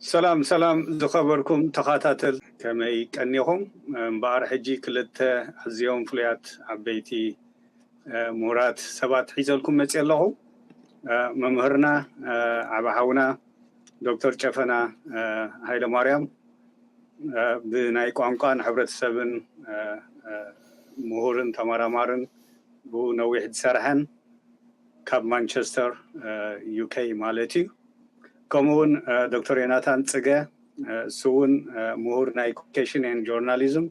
ሰላም ሰላም ዝኸበርኩም ተኸታተል፣ ከመይ ቀኒኹም? እምበኣር ሕጂ ክልተ ኣዝዮም ፍሉያት ዓበይቲ ምሁራት ሰባት ሒዘልኩም መፅእ ኣለኹ። መምህርና ዓቢ ሓውና ዶክተር ጨፈና ሃይለ ማርያም ብናይ ቋንቋን ሕብረተሰብን ምሁርን ተመራማርን ብኡ ነዊሕ ዝሰርሐን ካብ ማንቸስተር ዩኬ ማለት እዩ። ከምኡ እውን ዶክተር ዮናታን ፅገ እሱ እውን ምሁር ናይ ኮሚኒኬሽን ን ጆርናሊዝም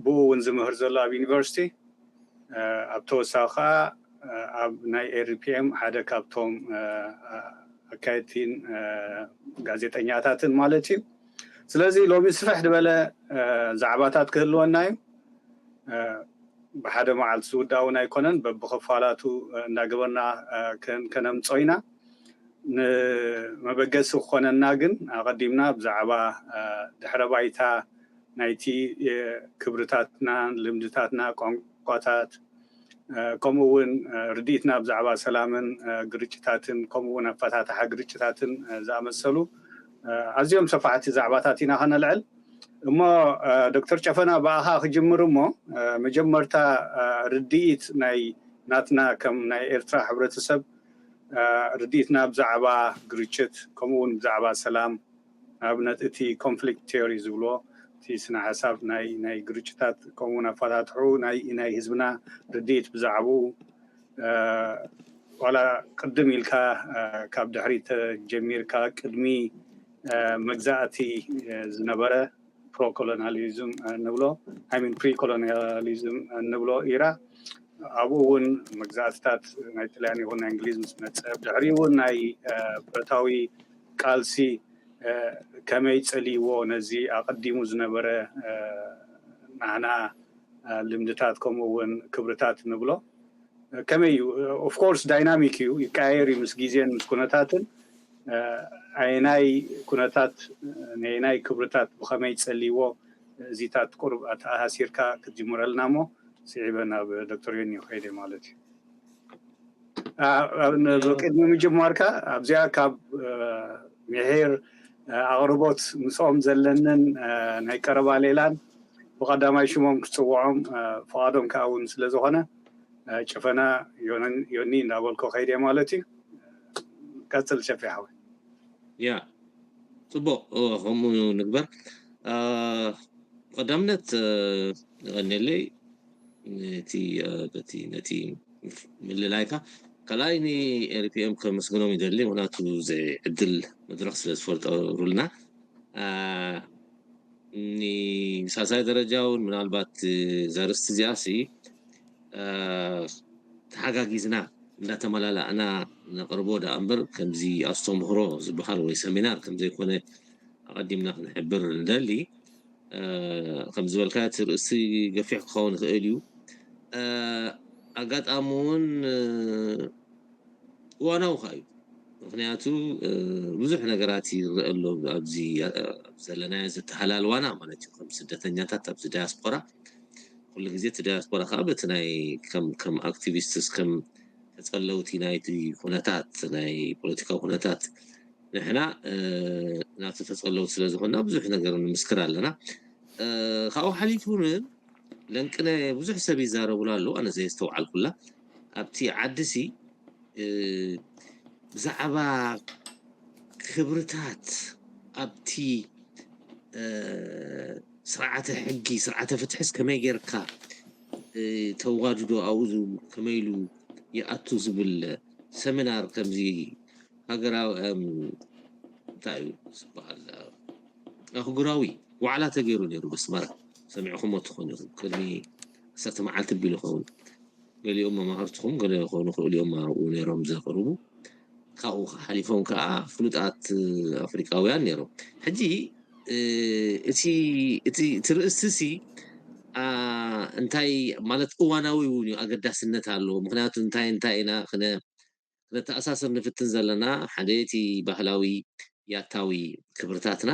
ብኡ እውን ዝምህር ዘሎ ኣብ ዩኒቨርሲቲ፣ ኣብ ተወሳኺ ከዓ ኣብ ናይ ኤሪፒኤም ሓደ ካብቶም ኣካየድቲን ጋዜጠኛታትን ማለት እዩ። ስለዚ ሎሚ ስፍሕ ዝበለ ዛዕባታት ክህልወና እዩ። ብሓደ መዓልቲ ዝውዳእ እውን ኣይኮነን፣ በብኽፋላቱ እንዳገበርና ከነምጾ ኢና። ንመበገሲ ክኾነና ግን ኣቐዲምና ብዛዕባ ድሕረ ባይታ ናይቲ ክብርታትና፣ ልምድታትና፣ ቋንቋታት ከምኡ እውን ርድኢትና ብዛዕባ ሰላምን ግርጭታትን ከምኡ እውን ኣፈታትሓ ግርጭታትን ዝኣመሰሉ ኣዝዮም ሰፋሕቲ ዛዕባታት ኢና ከነልዕል። እሞ ዶክተር ጨፈና ብኣኻ ክጅምር እሞ መጀመርታ ርድኢት ናይ ናትና ከም ናይ ኤርትራ ሕብረተሰብ ርድኢትና ብዛዕባ ግርጭት ከምኡ እውን ብዛዕባ ሰላም ንኣብነት እቲ ኮንፍሊክት ቲዮሪ ዝብልዎ እቲ ስነ ሓሳብ ናይ ናይ ግርጭታት ከምኡ እውን ኣፈታትሑ ናይ ናይ ህዝብና ርድኢት ብዛዕባኡ ዋላ ቅድም ኢልካ ካብ ድሕሪት ጀሚርካ ቅድሚ መግዛእቲ ዝነበረ ፕሮኮሎናሊዝም ንብሎ ሚን ፕሪኮሎኒያሊዝም ንብሎ ኢራ ኣብኡ እውን መግዛእትታት ናይ ጥልያን ይኹን ናይ እንግሊዝ ምስ መፀ ድሕሪኡ እውን ናይ ብረታዊ ቃልሲ ከመይ ፀልይዎ ነዚ ኣቐዲሙ ዝነበረ ናህና ልምድታት ከምኡ እውን ክብርታት ንብሎ ከመይ እዩ? ኦፍኮርስ ዳይናሚክ እዩ፣ ይቀያየር እዩ ምስ ግዜን ምስ ኩነታትን። ኣየናይ ኩነታት ነየናይ ክብርታት ብኸመይ ፀልይዎ እዚታት ቁሩብ ኣተኣሳሲርካ ክትጅምረልና እሞ ስዒበ ናብ ዶክተር ዮኒ ይኸይደ ማለት እዩ። ቅድሚ ምጅማርካ ኣብዚኣ ካብ ምሒር ኣቕርቦት ምስኦም ዘለንን ናይ ቀረባ ሌላን ብቐዳማይ ሽሞም ክፅውዖም ፍቓዶም ከዓ እውን ስለ ዝኾነ ጨፈና ዮኒ እንዳበልኮ ከይደ ማለት እዩ። ቀፅል ሸፊ ሓወይ። ያ ፅቡቕ፣ ከምኡ ንግበር። ቀዳምነት ቀኒለይ ነቲ በቲ ነቲ ምልላይካ ካልኣይ ንኤሪፒኤም ከመስግኖም ይደሊ፣ ምክንያቱ እዚ ዕድል መድረክ ስለ ዝፈጠሩልና። ንሳልሳይ ደረጃ እውን ምናልባት ዘርስቲ እዚኣ ሲ ተሓጋጊዝና እንዳተመላላእና ነቕርቦ ደኣ እምበር ከምዚ ኣስተምህሮ ዝበሃል ወይ ሰሚናር ከምዘይኮነ ኣቐዲምና ክንሕብር ንደሊ። ከም ዝበልካ እቲ ርእሲ ገፊሕ ክኸውን ይኽእል እዩ። ኣጋጣሚ እውን እዋናዊ ከዓ እዩ። ምክንያቱ ብዙሕ ነገራት ይረአ ኣሎ ኣብዚ ዘለናዮ ዝተሃላልዋና ማለት እዩ። ከም ስደተኛታት ኣብዚ ዳያስፖራ ኩሉ ግዜ እቲ ዳያስፖራ ከዓ በቲ ናይ ከም ኣክቲቪስትስ ከም ተፀለውቲ ናይቲ ኩነታት ናይ ፖለቲካዊ ኩነታት ንሕና ናብቲ ተፀለውቲ ስለዝኮና ብዙሕ ነገር ንምስክር ኣለና። ካብኡ ሓሊፉ እውን ለንቅነ ብዙሕ ሰብ ይዛረቡላ ኣለዉ ኣነ ዘየስተውዓልኩላ ኣብቲ ዓዲ ሲ ብዛዕባ ክብርታት ኣብቲ ስርዓተ ሕጊ ስርዓተ ፍትሕስ ከመይ ጌርካ ተዋድዶ ኣብኡ ከመይ ኢሉ ይኣቱ ዝብል ሰሚናር ከምዚ ሃገራዊ እንታይ እዩ ዝበሃል ኣህጉራዊ ዋዕላ ተገይሩ ነይሩ በስመራ ሰሚዕኹሞ ትኾኑ ኢኹም ቅድሚ ዓሰርተ መዓልቲ ቢሉ ይኸውን ገሊኦም መማህርትኹም ገለ ክኾኑ ክእሉ እዮም ኣብኡ ነይሮም ዘቕርቡ ካብኡ ሓሊፎም ከዓ ፍሉጣት ኣፍሪቃውያን ነይሮም ሕጂ እቲ እቲ ርእስቲ ሲ እንታይ ማለት እዋናዊ እውን እዩ ኣገዳስነት ኣለዎ ምክንያቱ እንታይ እንታይ ኢና ክነተኣሳስር ንፍትን ዘለና ሓደ እቲ ባህላዊ ያታዊ ክብርታትና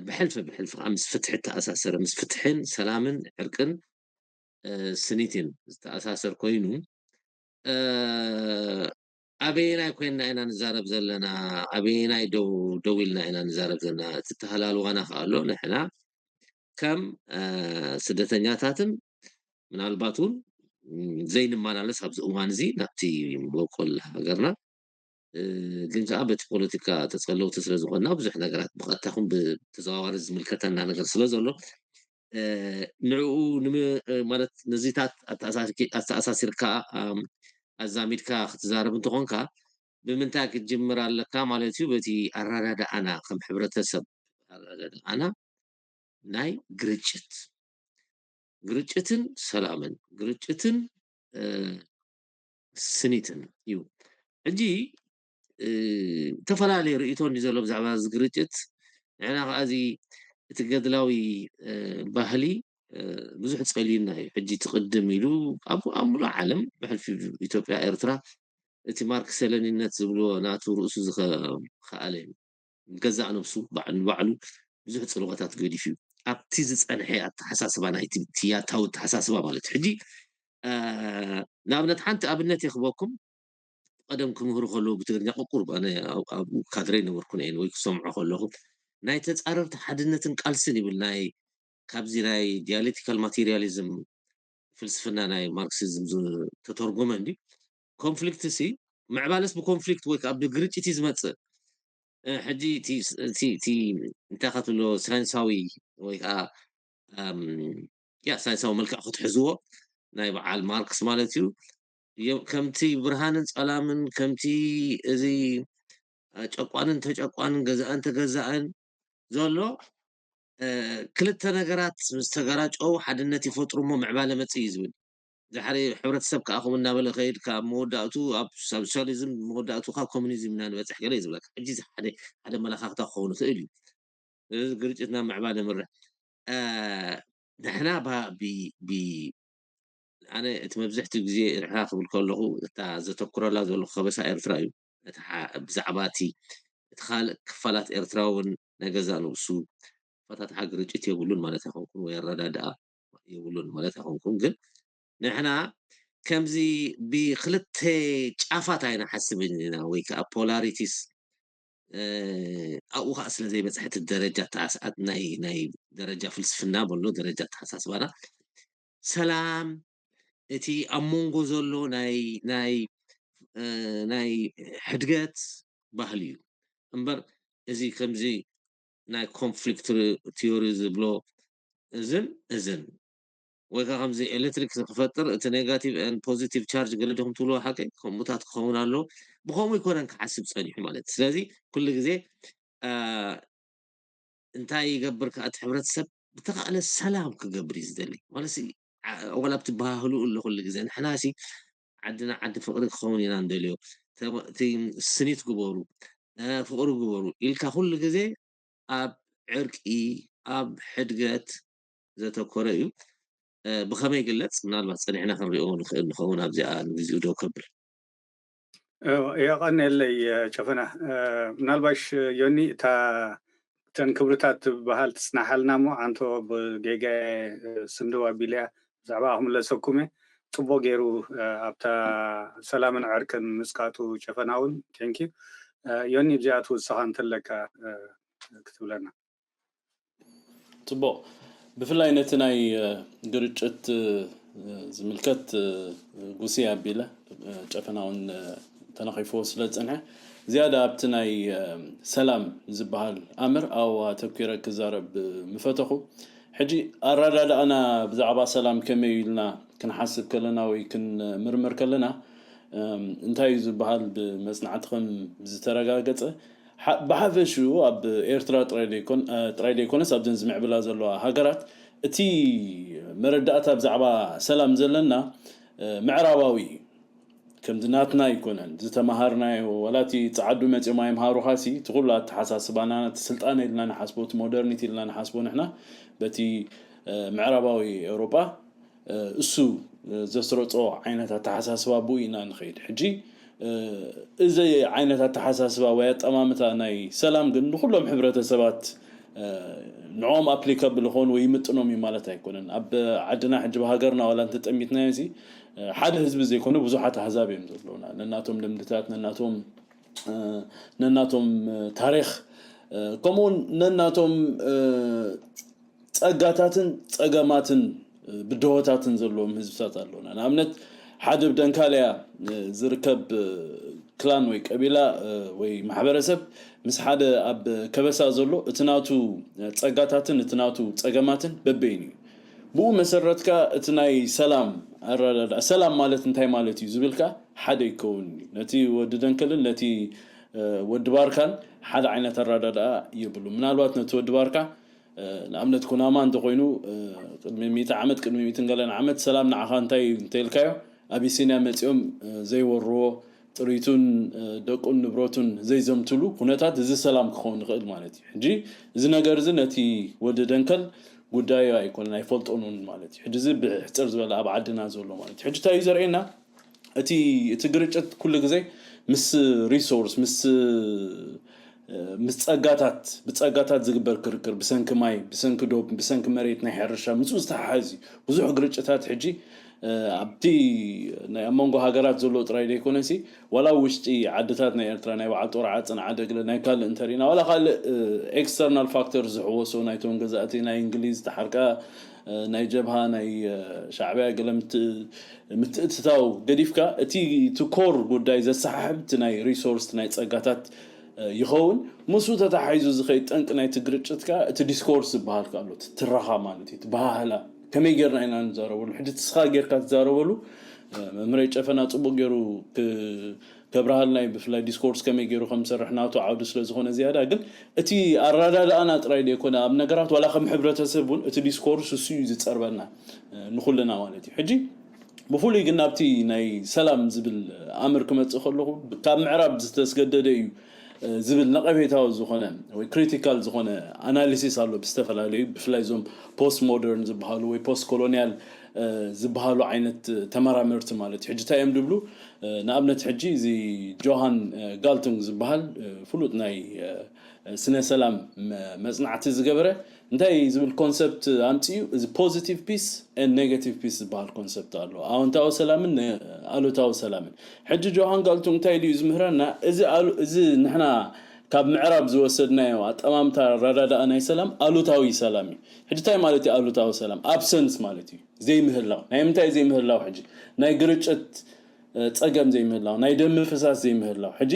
ብሕልፊ ብሕልፊ ከዓ ምስ ፍትሒ ተኣሳሰረ ምስ ፍትሕን ሰላምን ዕርቅን ስኒትን ዝተኣሳሰር ኮይኑ ኣበየናይ ኮይንና ኢና ንዛረብ ዘለና? ኣበየናይ ደው ደው ኢልና ኢና ንዛረብ ዘለና? እቲ ተሃላልዋና ከኣ ኣሎ። ንሕና ከም እ፣ ስደተኛታትን ምናልባት እውን ም፣ ዘይንመላለስ ኣብዚ እዋን እዚ ናብቲ መበቆል ሃገርና እ፣ ግን ከኣ በቲ ፖለቲካ ተጸለውቲ ስለ ዝኾንና ብዙሕ ነገራት ብቐጥታ ይኹን ብተዘዋዋሪ ዝምልከተና ነገር ስለ ዘሎ እ፣ ንዕኡ ንሚ- እ፣ ማለት ነዚታት ኣተኣሳሲርኪ- ኣተኣሳሲርካ ኣም፣ ኣዛሚድካ ክትዛረብ እንተኾንካ ብምንታይ ክትጅምር ኣለካ ማለት እዩ? በቲ ኣረዳድኣና ከም ሕብረተሰብ ኣረዳድኣና ናይ ግርጭት ግርጭትን ሰላምን ግርጭትን እ፣ ስኒትን እዩ። ሕጂ እ፣ ዝተፈላለየ ርእይቶ እንዲ ዘሎ ብዛዕባ እዚ ግርጭት ንሕና ከኣዚ እቲ ገድላዊ እ፣ ባህሊ እ፣ ብዙሕ ጸልዩና እዩ። ሕጂ ትቕድም ኢሉ ኣብ ኣብ ሙሉእ ዓለም ብሕልፊ ኢትዮጵያ ኤርትራ እቲ ማርክሰለኒነት ዝብልዎ ናቱ ርእሱ ዝኸኣለ እዩ። ገዛእ ነብሱ ባዕ- ንባዕሉ ብዙሕ ጽልዋታት ገዲፉ እዩ። ኣብቲ ዝጸንሐ ኣተሓሳስባ ናይቲ ትያታዊ ኣተሓሳስባ ማለት እዩ። ሕጂ እ፣ ንኣብነት ሓንቲ ኣብነት የኽበኩም። ቀደም ክምህሩ ከለዉ ብትግርኛ ቁቁር ኣነ ኣብ- ኣብኡ ካድረ ነበርኩ ነየን ወይ ክሰምዖ ከለኹ ናይ ተጻረርቲ ሓድነትን ቃልስን ይብል ናይ ካብዚ ናይ ዲያሌክቲካል ማቴሪያሊዝም ፍልስፍና ናይ ማርክሲዝም ዝተተርጎመ እንዲ ኮንፍሊክት ሲ ምዕባለስ ብኮንፍሊክት ወይ ከዓ ብግርጭት እዩ ዝመፅእ። እ፣ ሕጂ እቲ ስ- እቲ እቲ እንታይ ክትብሎ ሳይንሳዊ ወይ ከዓ ኣም፣ ያ ሳይንሳዊ መልክዕ ክትሕዝዎ ናይ በዓል ማርክስ ማለት እዩ። የ- ከምቲ ብርሃንን ጸላምን ከምቲ እዚ እ፣ ጨቋንን ተጨቋንን ገዛእን ተገዛእን ዘሎ እ፣ ክልተ ነገራት ምስ ተገራጨው ሓድነት ይፈጥሩ እሞ ምዕባለ መጽእ እዩ ዝብል። ድሓሪ ሕብረተሰብ ከዓ ከምኡ እናበለ ከይድ ካብ መወዳእቱ ኣብ ሶሻሊዝም መወዳእቱ ካብ ኮሚኒዝም ኢና ንበፅሕ ገለ እዩ ዝብለካ። ሕጂ እዚ ሓደ ሓደ መለኻኽታ ክኸውን ይኽእል እዩ። እዚ ግርጭትና ምዕባለ ምርሕ እ፣ ንሕና ባ- ቢ- ቢ- ኣነ እቲ መብዝሕትኡ ግዜ ንሕና ክብል ከለኹ እታ ዘተኩረላ ዘለኹ ከበሳ ኤርትራ እዩ። እቲ ሓ- ብዛዕባ እቲ እቲ ካልእ ክፋላት ኤርትራ እውን ናይ ገዛእ ንብሱ ፈታትሓ ግርጭት የብሉን ማለት ኣይኮንኩን ወይ ኣረዳድኣ የብሉን ማለት ኣይኮንኩን ግን ንሕና ከምዚ ብክልተ ጫፋት ኣይንሓስብን ኢና ወይ ከዓ ፖላሪቲስ ኣብኡ ከዓ ስለ ዘይበፅሐት ደረጃ ተሓስኣት ናይ ናይ ደረጃ ፍልስፍና በሎ ደረጃ ተሓሳስባና ሰላም እቲ ኣብ መንጎ ዘሎ ናይ ናይ ናይ ሕድገት ባህሊ እዩ እምበር እዚ ከምዚ ናይ ኮንፍሊክት ቲዮሪ ዝብሎ እዝን እዝን ወይ ከዓ ከምዚ ኤሌክትሪክ ክፈጥር እቲ ኔጋቲቭ ን ፖዚቲቭ ቻርጅ ገለ ዲኹም ትብልዎ ሓቂ ከምኡታት ክኸውን ኣሎ ብከምኡ ይኮነን ክሓስብ ፀኒሑ ማለት ስለዚ ኩሉ ግዜ እንታይ ይገብር ከዓ እቲ ሕብረተሰብ ብተኻእለ ሰላም ክገብር እዩ ዝደሊ ማለት ዋላ ኣብቲ ባህሉ ኣሎ ኩሉ ግዜ ንሕና ሲ ዓድና ዓዲ ፍቅሪ ክኸውን ኢና ንደልዮ እቲ ስኒት ግበሩ ፍቅሪ ግበሩ ኢልካ ኩሉ ግዜ ኣብ ዕርቂ ኣብ ሕድገት ዘተኮረ እዩ ብኸመይ ግለፅ ምናልባት ፀኒሕና ክንሪኦ ንኽእል ንኸውን ኣብዚኣ ንግዚኡ ደው ከብል የቐንየለይ ጨፈና ምናልባሽ ዮኒ እታ እተን ክብርታት ትበሃል ትፅናሓልና እሞ ኣንቶ ብጌጋ ስንድው ኣቢለያ ብዛዕባ ክምለሰኩም እየ ፅቡቅ ገይሩ ኣብታ ሰላምን ዕርቅን ምፅቃጡ ጨፈና እውን ቴንኪ ዮኒ ብዚኣ ትውስኻ እንተለካ ክትብለና ፅቡቕ ብፍላይ ነቲ ናይ ግርጭት ዝምልከት ጉሲ ኣቢለ ጨፈናውን ተነኺፍዎ ስለ ዝፀንሐ ዝያዳ ኣብቲ ናይ ሰላም ዝበሃል ኣምር ኣብኡ ኣተኪረ ክዛረብ ምፈተኹ ሕጂ ኣረዳድኣና ብዛዕባ ሰላም ከመይ ኢልና ክንሓስብ ከለና ወይ ክንምርምር ከለና እንታይ እዩ ዝበሃል ብመፅናዕቲ ከም ዝተረጋገፀ ብሓፈሽኡ ኣብ ኤርትራ ጥራይ ዘይኮነስ ኣብዘን ዝምዕብላ ዘለዋ ሃገራት እቲ መረዳእታ ብዛዕባ ሰላም ዘለና ምዕራባዊ እዩ ከምዚ ናትና ኣይኮነን ዝተመሃርናዮ ዋላ እቲ ፀዓዱ መፂኦም ኣይምሃሩኻሲ እቲ ኩሉ ኣተሓሳስባና እቲ ስልጣነ ኢልና ንሓስቦ እቲ ሞደርኒቲ ኢልና ንሓስቦ ንሕና በቲ ምዕራባዊ ኤውሮጳ እሱ ዘስረፆ ዓይነት ኣተሓሳስባ ብኡ ኢና ንኸይድ ሕጂ እዚ ዓይነት ኣተሓሳስባ ወይ ኣጠማምታ ናይ ሰላም ግን ንኩሎም ሕብረተሰባት ንዕኦም ኣፕሊካብል ኾኑ ወይ ይምጥኖም እዩ ማለት ኣይኮነን ኣብ ዓድና ሕጂ ብሃገርና ዋላ እንተጠሚትናዮ እዚ ሓደ ህዝቢ ዘይኮነ ብዙሓት ኣህዛብ እዮም ዘለውና። ነናቶም ልምድታት፣ ነናቶም ነናቶም ታሪኽ፣ ከምኡውን ነናቶም ጸጋታትን ጸገማትን ብድሆታትን ዘለዎም ህዝብታት ኣለውና። ንኣብነት፣ ሓደ ብደንካልያ ዝርከብ ክላን ወይ ቀቢላ ወይ ማሕበረሰብ ምስ ሓደ ኣብ ከበሳ ዘሎ፣ እቲ ናቱ ጸጋታትን እቲ ናቱ ጸገማትን በበይኑ እዩ። ብኡ መሰረትካ እቲ ናይ ሰላም ኣረዳድኣ፣ ሰላም ማለት እንታይ ማለት እዩ ዝብልካ ሓደ ይከውን እዩ። ነቲ ወዲ ደንከልን ነቲ ወዲ ባርካን ሓደ ዓይነት ኣረዳድኣ የብሉ። ምናልባት ነቲ ወዲ ባርካ ንኣብነት ኩናማ እንተኮይኑ፣ ቅድሚ ሚእቲ ዓመት፣ ቅድሚ ሚእትን ገለን ዓመት ሰላም ንዓኻ እንታይ እንተልካዮ፣ ኣቢሲንያ መጺኦም ዘይወርዎ፣ ጥሪቱን ደቁን ንብረቱን ዘይዘምትሉ ኩነታት፣ እዚ ሰላም ክኸውን ይኽእል ማለት እዩ። ሕጂ እዚ ነገር እዚ ነቲ ወዲ ደንከል ጉዳዩ ኣይኮነን፣ ኣይፈልጦን እውን ማለት እዩ። ሕጂ እዚ ብሕፅር ዝበለ ኣብ ዓድና ዘሎ ማለት እዩ። ሕጂ እንታይ እዩ ዘርእየና? እቲ እቲ ግርጭት ኩሉ ግዜ ምስ ሪሶርስ፣ ምስ ምስ ጸጋታት፣ ብጸጋታት ዝግበር ክርክር፣ ብሰንኪ ማይ፣ ብሰንኪ ዶብ፣ ብሰንኪ መሬት ናይ ሕርሻ፣ ምስኡ ዝተሓሓዝ እዩ። ብዙሕ ግርጭታት ሕጂ ኣብቲ ናይ ኣብ መንጎ ሃገራት ዘሎ ጥራይ ዘይኮነሲ፣ ዋላ ውሽጢ ዓድታት ናይ ኤርትራ፣ ናይ በዓል ጦር ዓጽን ዓደግለ፣ ናይ ካልእ እንተሪና፣ ዋላ ካልእ ኤክስተርናል ፋክተር ዝሕወሶ፣ ናይቶም ገዛእቲ ናይ እንግሊዝ ተሓርቃ፣ ናይ ጀብሃ፣ ናይ ሻዕብያ ገለ ምትእትታው ገዲፍካ፣ እቲ ኮር ጉዳይ ዘሰሓሕብ እቲ ናይ ሪሶርስ፣ ናይ ጸጋታት ይኸውን። ምስኡ ተተሓሒዙ ዝኸይድ ጠንቂ ናይቲ ግርጭት ከኣ እቲ ዲስኮርስ ዝበሃል ከኣ ኣሎ፣ እቲ ትረኻ ማለት እዩ፣ እቲ በሃህላ። ከመይ ጌርና ኢና ንዛረበሉ? ሕጂ ንስኻ ጌርካ ትዛረበሉ፣ መምህረይ ጨፈና ጽቡቕ ገይሩ ከብርሃልና እዩ፣ ብፍላይ ዲስኮርስ ከመይ ገይሩ ከም ዝሰርሕ ናቱ ዓውዲ ስለ ዝኾነ ዝያዳ። ግን እቲ ኣረዳድኣና ጥራይ ዘይኮነ፣ ኣብ ነገራት ዋላ ከም ሕብረተሰብ እውን እቲ ዲስኮርስ እሱ እዩ ዝጸርበና ንኹልና ማለት እዩ። ሕጂ ብፍሉይ ግን ናብቲ ናይ ሰላም ዝብል ኣምር ክመጽእ ከለኹ፣ ካብ ምዕራብ ዝተስገደደ እዩ ዝብል ነቐፌታዊ ዝኾነ ወይ ክሪቲካል ዝኾነ ኣናሊሲስ ኣሎ፣ ብዝተፈላለዩ፣ ብፍላይ እዞም ፖስት ሞደርን ዝበሃሉ ወይ ፖስት ኮሎኒያል ዝበሃሉ ዓይነት ተመራመርቲ ማለት እዩ። ሕጂ እንታይ እዮም ዝብሉ? ንኣብነት ሕጂ እዚ ጆሃን ጋልቱንግ ዝበሃል ፍሉጥ ናይ ስነ ሰላም መጽናዕቲ ዝገበረ እንታይ ዝብል ኮንሰፕት ኣምጺኡ? እዚ ፖዚቲቭ ፒስ ን ኔጋቲቭ ፒስ ዝበሃል ኮንሰፕት ኣሎ። ኣወንታዊ ሰላምን ኣሉታዊ ሰላምን። ሕጂ ጆሃን ጋልቱንግ እንታይ ድዩ ዝምህረና? እዚ ኣሉ- እዚ ንሕና ካብ ምዕራብ ዝወሰድናዮ ኣጠማምታ ረዳዳኣ ናይ ሰላም ኣሉታዊ ሰላም እዩ። ሕጂ እንታይ ማለት እዩ ኣሉታዊ ሰላም? ኣብሰንስ ማለት እዩ፣ ዘይምህላው። ናይ ምንታይ ዘይምህላው? ሕጂ ናይ ግርጭት ጸገም ዘይምህላው፣ ናይ ደም ምፍሳስ ዘይምህላው። ሕጂ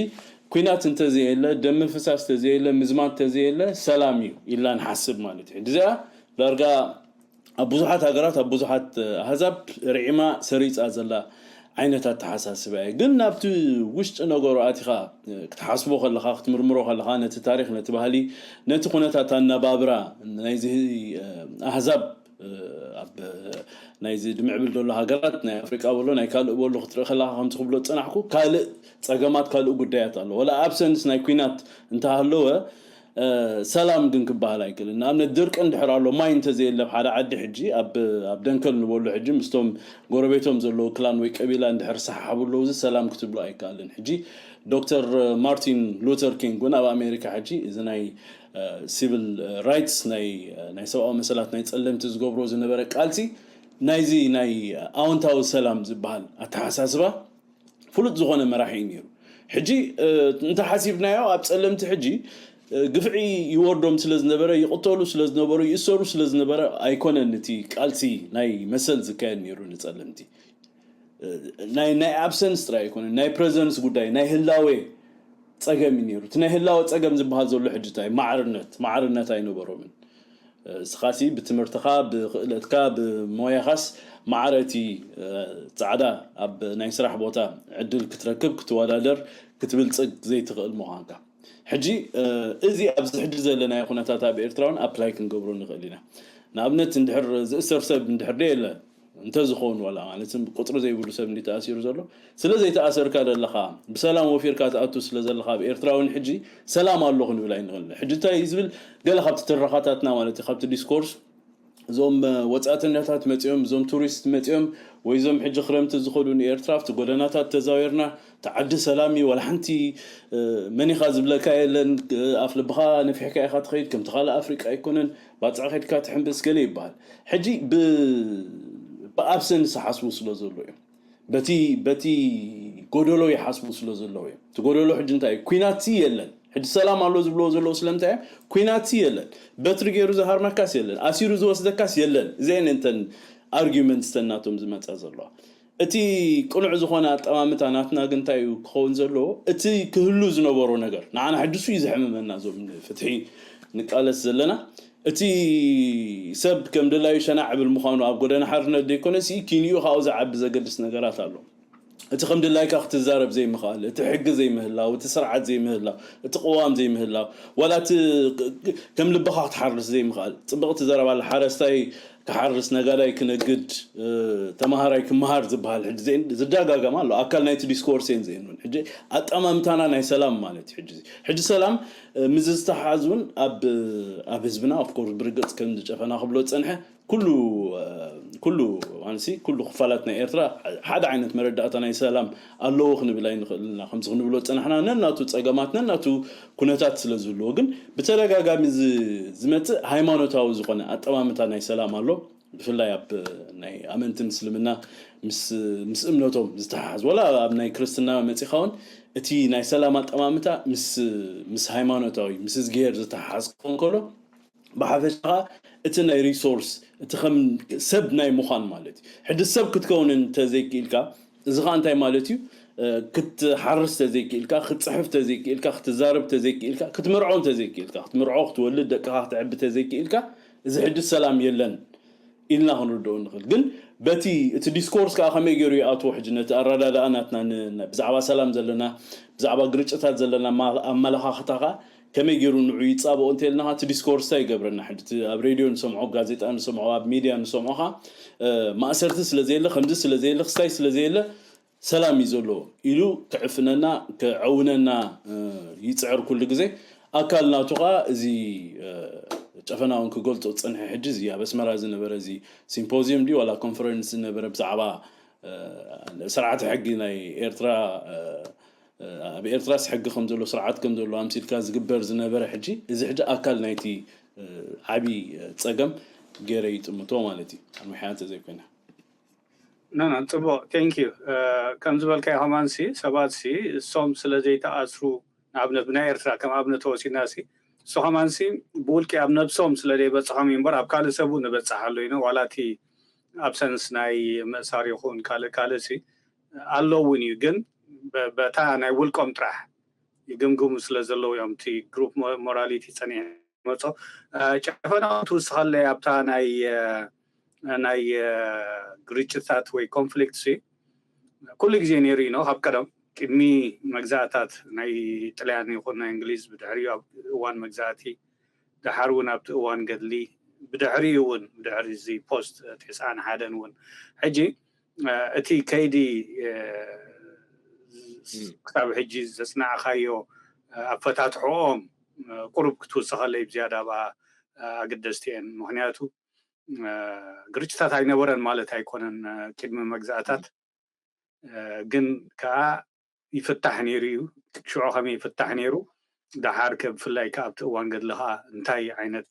ኩናት እንተዘየለ፣ ደም ምፍሳስ ተዘየለ፣ ምዝማት ተዘየለ፣ ሰላም እዩ ኢልና ንሓስብ ማለት እዩ። ሕጂ እዚኣ ዳርጋ ኣብ ብዙሓት ሃገራት፣ ኣብ ብዙሓት ኣህዛብ ርዒማ ሰሪጻ ዘላ ዓይነት ኣተሓሳስባ እያ። ግን ናብቲ ውሽጢ ነገሩ ኣቲኻ ክትሓስቦ ከለኻ፣ ክትምርምሮ ከለኻ፣ ነቲ ታሪኽ፣ ነቲ ባህሊ፣ ነቲ ኩነታት ኣነባብራ ናይዚ ኣህዛብ ኣብ ናይዚ ድምዕብል ዘሎ ሃገራት፣ ናይ ኣፍሪቃ በሎ ናይ ካልእ በሎ ክትርኢ ከለኻ፣ ከምቲ ክብሎ ዝጸናሕኩ፣ ካልእ ጸገማት፣ ካልእ ጉዳያት ኣሎ። ወላ ኣብሰንስ ናይ ኲናት እንተሃለወ፣ ሰላም ግን ክበሃል ኣይክእልን። ንኣብነት ድርቂ እንድሕር ኣሎ፣ ማይ እንተዘየለ ኣብ ሓደ ዓዲ፣ ሕጂ ኣብ ኣብ ደንከል ንበሎ፣ ሕጂ ምስቶም ጎረቤቶም ዘለዉ ክላን ወይ ቀቢላ እንድሕር ሰሓሓቡ ኣለዉ፣ እዚ ሰላም ክትብሎ ኣይከኣልን። ሕጂ ዶክተር ማርቲን ሉተር ኪንግ እውን ኣብ ኣሜሪካ፣ ሕጂ እዚ ናይ ሲቪል ራይትስ፣ ናይ ናይ ሰብኣዊ መሰላት ናይ ጸለምቲ ዝገብሮ ዝነበረ ቃልሲ፣ ናይዚ ናይ ኣወንታዊ ሰላም ዝበሃል ኣተሓሳስባ ፍሉጥ ዝኾነ መራሒ እዩ ነይሩ። ሕጂ እንተሓሲብናዮ፣ ኣብ ጸለምቲ ሕጂ ግፍዒ ይወርዶም ስለ ዝነበረ፣ ይቕተሉ ስለ ዝነበሩ፣ ይእሰሩ ስለ ዝነበረ ኣይኮነን እቲ ቃልሲ ናይ መሰል ዝካየድ ነይሩ ንጸለምቲ። ናይ ናይ ኣብሰንስ ጥራይ ኣይኮነን፣ ናይ ፕረዘንስ ጉዳይ፣ ናይ ህላዌ ጸገም እዩ ነይሩ። እቲ ናይ ህላወ ጸገም ዝበሃል ዘሎ ሕጂ እንታይ? ማዕርነት፣ ማዕርነት ኣይነበሮምን። እስኻሲ ብትምህርትኻ፣ ብክእለትካ፣ ብሞያኻስ ማዕረ እቲ ጻዕዳ ኣብ ናይ ስራሕ ቦታ ዕድል ክትረክብ፣ ክትወዳደር፣ ክትብልጽግ ዘይትኽእል ምዃንካ። ሕጂ እዚ ኣብዚ ሕጂ ዘለናዮ ኩነታት ኣብ ኤርትራ እውን ኣፕላይ ክንገብሮ ንኽእል ኢና። ንኣብነት እንድሕር ዝእሰር ሰብ እንድሕር ደየለ እንተዝኸውን፣ ዋላ ማለት ቁጽሪ ዘይብሉ ሰብ እንዲ ተኣሲሩ ዘሎ፣ ስለ ዘይተኣሰርካ ዘለኻ፣ ብሰላም ወፊርካ ትኣቱ ስለ ዘለኻ፣ ኣብ ኤርትራ እውን ሕጂ ሰላም ኣሎ ክንብል ኣይንኽእል። ሕጂ እንታይ እዩ ዝብል? ገለ ካብቲ ትረኻታትና ማለት እዩ፣ ካብቲ ዲስኮርስ፣ እዞም ወጻእተኛታት መጺኦም፣ እዞም ቱሪስት መጺኦም፣ ወይ እዞም ሕጂ ክረምቲ ዝኸዱ ንኤርትራ ኣብቲ ጎደናታት ተዛዊርና፣ እቲ ዓዲ ሰላም እዩ፣ ዋላ ሓንቲ መን ኢኻ ዝብለካ የለን፣ ኣፍ ልብኻ ነፊሕካ ኢኻ ትኸይድ፣ ከምቲ ካልእ ኣፍሪቃ ኣይኮነን፣ ባጽዕ ከድካ ትሕንብስ ገለ ይበሃል። ሕጂ ብ ብኣብሰንስ ሓስቡ ስለ ዘሎ እዮም። በቲ በቲ ጎደሎ ይሓስቡ ስለ ዘለዉ እዮም። እቲ ጎደሎ ሕጂ እንታይ እዩ? ኲናት የለን። ሕጂ ሰላም ኣሎ ዝብልዎ ዘለዉ ስለምንታይ እዮም? ኲናት የለን። በትሪ ገይሩ ዝሃርመካስ የለን፣ ኣሲሩ ዝወስደካስ የለን። እዚአን እንተን ኣርጊመንትስ ተናቶም ዝመፃ ዘለዋ። እቲ ቅኑዕ ዝኾነ ኣጠማምታ ናትና ግን እንታይ እዩ ክኸውን ዘለዎ? እቲ ክህሉ ዝነበሮ ነገር ንዓና ሕድሱ እዩ ዘሕምመና። እዞም ፍትሒ ንቃለስ ዘለና እቲ ሰብ ከም ድላዩ ሸናዕ ብል ምዃኑ ኣብ ጎደና ሓርነት ዘይኮነ ሲ ኪንኡ ካብኡ ዝዓቢ ዘገድስ ነገራት ኣሎ። እቲ ከም ድላይካ ክትዛረብ ዘይምኽኣል፣ እቲ ሕጊ ዘይምህላው፣ እቲ ስርዓት ዘይምህላው፣ እቲ ቅዋም ዘይምህላው፣ ዋላ እቲ ከም ልብኻ ክትሓርስ ዘይምኽኣል። ፅብቕቲ ዘረባ ኣላ፣ ሓረስታይ ክሓርስ፣ ነጋዳይ ክነግድ፣ ተማሃራይ ክመሃር ዝበሃል ሕጂ ዘን ዝደጋገም ኣሎ። ኣካል ናይቲ ዲስኮርስ እየን ዘየንውን። ሕጂ ኣጠማምታና ናይ ሰላም ማለት እዩ። ሕጂ ሕጂ ሰላም ምስ ዝተሓዝ እውን ኣብ ኣብ ህዝብና ኦፍኮርስ ብርግፅ ከም ዝጨፈና ክብሎ ዝፀንሐ ኩሉ ኩሉ ኣንሲ ኩሉ ክፋላት ናይ ኤርትራ ሓደ ዓይነት መረዳእታ ናይ ሰላም ኣለዎ ክንብል ኣይንኽእል ኢና። ከምዚ ክንብሎ ዝፀናሕና ነናቱ ፀገማት ነናቱ ኩነታት ስለ ዝህልዎ ግን ብተደጋጋሚ ዝመፅእ ሃይማኖታዊ ዝኾነ ኣጠማምታ ናይ ሰላም ኣሎ። ብፍላይ ኣብ ናይ ኣመንቲ ምስልምና ምስ እምነቶም ዝተሓሓዝ ወላ ኣብ ናይ ክርስትና መፂኻ እውን እቲ ናይ ሰላም ኣጠማምታ ምስ ሃይማኖታዊ ምስ እዝግሄር ዝተሓሓዝ ክኸውን ከሎ ብሓፈሻ እቲ ናይ ሪሶርስ እቲ ከም ሰብ ናይ ምዃን ማለት እዩ። ሕጂ ሰብ ክትከውን እንተዘይክኢልካ እዚ ከዓ እንታይ ማለት እዩ? ክትሓርስ ተዘይክኢልካ፣ ክትፅሕፍ ተዘይክኢልካ፣ ክትዛረብ ተዘይክኢልካ፣ ክትምርዖ እንተዘይክኢልካ፣ ክትምርዖ ክትወልድ ደቅኻ ክትዕቢ ተዘይክኢልካ እዚ ሕጂ ሰላም የለን ኢልና ክንርድኦ ንኽእል። ግን በቲ እቲ ዲስኮርስ ከዓ ከመይ ገይሩ ይኣትዎ ሕጂ ነቲ ኣረዳድኣ ናትና ብዛዕባ ሰላም ዘለና ብዛዕባ ግርጭታት ዘለና ኣመለኻኽታ ከዓ ከመይ ገይሩ ንዑ ይፃብኦ እንተልና እቲ ዲስኮርስ እንታይ ይገብረና ሕጂ ኣብ ሬድዮ ንሰምዖ ጋዜጣ ንሰምዖ ኣብ ሚድያ ንሰምዖ ከዓ ማእሰርቲ ስለዘየለ ከምዚ ስለዘየለ ክስታይ ስለዘየለ ሰላም እዩ ዘለዎ ኢሉ ክዕፍነና ክዐውነና ይፅዕር ኩሉ ግዜ ኣካል ናቱ ከዓ እዚ ጨፈናውን ክገልፆ ዝፀንሐ ሕጂ እዚ ኣብ ኣስመራ ዝነበረ እዚ ሲምፖዚየም ድዩ ዋላ ኮንፈረንስ ዝነበረ ብዛዕባ ስርዓተ ሕጊ ናይ ኤርትራ ኣብ ኤርትራስ ሕጊ ከም ዘሎ ስርዓት ከም ዘሎ ኣምሲልካ ዝግበር ዝነበረ ሕጂ እዚ ሕጂ ኣካል ናይቲ ዓብዪ ፀገም ገይረ ይጥምቶ ማለት እዩ። ኣርምሕያ እንተዘይኮይነ ና ና ፅቡቅ ቴንክ ዩ። ከም ዝበልካዮ ከማን ሲ ሰባት ሲ እሶም ስለ ዘይተኣስሩ ንኣብነት ብናይ ኤርትራ ከም ኣብነት ተወሲድና ሲ እሱ ከማን ሲ ብውልቂ ኣብ ነብሶም ስለ ዘይበፅሖም እዩ እምበር ኣብ ካልእ ሰቡ ንበፅሕ ኣሎ ኢና ዋላ እቲ ኣብሰንስ ናይ ምእሳር ይኹን ካልእ ካልእ ሲ ኣሎ እውን እዩ ግን በታ ናይ ውልቆም ጥራሕ ይግምግሙ ስለ ዘለዉ እዮም እቲ ግሩፕ ሞራሊቲ ፀኒሑ መፆ ጨፈና ትውስኸለይ ኣብታ ናይ ናይ ግርጭታት ወይ ኮንፍሊክት ሲ ኩሉ ግዜ ነይሩ እዩ ካብ ቀደም ቅድሚ መግዛእታት ናይ ጥልያን ይኹን ናይ እንግሊዝ ብድሕሪኡ ኣብ እዋን መግዛእቲ ደሓር እውን ኣብቲ እዋን ገድሊ ብድሕሪኡ እውን ብድሕሪ እዚ ፖስት ተስዓን ሓደን እውን ሕጂ እቲ ከይዲ ክሳብ ሕጂ ዘፅናዕካዮ ኣፈታትሕኦም ቁሩብ ክትውስኸለይ ብዝያዳ ብኣ ኣገደስቲ እየን ምክንያቱ ግርጭታት ኣይነበረን ማለት ኣይኮነን ቅድሚ መግዛእታት ግን ከዓ ይፍታሕ ነይሩ እዩ ሽዑ ከመይ ይፍታሕ ነይሩ ደሓር ከ ብፍላይ ከዓ ኣብቲ እዋን ገድሊ ከዓ እንታይ ዓይነት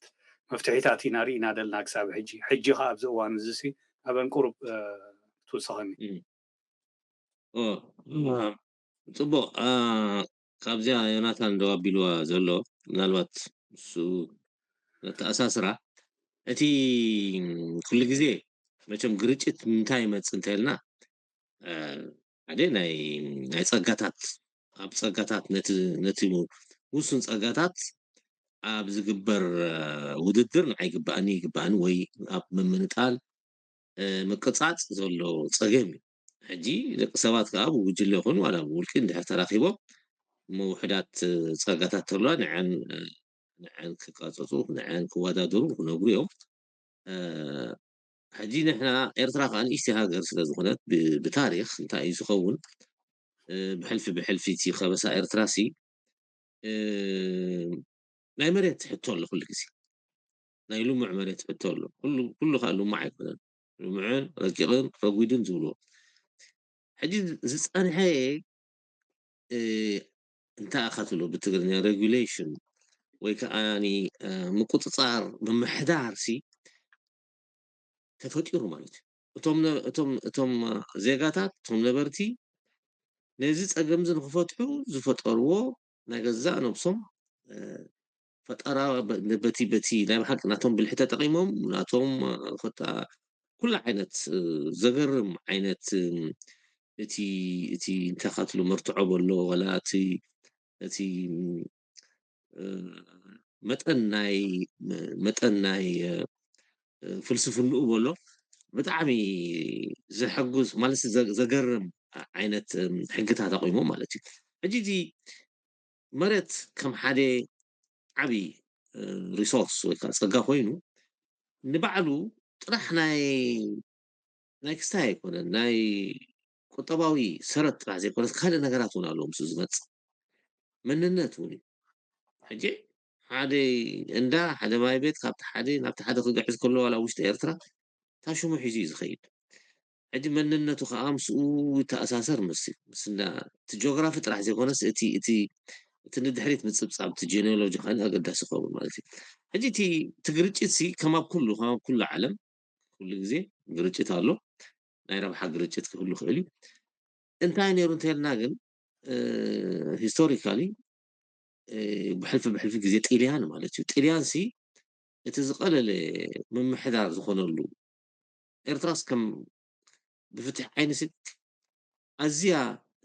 መፍትሒታት ኢና ርኢና ደልና ክሳብ ሕጂ ሕጂ ከዓ ኣብዚ እዋን እዚ ሲ ኣበን ቁሩብ ትውስኸኒ ፅቡቅ ካብዚኣ ዮናታን ደው ኣቢልዋ ዘሎ ምናልባት እሱ ነተኣሳስራ እቲ ኩሉ ግዜ መቸም ግርጭት ምንታይ ይመፅ እንተልና ሓደ ናይ ናይ ፀጋታት ኣብ ፀጋታት ነቲ ውሱን ፀጋታት ኣብ ዝግበር ውድድር ንዓይ ይግባኣኒ ይግባኣኒ ወይ ኣብ ምምንጣል ምቅፃፅ ዘሎ ፀገም እዩ። ሕጂ ደቂ ሰባት ከዓ ብጉጅለ ይኹን ዋላ ብውልቂ እንድሕር ተራኪቦም እሞ ውሕዳት ፀጋታት ተህልዋ ንዐን ንዐን ክቃፀፁ ንዐን ክወዳደሩ ክነብሩ እዮም። ሕጂ ንሕና ኤርትራ ከዓ ንእሽተይ ሃገር ስለዝኾነት ብታሪክ እንታይ እዩ ዝኸውን ብሕልፊ ብሕልፊ እቲ ከበሳ ኤርትራ ሲ ናይ መሬት ሕቶ ኣሎ ኩሉ ግዜ ናይ ልሙዕ መሬት ሕቶ ኣሎ ኩሉ ከዓ ልሙዕ ኣይኮነን ልሙዕን ረቂቕን ረጒድን ዝብልዎ ሕጂ ዝፀንሐ እንታይ ኣኻትሎ ብትግርኛ ሬጉሌሽን ወይ ከዓ ምቁፅፃር ምምሕዳር ሲ ተፈጢሩ ማለት እዩ እቶም ነ- እቶም እቶም ዜጋታት፣ እቶም ነበርቲ ነዚ ጸገም እዚ ንክፈትሑ ዝፈጠርዎ ናይ ገዛእ ነብሶም ፈጠራ፣ በቲ በቲ ናይ ብሓቂ ናቶም ብልሒ ተጠቒሞም ናቶም ፈጣ ኩሉ ዓይነት ዘገርም ዓይነት እቲ እቲ እንታይ ካትሉ መርትዖ በሎ፣ ወላ እቲ እቲ መጠን ናይ መጠን ናይ ፍልስፍንኡ በሎ፣ ብጣዕሚ ዘሐጉስ ማለት ዘገርም ዓይነት ሕግታት ኣቑሞ ማለት እዩ። ሕጂ እዚ መሬት ከም ሓደ ዓብዪ ሪሶርስ ወይ ከዓ ጸጋ ኮይኑ፣ ንባዕሉ ጥራሕ ናይ ናይ ክስታይ ኣይኮነን፣ ናይ ቁጠባዊ ሰረት ጥራሕ ዘይኮነስ ካልእ ነገራት እውን ኣለዎ ምስኡ ዝመጽእ መንነት እውን እዩ። ሕጂ ሓደ እንዳ ሓደ ማይ ቤት ካብቲ ሓደ ናብቲ ሓደ ክግዕዝ ከሎ ዋላ ውሽጢ ኤርትራ እታ ሽሙ ሒዙ እዩ ዝኸይድ። ሕጂ መንነቱ ከዓ ምስኡ ይተኣሳሰር ምስ ምስና እቲ ጂኦግራፊ ጥራሕ ዘይኮነስ እቲ እቲ እቲ ንድሕሪት ምጽብጻብ እቲ ጂኦሎጂ ከዓ ኣገዳሲ ይኸውን ማለት እዩ። ሕጂ እቲ እቲ ግርጭት ሲ ከም ኣብ ኩሉ ከም ኣብ ኩሉ ዓለም ኩሉ ግዜ ግርጭት ኣሎ። ናይ ረብሓ ግርጭት ክህሉ ይኽእል እዩ። እንታይ ነይሩ እንተልና ግን ሂስቶሪካሊ ብሕልፊ ብሕልፊ ግዜ ጥልያን ማለት እዩ። ጥልያን ሲ እቲ ዝቐለለ ምምሕዳር ዝኾነሉ ኤርትራስ ከም ብፍትሒ ዓይኒ ሲ ኣዝያ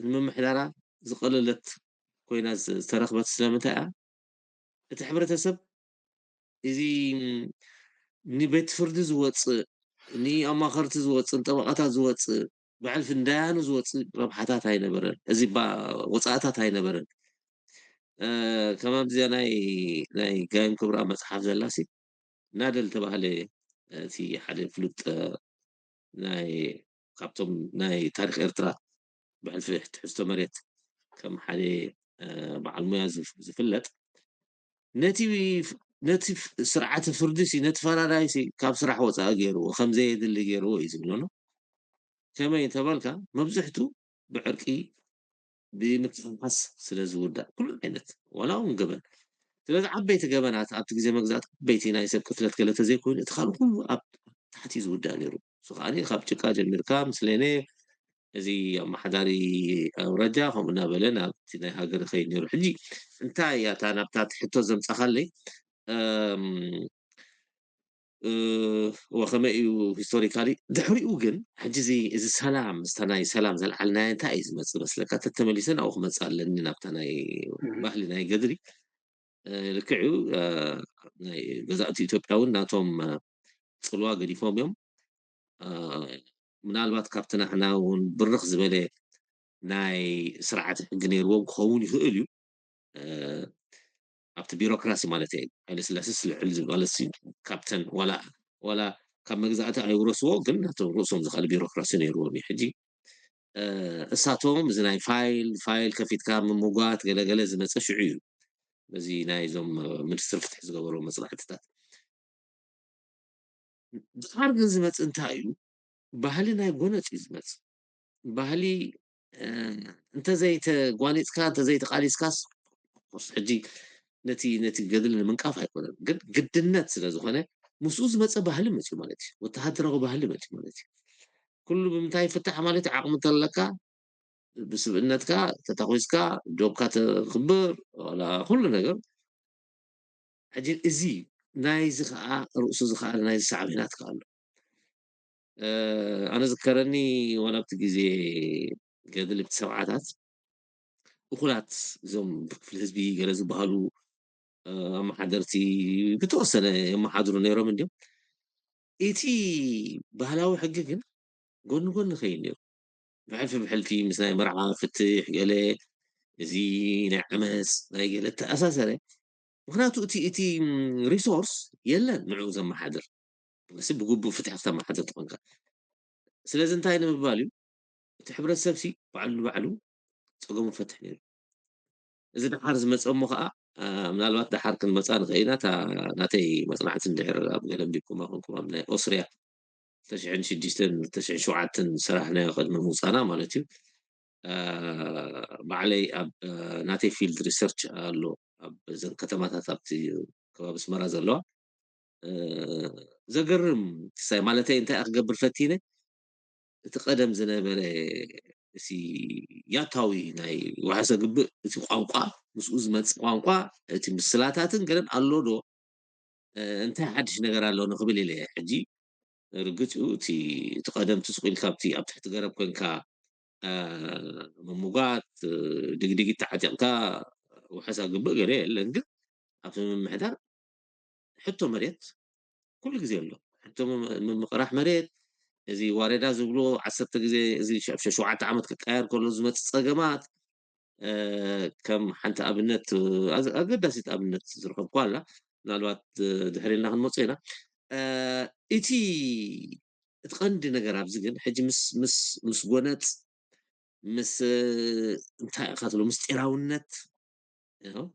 ንምምሕዳራ ዝቐለለት ኮይና ዝተረኽበት ስለምንታይ እያ? እቲ ሕብረተሰብ እዚ ንቤት ፍርዲ ዝወፅእ ንኣማኸርቲ ዝወፅእ ንጠበቃታት ዝወፅእ ብሕልፊ ንዳያኑ ዝወፅእ ረብሓታት ኣይነበረን። እዚ ወፃእታት ኣይነበረን። ከም ኣብዚኣ ናይ ናይ ጋይም ክብራ መፅሓፍ ዘላሲ ናደል ተባህለ እቲ ሓደ ፍሉጥ ናይ ካብቶም ናይ ታሪክ ኤርትራ ብሕልፊ ትሕዝቶ መሬት ከም ሓደ በዓል ሙያ ዝፍለጥ ነቲ ነቲ ስርዓተ ፍርዲ ሲ ነቲ ፈራዳይ ሲ ካብ ስራሕ ወፃኢ ገይርዎ ከም ዘየድሊ ገይርዎ እዩ ዝብለኖ። ከመይ እንተበልካ መብዝሕቱ ብዕርቂ ብምትሕሓስ ስለ ዝውዳእ ኩሉ ዓይነት ዋላ እውን ገበን ስለዚ ዓበይቲ ገበናት ኣብቲ ግዜ መግዛእቲ ዓበይቲ ናይ ሰብ ቅትለት ገለ ተዘይኮይኑ እቲ ካልእ ኩሉ ኣብ ታሕቲ እዩ ዝውዳእ ነይሩ። እሱ ከዓ ካብ ጭቃ ጀሚርካ ምስሌነ እዚ ኣመሓዳሪ ኣውራጃ ከምኡ እናበለ ናብቲ ናይ ሃገር ይኸይድ ነይሩ። ሕጂ እንታይ እያ እታ ናብታ ሕቶ ዘምፃኻለይ ወከመይ እዩ ሂስቶሪካሊ ድሕሪኡ ግን ሕጂ እዚ እዚ ሰላም ምስታ ናይ ሰላም ዘልዓልናዮ እንታይ እዩ ዝመፅእ መስለካ ተተመሊሰ ናብኡ ክመፅእ ኣለኒ ናብታ ናይ ባህሊ ናይ ገድሊ ልክዕ እዩ። ናይ ገዛእቲ ኢትዮጵያ እውን ናቶም ፅልዋ ገዲፎም እዮም። ምናልባት ካብቲ ናሕና እውን ብርኽ ዝበለ ናይ ስርዓት ሕጊ ነይርዎም ክኸውን ይኽእል እዩ። ኣብቲ ቢሮክራሲ ማለት እየ ሃይለስላሴስ ልዕል ዝባለሲ ካብተን ዋላ ዋላ ካብ መግዛእቲ ኣይውረስዎ ግን ናቶም ርእሶም ዝኽእል ቢሮክራሲ ነይርዎም እዩ። ሕጂ እሳቶም እዚ ናይ ፋይል ፋይል ከፊትካ ምምጓት ገለገለ ዝመፀ ሽዑ እዩ። በዚ ናይዞም ሚኒስትር ፍትሒ ዝገበርዎ መፅናዕትታት ድሓር ግን ዝመፅእ እንታይ እዩ? ባህሊ ናይ ጎነፅ እዩ ዝመፅእ። ባህሊ እንተዘይተጓኒፅካ እንተዘይተቃሊፅካስ ሕጂ ነቲ ነቲ ገድሊ ንምንቃፍ ኣይኮነን ግን ግድነት ስለ ዝኾነ ምስኡ ዝመፀ ባህሊ መፅዩ ማለት እዩ። ወተሃደራዊ ባህሊ መፅዩ ማለት እዩ። ኩሉ ብምንታይ ይፍታሕ ማለት እዩ? ዓቕሚ እንተለካ ብስብእነትካ ተታኺስካ ጆብካ ተኽብር ዋላ ኩሉ ነገር ሕጂ እዚ ናይዚ ከዓ ርእሱ ዝኸኣለ ናይዚ ሳዕቤናት ከዓ ኣሎ። ኣነ ዝከረኒ ዋላ ኣብቲ ግዜ ገድሊ ብቲ ሰብዓታት እኹላት እዞም ብክፍሊ ህዝቢ ገለ ዝበሃሉ ኣመሓደርቲ ብተወሰነ የመሓድሩ ነይሮም እንዲም እቲ ባህላዊ ሕጊ ግን ጎኒ ጎኒ ከይድ ነይሩ። ብሕልፊ ብሕልፊ ምስ ናይ መርዓ ፍትሕ ገለ እዚ ናይ ዓመፅ ናይ ገለ ተኣሳሰረ። ምክንያቱ እቲ እቲ ሪሶርስ የለን ንዕኡ ዘመሓድር ሲ ብግቡእ ፍትሕ ክተመሓድር ትኾንካ። ስለዚ እንታይ ንምባል እዩ እቲ ሕብረተሰብ ሲ ባዕሉ ንባዕሉ ፀገሙ ፈትሕ ነይሩ። እዚ ደሓር ዝመፀ እሞ ከዓ ምናልባት ደሓር ክንመፃ ንኽእል ኢና። እታ ናተይ መፅናዕቲ እንድሕር ኣብ ገለ ኣንቢብኩማ ኮንኩም ኣብ ናይ ኦስትርያ ክልተ ሽሕን ሽዱሽተን ክልተ ሽሕን ሸውዓተን ዝሰራሕናዮ ቅድሚ ምውፃና ማለት እዩ። ባዕለይ ኣብ ናተይ ፊልድ ሪሰርች ኣሎ ኣብ ዘን ከተማታት ኣብቲ ከባቢ ኣስመራ ዘለዋ ዘገርም ክሳይ ማለተይ እንታይ ክገብር ፈቲነ እቲ ቀደም ዝነበረ እቲ ያታዊ ናይ ዋሕሰ ግብእ እቲ ቋንቋ ምስኡ ዝመጽእ ቋንቋ እቲ ምስላታትን ገለን ኣሎ ዶ እንታይ ሓድሽ ነገር ኣሎ ንክብል ኢለ ሕጂ ርግጽ እዩ እቲ እቲ ቀደም ትስቁ ኢልካ ኣብቲ ኣብ ትሕቲ ገረብ ኮንካ ምሙጋት ድግድጊት ተዓጢቕካ ውሐሳ ግብእ ገለ የለን ግን ኣብቲ ምምሕዳር ሕቶ መሬት ኩሉ ግዜ ኣሎ ሕቶ ምምቅራሕ መሬት እዚ ዋሬዳ ዝብሎ ዓሰርተ ግዜ እዚ ሸ- ሸ- ሸውዓተ ዓመት ክቀየር ከሎ ዝመፅእ ፀገማት እ፣ ከም ሓንቲ ኣብነት እ፣ ኣዝ- ኣገዳሲት ኣብነት ዝረኸብኳ ኣላ ምናልባት እ፣ ድሕሪና ክንመፁ ኢና እ፣ እቲ እቲ ቀንዲ ነገር ኣብዚ ግን ሕጂ ምስ ምስ ምስ ጎነፅ ምስ እ፣ እንታይ ኢኻ ትብሎ ምስጢራውነት you know?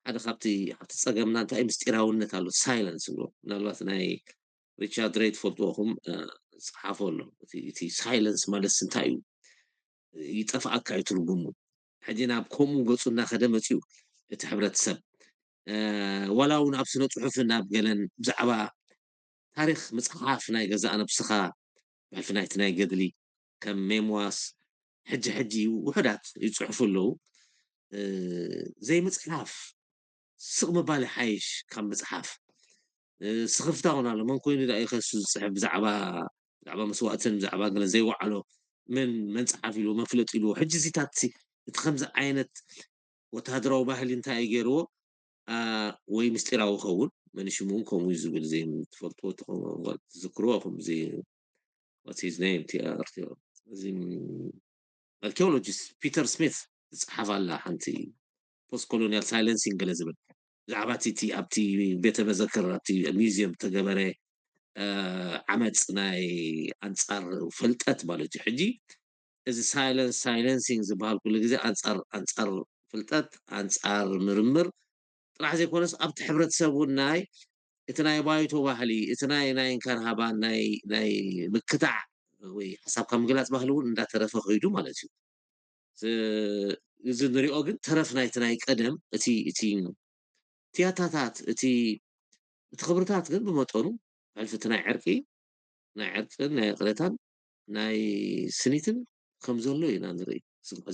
ሓደ ካብቲ ካብቲ ፀገምና እንታይ ምስጢራውነት ኣሎ ሳይለንስ ብሎ ምናልባት ናይ ሪቻርድ ሬይ ትፈልጥዎ ኹም እ፣ ዝፀሓፎ ኣሎ እቲ እቲ ሳይለንስ ማለት እንታይ እዩ ይጠፍኣካ እዩ ትርጉሙ ሕጂ ናብ ከምኡ ገፁ እናኸደ መፅዩ እቲ ሕብረተሰብ እ፣ ዋላ እውን ኣብ ስነ ፅሑፍን ኣብ ገለን ብዛዕባ ታሪክ ምፅሓፍ ናይ ገዛእ ነብስኻ ብሕልፊ ናይቲ ናይ ገድሊ ከም ሜምዋስ ሕጂ ሕጂ ውሑዳት ይፅሕፉ ኣለዉ እ፣ ዘይምፅሓፍ ስቕ ምባል ይሓይሽ ካብ ምፅሓፍ እ፣ ስኽፍታ እውን ኣሎ መን ኮይኑ ዳ እዩ ከሱ ዝፅሕፍ ብዛዕባ ብዛዕባ መስዋእትን ብዛዕባ ገለ ዘይወዓሎ መን መን ፀሓፍ ኢሉ መፍለጥ ኢሉ ሕጂ እዚታት እቲ ከምዚ ዓይነት ወታደራዊ ባህሊ እንታይ እዩ ገይርዎ ኣ፣ ወይ ምስጢራዊ ኸውን መን ሽሙ እውን ከምኡ እዩ ዝብል ዘይትፈልጥዎ ትዝክርዎ ከምዚ what's his name እቲ ኣርኪኦ እዚ ኣርኪኦሎጂስት ፒተር ስሚት ዝፀሓፍ ኣላ ሓንቲ ፖስት ኮሎኒያል ሳይለንሲንግ ገለ ዝብል ብዛዕባ እቲ ኣብቲ ቤተ መዘክር ኣብቲ ሚዚየም ተገበረ ዓመፅ ናይ ኣንፃር ፍልጠት ማለት እዩ ሕጂ እዚ ሳይለንስ ሳይለንሲንግ ዝበሃል ኩሉ ግዜ ኣንፃር ኣንፃር ፍልጠት ኣንፃር ምርምር ጥራሕ ዘይኮነስ ኣብቲ ሕብረተሰብ እውን ናይ እቲ ናይ ባይቶ ባህሊ እቲ ናይ ናይ እንካን ሃባን ናይ ናይ ምክታዕ ወይ ሓሳብካ ምግላፅ ባህሊ እውን እንዳተረፈ ከይዱ ማለት እዩ እዚ ንሪኦ ግን ተረፍ ናይቲ ናይ ቀደም እቲ እቲ ትያታታት እቲ እቲ ክብርታት ግን ብመጠኑ ሕልፊ እቲ ናይ ዕርቂ ናይ ዕርቅን ናይ ቅሬታን ናይ ስኒትን ከም ዘሎ ኢና ንርኢ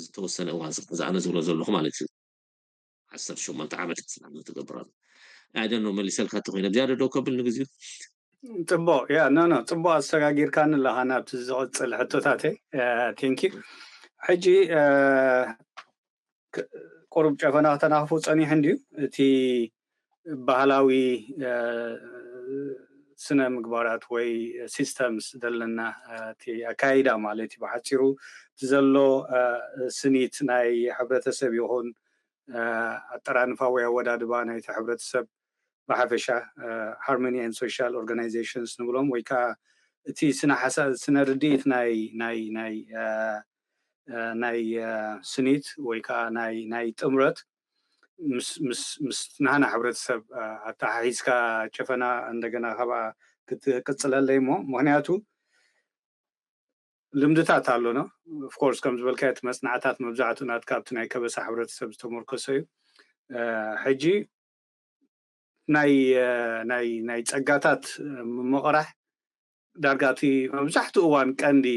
ዝተወሰነ እዋን ዝኣነ ዝብሎ ዘለኹ ማለት እዩ ዓሰርተ ሸሞንተ ዓመት ስላም ትገብር ኣሎ ኣይደኖ መሊሰልካ ተኮይነ ብዝያደ ደው ከብል ንግዚኡ ፅቡቅ ያ ኖ ኖ ፅቡቅ ኣሰጋጊርካኒ ኣለካ ናብቲ ዝቅፅል ሕቶታተይ ቴንኪ ሕጂ ቁሩብ ጨፈና ከተናክፉ ፀኒሑ እንድዩ እቲ ባህላዊ ስነ ምግባራት ወይ ሲስተምስ ዘለና እቲ ኣካይዳ ማለት እዩ ብሓፂሩ እቲ ዘሎ ስኒት ናይ ሕብረተሰብ ይኹን ኣጠራንፋ ወይ ኣወዳድባ ናይቲ ሕብረተሰብ ብሓፈሻ harmony and social organizations ንብሎም ወይ ከዓ እቲ ስነ ሓሳብ ስነ ርድኢት ናይ ናይ ናይ ናይ ስኒት ወይ ከዓ ናይ ናይ ጥምረት ምስ ምስ ምስ ናህና ሕብረተሰብ ኣተሓሒዝካ ጨፈና እንደገና ካብኣ ክትቅፅለለይ እሞ ምክንያቱ ልምድታት ኣሎና ኦፍኮርስ ከም ዝበልካ እቲ መፅናዕታት መብዛሕትኡ ናትካ ኣብቲ ናይ ከበሳ ሕብረተሰብ ዝተመርኮሰ እዩ ሕጂ ናይ ናይ ናይ ፀጋታት ምምቕራሕ ዳርጋ እቲ መብዛሕትኡ እዋን ቀንዲ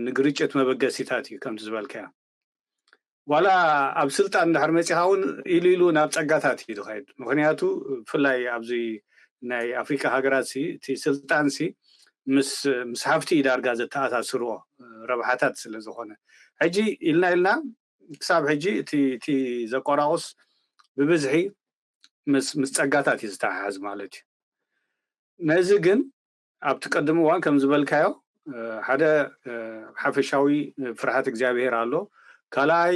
ንግርጭት መበገሲታት እዩ ከምቲ ዝበልካዮ ዋላ ኣብ ስልጣን እንድሕር መፂኻ እውን ኢሉ ኢሉ ናብ ፀጋታት እዩ ዝኸይድ ምክንያቱ ብፍላይ ኣብዚ ናይ ኣፍሪካ ሃገራት ሲ እቲ ስልጣን ሲ ምስ ምስ ሃፍቲ እዩ ዳርጋ ዘተኣሳስርዎ ረብሓታት ስለ ዝኾነ ሕጂ ኢልና ኢልና ክሳብ ሕጂ እቲ እቲ ዘቆራቑስ ብብዝሒ ምስ ምስ ፀጋታት እዩ ዝተሓሓዝ ማለት እዩ ነዚ ግን ኣብቲ ቀድም እዋን ከም ዝበልካዮ ሓደ ሓፈሻዊ ፍርሃት እግዚኣብሄር ኣሎ ካልኣይ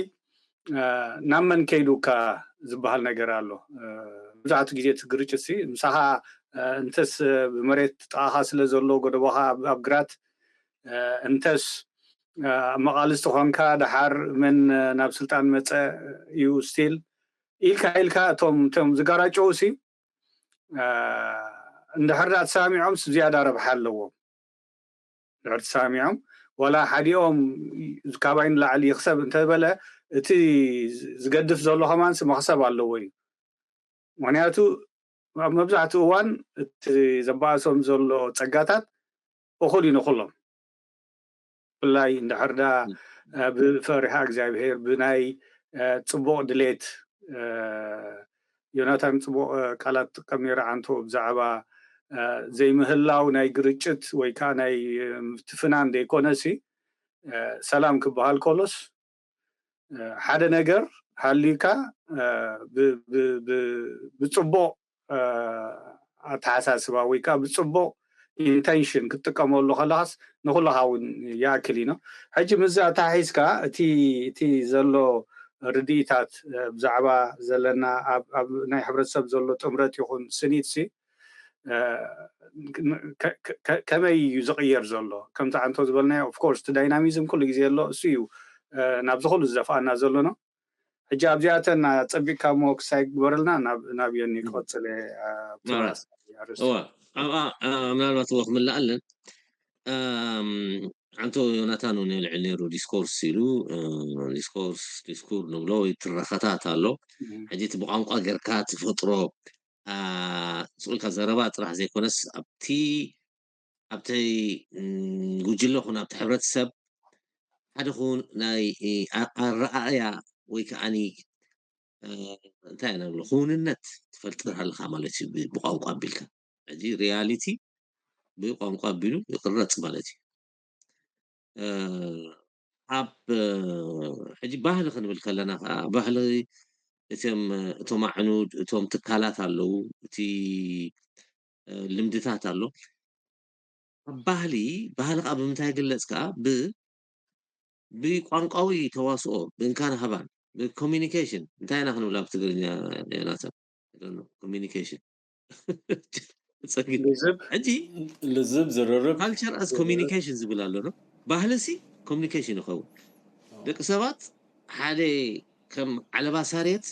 ናብ መን ከይዱካ ዝበሃል ነገር ኣሎ ብዙሓት ግዜ እቲ ግርጭት ሲ ምሳኻ እንተስ ብመሬት ጥቃኻ ስለ ዘሎ ጎደቦኻ ኣብ ግራት እንተስ መቃልስቲ ኮንካ ደሓር መን ናብ ስልጣን መፀ እዩ ስቲል ኢልካ ኢልካ እቶም እቶም ዝጋራጨው ሲ እንድሕር ዳ ተሰማሚዖም ዝያዳ ረብሓ ኣለዎም ድሕር ተሰማሚዖም ዋላ ሓዲኦም ካባይ ንላዕሊ ይክሰብ እንተበለ እቲ ዝገድፍ ዘሎ ከማንስ መክሰብ ኣለዎ እዩ ምክንያቱ ኣብ መብዛሕትኡ እዋን እቲ ዘባእሶም ዘሎ ፀጋታት እኹል እዩ ንኩሎም ብፍላይ እንድሕር ዳ ብፈሪሃ እግዚኣብሄር ብናይ ፅቡቕ ድሌት፣ ዮናታን ፅቡቕ ቃላት ትጥቀም ነይረ ዓንቶ ብዛዕባ ዘይምህላው ናይ ግርጭት ወይ ከዓ ናይ ምፍትፍናን ዘይኮነሲ፣ ሰላም ክበሃል ከሎስ ሓደ ነገር ሃልዩካ ብፅቡቕ ኣተሓሳስባ ወይ ከዓ ብፅቡቕ ኢንቴንሽን ክትጥቀመሉ ከለካስ ንኩልኻ እውን ይኣክል እዩ። ሕጂ ምስዚ ኣተሓሒዝካ እቲ እቲ ዘሎ ርድኢታት ብዛዕባ ዘለና ኣብ ናይ ሕብረተሰብ ዘሎ ጥምረት ይኹን ስኒት ሲ ከመይ እዩ ዝቕየር ዘሎ? ከምቲ ዓንቶ ዝበልናዮ ኦፍኮርስ እቲ ዳይናሚዝም ኩሉ ግዜ ኣሎ፣ እሱ እዩ ናብዚ ኩሉ ዝደፍኣና ዘሎ ነው። ሕጂ ኣብዚኣተን ኣጸቢቕካ እሞ ክሳይ ግበረልና ናብ ዮኒ ክቐጽል እየ። እዋ ምናልባት እዎ ክምልኣለን ዓንቶ ዮናታን እውን ልዕል ነይሩ ዲስኮርስ ኢሉ ዲስኮርስ ዲስኩር ንብሎ ወይ ትረኸታት ኣሎ። ሕጂ እቲ ብቋንቋ ጌርካ ትፈጥሮ ስኡልካ ዘረባ ጥራሕ ዘይኮነስ ኣብቲ ኣብቲ ጉጅለ ኹን ኣብቲ ሕብረተሰብ ሓደ ኹን ናይ ኣረኣእያ ወይ ከዓኒ እንታይ ኢና ንብሎ ክውንነት ትፈልጥር ኣለኻ ማለት እዩ። ብቋንቋ ኣቢልካ ሕጂ ሪያሊቲ ብቋንቋ ኣቢሉ ይቕረፅ ማለት እዩ። ኣብ ሕጂ ባህሊ ክንብል ከለና ከዓ ባህሊ እቶም እቶም ኣዕኑድ እቶም ትካላት ኣለዉ እቲ ልምድታት ኣሎ። ኣብ ባህሊ ባህሊ ከዓ ብምንታይ ይግለፅ ከዓ ብ ብቋንቋዊ ተዋስኦ ብእንካን ሃባን ብኮሚኒኬሽን እንታይ ኢና ክንብል ኣብ ትግርኛ ናተ ኮሚኒኬሽን ልዝብ ዝርርብ ካልቸር ኣስ ኮሚኒኬሽን ዝብል ኣሎ ነው። ባህሊ ሲ ኮሚኒኬሽን ይኸውን። ደቂ ሰባት ሓደ ከም ዓለባ ሳሬት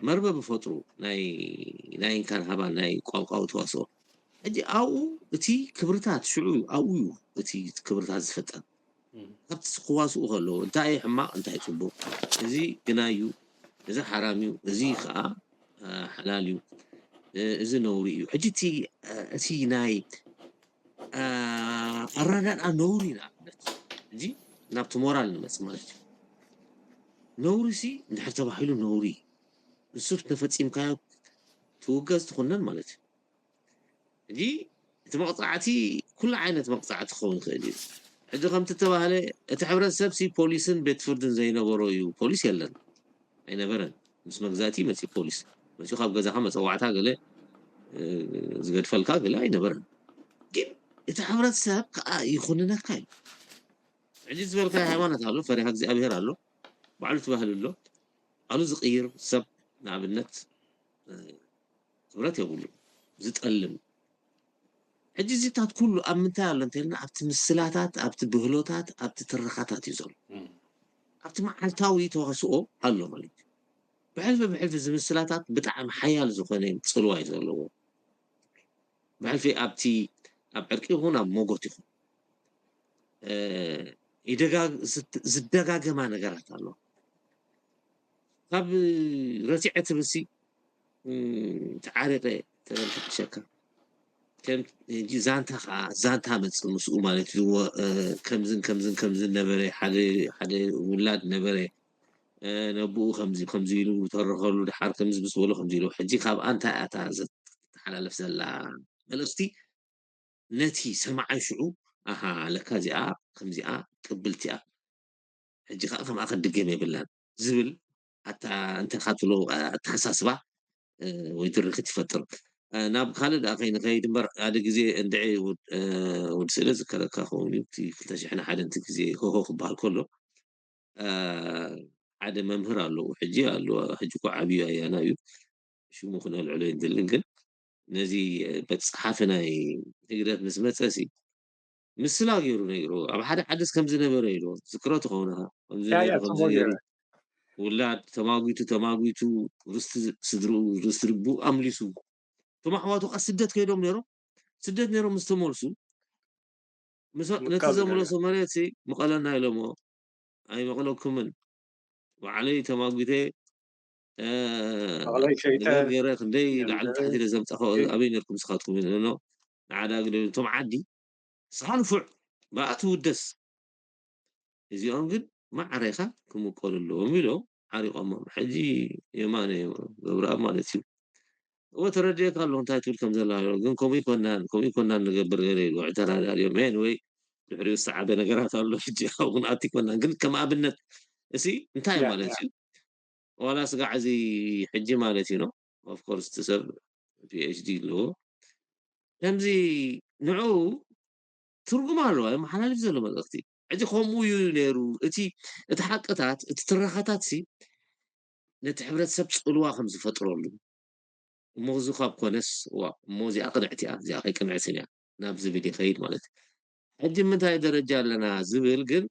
መርበብ ይፈጥሩ ናይ ናይ እንካን ሃባን ናይ ቋንቋዊ ተዋስኦ። ሕጂ ኣብኡ እቲ ክብርታት ሽዑ ኣብኡ እዩ እቲ ክብርታት ዝፍጠር። ካብቲ ክዋስኡ ከለዉ እንታይ እዩ ሕማቕ እንታይ እዩ ፅቡቕ፣ እዚ ግናይ እዩ፣ እዚ ሓራም እዩ፣ እዚ ከዓ ሓላል እዩ፣ እዚ ነውሪ እዩ። ሕጂ እቲ እቲ ናይ ኣረዳድኣ ነውሪ ንኣብነት እዚ ናብቲ ሞራል ንመፅ ማለት እዩ። ነውሪ ሲ እንድሕር ተባሂሉ ነውሪ እዩ። ንሱ ተፈፂምካዮ ትውገዝ ትኹነን ማለት እዩ። ሕጂ እቲ መቕፃዕቲ ኩሉ ዓይነት መቕፃዕቲ ክኸውን ይኽእል እዩ። ሕጂ ከምቲ ተባህለ እቲ ሕብረተሰብ ሲ ፖሊስን ቤት ፍርድን ዘይነበሮ እዩ። ፖሊስ የለን ኣይነበረን። ምስ መግዛእቲ መፂ ፖሊስ መፂ ካብ ገዛኻ መፀዋዕታ ገለ ዝገድፈልካ ገለ ኣይነበረን። ግን እቲ ሕብረተሰብ ከዓ ይኹንነካ እዩ። ሕጂ ዝበልካ ሃይማኖት ኣሎ፣ ፈሪሃ እግዚኣብሔር ኣሎ፣ ባዕሉ ትባህል ኣሎ። ባዕሉ ዝቕይር ሰብ ንኣብነት ክብረት የብሉ ዝጠልም። ሕጂ እዚታት ኩሉ ኣብ ምንታይ ኣሎ እንተልና ኣብቲ ምስላታት ኣብቲ ብህሎታት ኣብቲ ትረኻታት እዩ ዘሎ። ኣብቲ መዓልታዊ ተዋስኦ ኣሎ ማለት እዩ። ብሕልፊ ብሕልፊ ዝምስላታት ብጣዕሚ ሓያል ዝኾነ ፅልዋ እዩ ዘለዎ። ብሕልፊ ኣብቲ ኣብ ዕርቂ ይኹን ኣብ ሞጎት ይኹን ዝደጋገማ ነገራት ኣሎ። ካብ ረሲዐ ትብሲ ተዓሪቀ ተበልካ ትሸካ ከም ዛንታ ከዓ ዛንታ መፅእ ምስኡ ማለት እዩ። ከምዝን ከምዝን ከምዝን ነበረ ሓደ ሓደ ውላድ ነበረ ነብኡ ከምዚ ከምዚ ኢሉ ተረኸሉ ድሓር ከምዚ ምስ በሎ ከምዚ ኢሉ ሕጂ ካብኣ እንታይ ኣታ ዘተሓላለፍ ዘላ መልእኽቲ ነቲ ሰማዓይ ሽዑ ኣሃ ለካ እዚኣ ከምዚኣ ቅብልቲ እያ ሕጂ ከዓ ከምኣ ክድገም የብላን ዝብል ኣታ እንተ ካትሎ ኣተሓሳስባ ወይ ድርክት ይፈጥር። ናብ ካልእ ደኣ ከይንኸይድ እምበር ሓደ ግዜ እንድዒ ወዲ ስእለ ዝከረካ ከውን እዩ እቲ ክልተ ሽሕን ሓደን እቲ ግዜ ሆሆ ክበሃል ከሎ ሓደ መምህር ኣለዎ ሕጂ ኣለዎ ሕጂ እኮ ዓብዩ ኣያና እዩ ሽሙ ክነልዕሎ ይንትልን ግን ነዚ መፅሓፊ ናይ ህግደፍ ምስ መፀ ሲ ምስላ ገይሩ ነይሩ ኣብ ሓደ ዓድስ ከም ዝነበረ ኢሉ ዝክሮ ትኸውን ኢኻ ከምዚ ነይሩ ከምዚ ነይሩ ውላድ ተማጒቱ ተማጒቱ ርስቲ ስድርኡ ርስቲ ልቡ ኣምሊሱ እቶም ኣሕዋቱ ቃ ስደት ከይዶም ነይሮም ስደት ነይሮም ምስ ተመልሱ ነቲ ዘምለሶ መሬት ሲ ምቐለና ኢሎሞ ኣይመቐለኩምን ባዕለይ ተማጒተ ገረ ክንደይ ላዕሊ ታሕቲ ኢለ ዘምፃኸ ኣበይ ነርኩም ስኻትኩም ኢለ ንዓዳ ግደ እቶም ዓዲ ስኻ ንፉዕ ብኣ ትውደስ። እዚኦም ግን ማዕረ ኢኻ ክምቀሉ ኣለዎም ኢሎም ዓሪቖሞም። ሕጂ የማነ ገብረኣብ ማለት እዩ። እወ ተረድኤካ ኣለኹ እንታይ ትብል ከም ዘላ፣ ግን ከምኡ ይኮናን ከምኡ ይኮናን ንገብር ገለ ኢሉ ዕተራዳሪኦም። ኤን ወይ ድሕሪኡ ዝሰዓበ ነገራት ኣሎ። ሕጂ ኣብኡ ክንኣቱ ይኮናን፣ ግን ከም ኣብነት እሲ እንታይ ማለት እዩ? ዋላ ስጋዕ እዚ ሕጂ ማለት እዩ ነው። ኦፍኮርስ እቲ ሰብ ፒኤችዲ ኣለዎ። ከምዚ ንዑ ትርጉም ኣለዋ የመሓላልፍ ዘሎ መልእኽቲ። ሕጂ ከምኡ እዩ ነይሩ። እቲ እቲ ሓቅታት እቲ ትረኻታት ሲ ነቲ ሕብረተሰብ ጽልዋ ከም ዝፈጥረሉ እሞ እዚ ካብ ኮነስ ዋ እሞ እዚኣ ቅንዕቲ እያ፣ እዚኣ ከይቅንዕትን እያ ናብ ዝብል ይኸይድ ማለት እዩ። ሕጂ ምንታይ ደረጃ ኣለና ዝብል ግን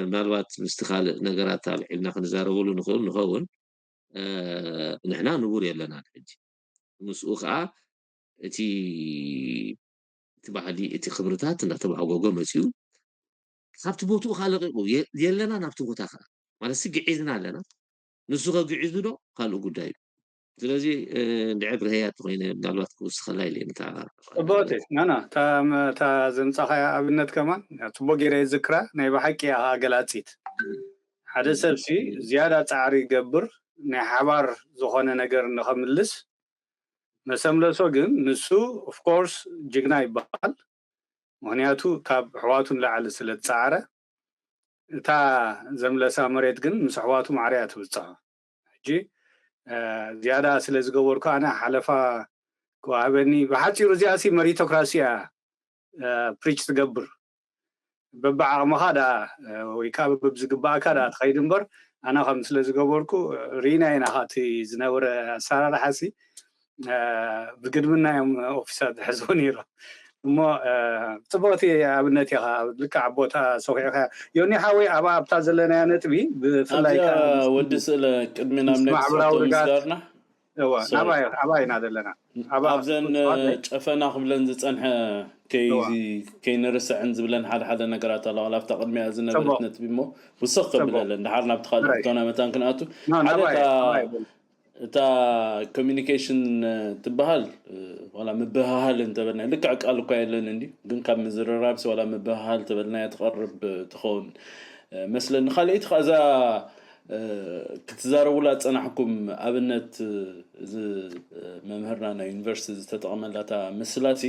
ምናልባት ምስቲ ካልእ ነገራት ኣልዒልና ክንዛረበሉ ንኽእል ንኸውን። ንሕና ንቡር የለናን ሕጂ። ምስኡ ከዓ እቲ እቲ ባህሊ እቲ ክብርታት እናተባህጎጎ መፅኡ ካብቲ ቦትኡ ከዓ ለቂቁ የለና ናብቲ ቦታ ከዓ ማለት ሲ ግዒዝና ኣለና። ንሱ ከግዒዙ ዶ ካልእ ጉዳይ እዩ። ስለዚ እንድዐ ብርሀያ ተኮይነ ምናልባት ክውስኸላ ኢለ ምታ ጽቡቅቲ ናና እታ ዘምጻኻያ ኣብነት ከማን ጽቡቅ ገይረ ዝክራ ናይ ብሓቂ ኢኻ ገላጺት። ሓደ ሰብሲ ዝያዳ ጻዕሪ ይገብር ናይ ሓባር ዝኾነ ነገር ንኸምልስ መሰምለሶ ግን ንሱ ኦፍኮርስ ጅግና ይበሃል። ምክንያቱ ካብ ኣሕዋቱ ንላዕሊ ስለ ዝጸዓረ እታ ዘምለሳ መሬት ግን ምስ ኣሕዋቱ ማዕረ እያ ትብጽሖ። ሕጂ ዝያዳ ስለ ዝገበርኩ ኣነ ሓለፋ ክወሃበኒ ብሓፂሩ እዚኣ ሲ መሪቶክራሲ እያ ፕሪች ትገብር። በብዓቕምኻ ዳ ወይ ከዓ በብዝግባእካ ዳ ትኸይድ እምበር ኣነ ከም ስለ ዝገበርኩ ርኢና ኢና እቲ ዝነበረ ኣሰራርሓ ሲ ብግድምና እዮም ኦፊሳት ዝሕዝዎ ነይሮም እሞ ፅቡቅቲ ኣብነት ኢኻ ልክዕ ኣቦታ ሰኺዕካ ዮኒ ሓወይ ኣብ ኣብታ ዘለናያ ነጥቢ ብፍላይ ወዲ ስእለ ቅድሚ ናብ ማሕበራዊ ርግኣት ምስጋርና ኣባ ኢና ዘለና ኣብዘን ጨፈና ክብለን ዝፀንሐ ከይንርስዕን ዝብለን ሓደ ሓደ ነገራት ኣለዋ ኣብታ ቅድሚያ ዝነበረት ነጥቢ እሞ ውስኽ ከብለለን ድሓር ናብቲ ካልእ ቶና መታን ክንኣቱ ሓደ እታ ኮሚኒኬሽን ትበሃል ዋላ ምብህሃል እንተበልና ልክዕ ቃል እኳ የለን እንዲ ግን ካብ ምዝርራብሲ ዋላ ምብህሃል ተበልናያ ትቐርብ ትኸውን መስለኒ ካልኣይቲ ከዛ ክትዛረቡላ ዝፀናሕኩም ኣብነት እዚ መምህርና ናይ ዩኒቨርሲቲ ዝተጠቐመላታ ምስላሲ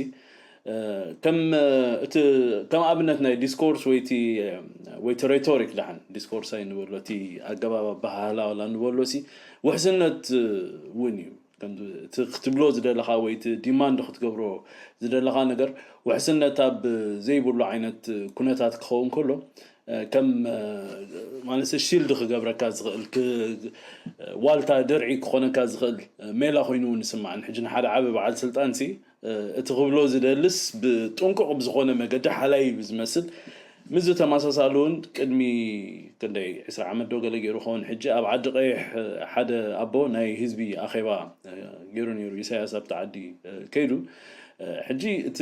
ከም ኣብነት ናይ ዲስኮርስ ወይቲ ወይቲ ሬቶሪክ ዳሓን ዲስኮርስ ኣይንበሎ እቲ ኣገባብ ኣባሃህላ ዋላ ንበሎ ሲ ውሕስነት እውን እዩ ክትብሎ ዝደለኻ ወይ እቲ ዲማንድ ክትገብሮ ዝደለኻ ነገር ውሕስነት ኣብ ዘይብሉ ዓይነት ኩነታት ክኸውን ከሎ ከም ማለት ሽልድ ክገብረካ ዝኽእል ዋልታ ድርዒ ክኾነካ ዝኽእል ሜላ ኮይኑ እውን ይስማዕን ሕጂ ንሓደ ዓበ በዓል ስልጣን ሲ እቲ ክብሎ ዝደልስ ብጥንቁቕ ብዝኾነ መገዲ ሓላይ ብዝመስል ምዚ ተመሳሳሊ እውን ቅድሚ ክንደይ ዕስራ ዓመት ዶ ገለ ገይሩ ኸውን ሕጂ ኣብ ዓዲ ቀይሕ ሓደ ኣቦ ናይ ህዝቢ ኣኼባ ገይሩ ነይሩ ኢሳያስ ኣብቲ ዓዲ ከይዱ ሕጂ እቲ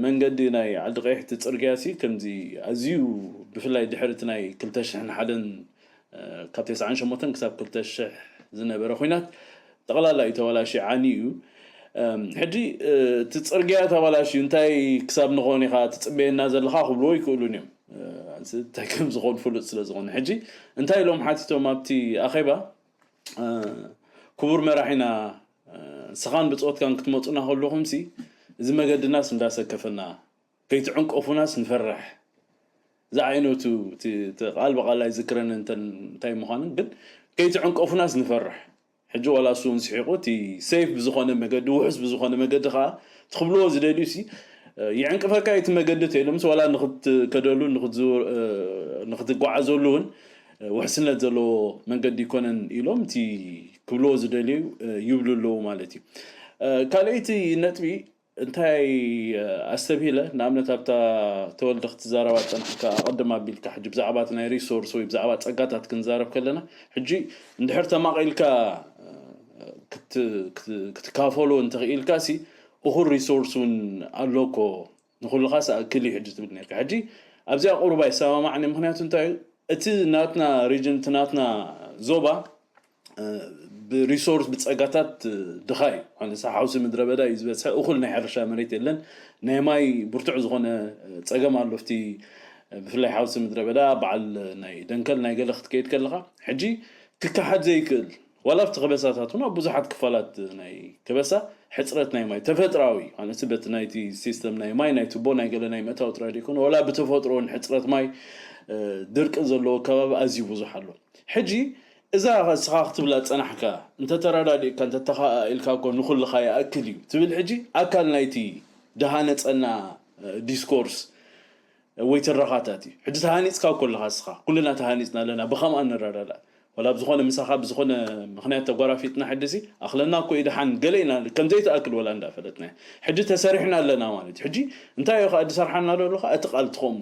መንገዲ ናይ ዓዲ ቀይሕ እቲ ፅርግያ ሲ ከምዚ ኣዝዩ ብፍላይ ድሕሪ እቲ ናይ ክልተ ሽሕን ሓደን ካብ ተስዓን ሸሞንተን ክሳብ ክልተ ሽሕ ዝነበረ ኩናት ጠቕላላ እዩ ተበላሽዓኒ እዩ ሕጂ እቲ ፅርግያ ተበላሽ እዩ እንታይ ክሳብ ንኾን ኢኻ ትፅበየና ዘለካ ክብልዎ ይክእሉን እዮም እንታይ ከም ዝኾን ፍሉጥ ስለ ዝኾነ ሕጂ እንታይ ኢሎም ሓቲቶም ኣብቲ ኣኼባ ክቡር መራሒና ንስኻን ብፆትካን ክትመፁና ከለኹም ሲ እዚ መገድናስ እንዳሰከፈና ከይትዕንቀፉናስ ንፈርሕ ዝዓይነቱ ቃል ብቃል ኣይዝክረን እንተን እንታይ ምዃንን ግን ከይትዕንቀፉናስ ንፈርሕ ሕጂ ዋላ እሱ እውን ስሒቑ እቲ ሴፍ ብዝኾነ መገዲ ውሑስ ብዝኾነ መገዲ ከዓ ትኽብልዎ ዝደልዩ ሲ ይዕንቅፈካ እቲ መገዲ ተኢሎምስ ዋላ ንክትከደሉ ንክትጓዓዘሉ እውን ውሕስነት ዘለዎ መንገዲ ይኮነን ኢሎም እቲ ክብልዎ ዝደልዩ ይብሉ ኣለዉ ማለት እዩ ካልኣይቲ ነጥቢ እንታይ ኣስተብሂለ ንኣብነት ኣብታ ተወልደ ክትዛረባ ዝፀናሕካ ኣቐድም ኣቢልካ ሕጂ ብዛዕባ ናይ ሪሶርስ ወይ ብዛዕባ ፀጋታት ክንዛረብ ከለና ሕጂ እንድሕር ተማቒልካ ክትካፈሎ እንተኽኢልካ ሲ እኹል ሪሶርስ እውን ኣሎ እኮ ንኩልኻ ዝኣክል እዩ ሕጂ ትብል ነርካ ሕጂ ኣብዚኣ ቁሩብ ኣይሰማማዕን ምክንያቱ እንታይ እዩ እቲ ናትና ሪጅን እቲ ናትና ዞባ ብሪሶርስ ብፀጋታት ድኻ እዩ ሓውሲ ምድረ በዳ እዩ ዝበዝሐ እኩል ናይ ሕርሻ መሬት የለን ናይ ማይ ብርቱዕ ዝኾነ ፀገም ኣሎ ኣብቲ ብፍላይ ሓውሲ ምድረ በዳ በዓል ናይ ደንከል ናይ ገለ ክትከይድ ከለኻ ሕጂ ክከሓድ ዘይክእል ዋላ ኣብቲ ከበሳታት እውን ኣብ ብዙሓት ክፋላት ናይ ከበሳ ሕፅረት ናይ ማይ ተፈጥራዊ ማለት በቲ ናይቲ ሲስተም ናይ ማይ ናይ ቱቦ ናይ ገለ ናይ ምእታው ጥራይ ዘይኮነ ዋላ ብተፈጥሮ እውን ሕፅረት ማይ ድርቂ ዘለዎ ከባቢ ኣዝዩ ብዙሕ ኣሎ። ሕጂ እዛ እስኻ ክትብላ ዝፀናሕካ እንተተረዳዲእካ እንተተኻኢልካ እኮ ንኹልኻ ይኣክል እዩ ትብል ሕጂ ኣካል ናይቲ ደሃነፀና ዲስኮርስ ወይ ትረኻታት እዩ። ሕጂ ተሃኒፅካ እኮ ኣለኻ እስኻ ኩልና ተሃኒፅና ኣለና ብኸምኣ ንረዳዳእ ዋላ ብዝኾነ ምሳኻ ብዝኾነ ምኽንያት ተጓራፊጥና ሕድሲ ኣኽለና እኮ ይድሓን ገለ ኢና ከምዘይትኣክል ወላ እንዳፈለጥና ሕጂ ተሰሪሕና ኣለና ማለት እዩ። ሕጂ እንታይ እዩ ከዓ ዝሰርሓና ዘሎ ከዓ እቲ ቃል ትኸሙ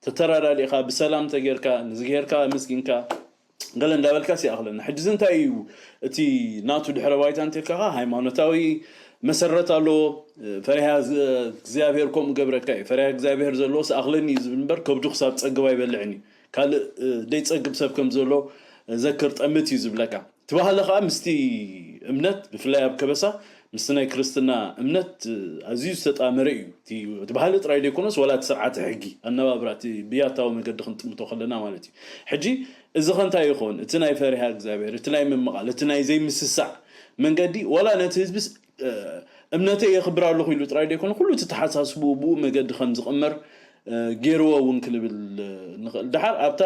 ተተራዳዲእካ ብሰላም ተጌርካ ንዝጌርካ ምስኪንካ ገለ እንዳበልካ ሲኣኽለና ሕጂ እንታይ እዩ እቲ ናቱ ድሕረ ባይታ እንተልካ ሃይማኖታዊ መሰረት ኣለዎ። ፈሪሃ እግዚኣብሔር ከምኡ ገብረካ እዩ ፈሪሃ እግዚኣብሔር ዘለዎ ሰኣኽለኒ እዩ ዝብል እምበር ከብዱ ክሳብ ፀግብ ኣይበልዕን እዩ። ካልእ ዘይፀግብ ሰብ ከም ዘሎ ዘክር ጠምት እዩ ዝብለካ። ትባህለ ከዓ ምስቲ እምነት ብፍላይ ኣብ ከበሳ ምስቲ ናይ ክርስትና እምነት ኣዝዩ ዝተጣመረ እዩ። እቲ ባህሊ ጥራይ ዘይኮነስ ዋላ እቲ ስርዓተ ሕጊ ኣነባብራ እቲ ብያታዊ መገዲ ክንጥምቶ ከለና ማለት እዩ። ሕጂ እዚ ከንታይ ይኸውን እቲ ናይ ፈሪሃ እግዚኣብሔር እቲ ናይ ምምቓል እቲ ናይ ዘይምስሳዕ መንገዲ ዋላ ነቲ ህዝቢ እምነተይ የኽብር ኣለኹ ኢሉ ጥራይ ዘይኮነ ኩሉ እቲ ተሓሳስቡ ብኡ መገዲ ከም ዝቕመር ገይርዎ እውን ክንብል ንኽእል። ድሓር ኣብታ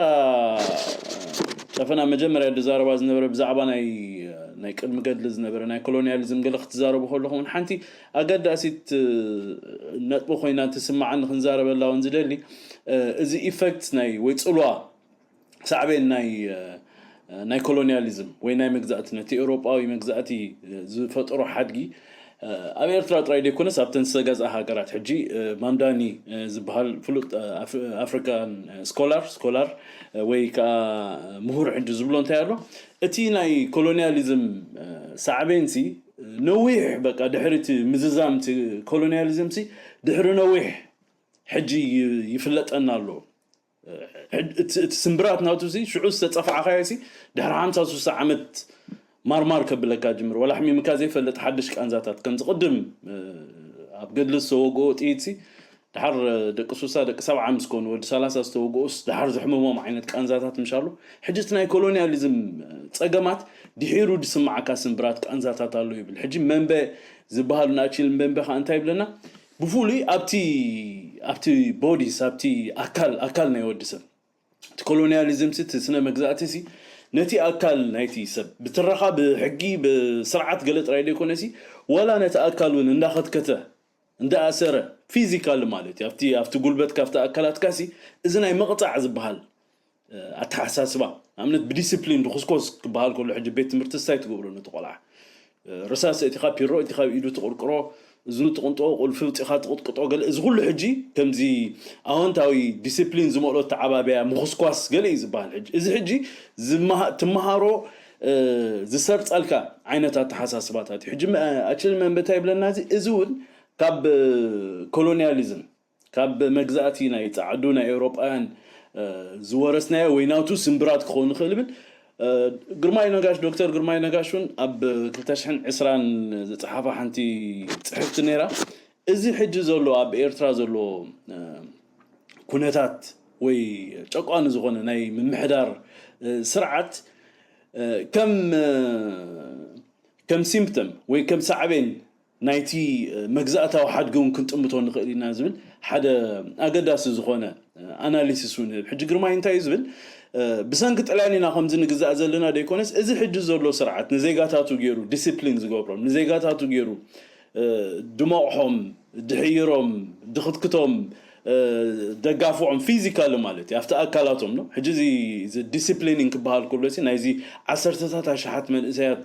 ጨፈና መጀመርያ ዝዛረባ ዝነበረ ብዛዕባ ናይ ናይ ቅድሚ ገድሊ ዝነበረ ናይ ኮሎኒያሊዝም ገለ ክትዛረቡ ከለኹም ሓንቲ ኣገዳሲት ነጥቢ ኮይና ትስማዓኒ ክንዛረበላ እውን ዝደሊ እዚ ኢፌክት ናይ ወይ ፅልዋ ሳዕቤን ናይ ናይ ኮሎኒያሊዝም ወይ ናይ መግዛእቲ ነቲ ኤውሮጳዊ መግዛእቲ ዝፈጠሮ ሓድጊ ኣብ ኤርትራ ጥራይ ዘይኮነስ ኣብተን ዝተገዝኣ ሃገራት ሕጂ ማምዳኒ ዝበሃል ፍሉጥ ኣፍሪካን ስኮላር ስኮላር ወይ ከዓ ምሁር ሕጂ ዝብሎ እንታይ ኣሎ እቲ ናይ ኮሎኒያሊዝም ሳዕቤንሲ ነዊሕ በቃ ድሕሪ እቲ ምዝዛም እቲ ኮሎኒያሊዝም ሲ ድሕሪ ነዊሕ ሕጂ ይፍለጠና ኣሎ። እቲ ስምብራት ናቱ ሲ ሽዑ ዝተፀፋዕካዮ ሲ ድሕሪ ሓምሳ ሱሳ ዓመት ማርማር ከብለካ ጅምር ዋላ ሕሚምካ ዘይፈልጥ ሓድሽ ቃንዛታት ከምዚ ቅድም ኣብ ገድሊ ዝተወግኦ ጥይት ሲ ድሓር ደቂ ሱሳ ደቂ ሰብዓ ምስ ኮኑ ወዲ ሰላሳ ዝተወግኦስ ድሓር ዘሕምሞም ዓይነት ቃንዛታት ምሻሉ ሕጂ እቲ ናይ ኮሎኒያሊዝም ፀገማት ድሒሩ ዝስማዓካ ስምብራት ቃንዛታት ኣሎ ይብል። ሕጂ መንበ ዝበሃሉ ንኣችል መንበ ከዓ እንታይ ይብለና ብፍሉይ ኣብቲ ኣብቲ ቦዲስ ኣብቲ ኣካል ኣካል ናይ ወዲ ሰብ እቲ ኮሎኒያሊዝም ሲ እቲ ስነ መግዛእቲ ሲ ነቲ ኣካል ናይቲ ሰብ ብትረኻ ብሕጊ ብስርዓት ገለ ጥራይ ዘይኮነ ሲ ዋላ ነቲ ኣካል እውን እንዳኸትከተ እንዳኣሰረ ፊዚካል ማለት እዩ ኣብቲ ኣብቲ ጉልበት ካብቲ ኣካላትካ ሲ እዚ ናይ ምቕፃዕ ዝበሃል ኣተሓሳስባ ንኣብነት ብዲስፕሊን ድኩስኮስ ክበሃል ከሎ ሕጂ ቤት ትምህርቲ ስታይ ትገብሮ ነቲ ቆልዓ ርሳስ እቲኻ ፒሮ እቲኻ ኢዱ ትቕርቅሮ እዝኑ ትቕንጦ ቁልፊ ውፂኻ ትቕጥቅጦ ገለ እዚ ኩሉ ሕጂ ከምዚ ኣወንታዊ ዲስፕሊን ዝመልኦ ተዓባበያ ምኹስኳስ ገለ እዩ ዝበሃል ሕጂ እዚ ሕጂ ትመሃሮ ዝሰርፀልካ ዓይነት ኣተሓሳስባታት እዩ ሕጂ ኣችል መንበታ ይብለና እዚ እዚ እውን ካብ ኮሎኒያሊዝም ካብ መግዛእቲ ናይ ፃዕዱ ናይ ኤውሮጳውያን ዝወረስናዮ ወይ ናቱ ስምብራት ክኸውን ይኽእል ብል ግርማይ ነጋሽ ዶክተር ግርማይ ነጋሽ እውን ኣብ ክልተ ሽሕን ዕስራን ዝፀሓፋ ሓንቲ ፅሕፍቲ ነይራ እዚ ሕጂ ዘሎ ኣብ ኤርትራ ዘሎ ኩነታት ወይ ጨቋኒ ዝኾነ ናይ ምምሕዳር ስርዓት ከም ከም ሲምፕተም ወይ ከም ሳዕቤን ናይቲ መግዛእታዊ ሓድጊ እውን ክንጥምቶ ንኽእል ኢና ዝብል ሓደ ኣገዳሲ ዝኾነ ኣናሊሲስ እውን ይህብ። ሕጂ ግርማይ እንታይ እዩ ዝብል ብሰንኪ ጥልያን ኢና ከምዚ ንግዛእ ዘለና ዘይኮነስ እዚ ሕጂ ዘሎ ስርዓት ንዜጋታቱ ገይሩ ዲስፕሊን ዝገብሮም ንዜጋታቱ ገይሩ ድመቑሖም ድሕይሮም ድኽትክቶም ደጋፍዖም ፊዚካሊ ማለት እዩ ኣብቲ ኣካላቶም ነው ሕጂ እዚ ዲስፕሊኒንግ ክበሃል ከሎ ናይዚ ዓሰርተታት ኣሽሓት መንእሰያት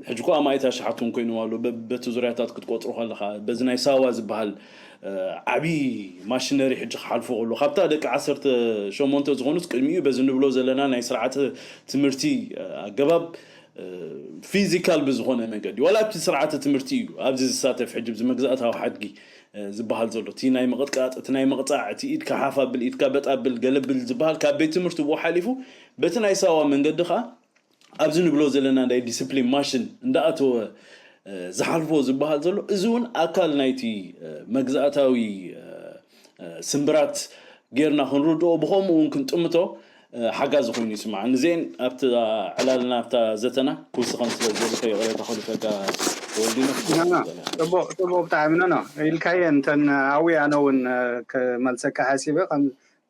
ሕጂ ኮ ኣማኢት ኣሽሓት እውን ኮይኖም ኣሎ በቲ ዙርያታት ክትቆጥሩ ከለካ በዚ ናይ ሳዋ ዝበሃል ዓብዪ ማሽነሪ ሕጂ ክሓልፎ ከሎ ካብታ ደቂ ዓሰርተ ሸሞንተ ዝኾኑት ቅድሚኡ በዚ ንብሎ ዘለና ናይ ስርዓተ ትምህርቲ ኣገባብ ፊዚካል ብዝኾነ መንገዲ ዋላ ኣብቲ ስርዓተ ትምህርቲ እዩ ኣብዚ ዝሳተፍ ሕጂ እዚ መግዛእታዊ ሓድጊ ዝበሃል ዘሎ እቲ ናይ ምቕጥቃጥ እቲ ናይ ምቕፃዕ እቲ ኢድካ ሓፍ ኣብል ኢድካ በጥ ኣብል ገለብል ዝበሃል ካብ ቤት ትምህርቲ ብኡ ሓሊፉ በቲ ናይ ሳዋ መንገዲ ከዓ ኣብዚ ንብሎ ዘለና ናይ ዲስፕሊን ማሽን እንዳኣተወ ዝሓልፎ ዝበሃል ዘሎ እዚ እውን ኣካል ናይቲ መግዛእታዊ ስምብራት ጌርና ክንርድኦ፣ ብኸምኡ እውን ክንጥምቶ ሓጋዚ ኮይኑ ይስማዓኒ። እዚአን ኣብቲ ዕላልና ኣብታ ዘተና ክውስኸን ስለ ዝደለኹ ይቕሬታ ከሊፈካ ወልዲኖስ። ጽቡቕ ጽቡቕ ብጣዕሚ ኖ ኢልካየ እንተን ኣዊ ኣነ እውን ክመልሰካ ሓሲበ ከም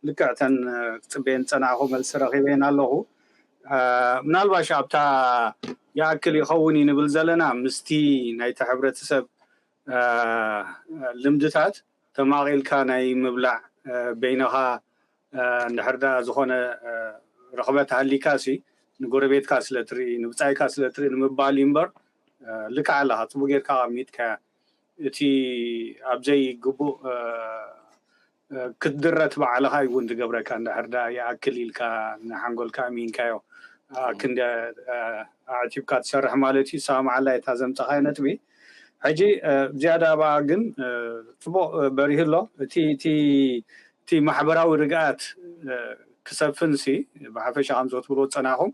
ልክዕ እተን ክጽበየን ጸናዕኹ መልሲ ረኺበየን ኣለኹ። ምናልባሽ ኣብታ ይኣክል ይኸውን እዩ ንብል ዘለና ምስቲ ናይቲ ሕብረተሰብ ልምድታት ተማቒልካ ናይ ምብላዕ በይንኻ እንድሕር ዳ ዝኾነ ረኽበት ሃሊካ ሲ ንጎረቤትካ ስለ ትርኢ ንብጻይካ ስለ ትርኢ ንምባል እዩ እምበር ልክዕ ኣለኻ፣ ጽቡቅ ጌርካ ኣቐሚጥካያ። እቲ ኣብዘይ ግቡእ ክትድረት ባዕልኻ እውን ትገብረካ እንድሕር ዳ ይኣክል ኢልካ ንሓንጎልካ ኣሚንካዮ ክንዲ ኣዕቲብካ ትሰርሕ ማለት እዩ። ሰማምዓላ እታ ዘምጻኻዮ ነጥቢ። ሕጂ ዝያዳ ብኣ ግን ጽቡቕ በሪህ ኣሎ። እቲ እቲ እቲ ማሕበራዊ ርግኣት ክሰፍን ሲ ብሓፈሻ ከም ትብልዎ ዝጸናኹም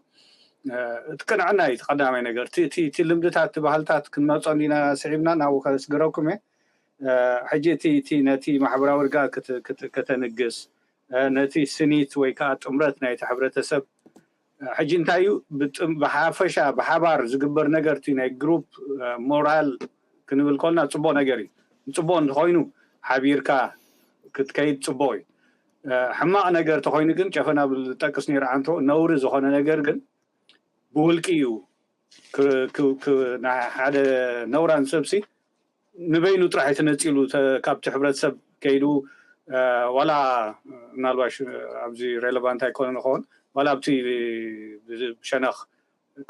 እቲ ቅንዕና እዩ። እቲ ቀዳማይ ነገር እቲ ልምድታት እቲ ባህልታት ክንመጾ እንዲና ስዒብና ናብኡ ከስግረኩም እየ። ሕጂ እቲ ነቲ ማሕበራዊ ርግኣት ከተንግስ ነቲ ስኒት ወይ ከዓ ጥምረት ናይቲ ሕብረተሰብ ሕጂ እንታይ እዩ ብሓፈሻ ብሓባር ዝግበር ነገር እቲ ናይ ግሩፕ ሞራል ክንብል ከልና ፅቡቅ ነገር እዩ። ፅቡቅ እንተኮይኑ ሓቢርካ ክትከይድ ፅቡቅ እዩ። ሕማቅ ነገር ተኮይኑ ግን ጨፈና ብጠቅስ ነይሩ ዓንቶ ነውሪ ዝኮነ ነገር ግን ብውልቂ እዩ። ሓደ ነውራን ሰብሲ ንበይኑ ጥራሕ ተነፂሉ ካብቲ ሕብረተሰብ ከይዱ ዋላ ምናልባሽ ኣብዚ ሬለቫንት ኣይኮነ ንኸውን ዋላ ኣብቲ ሸነኽ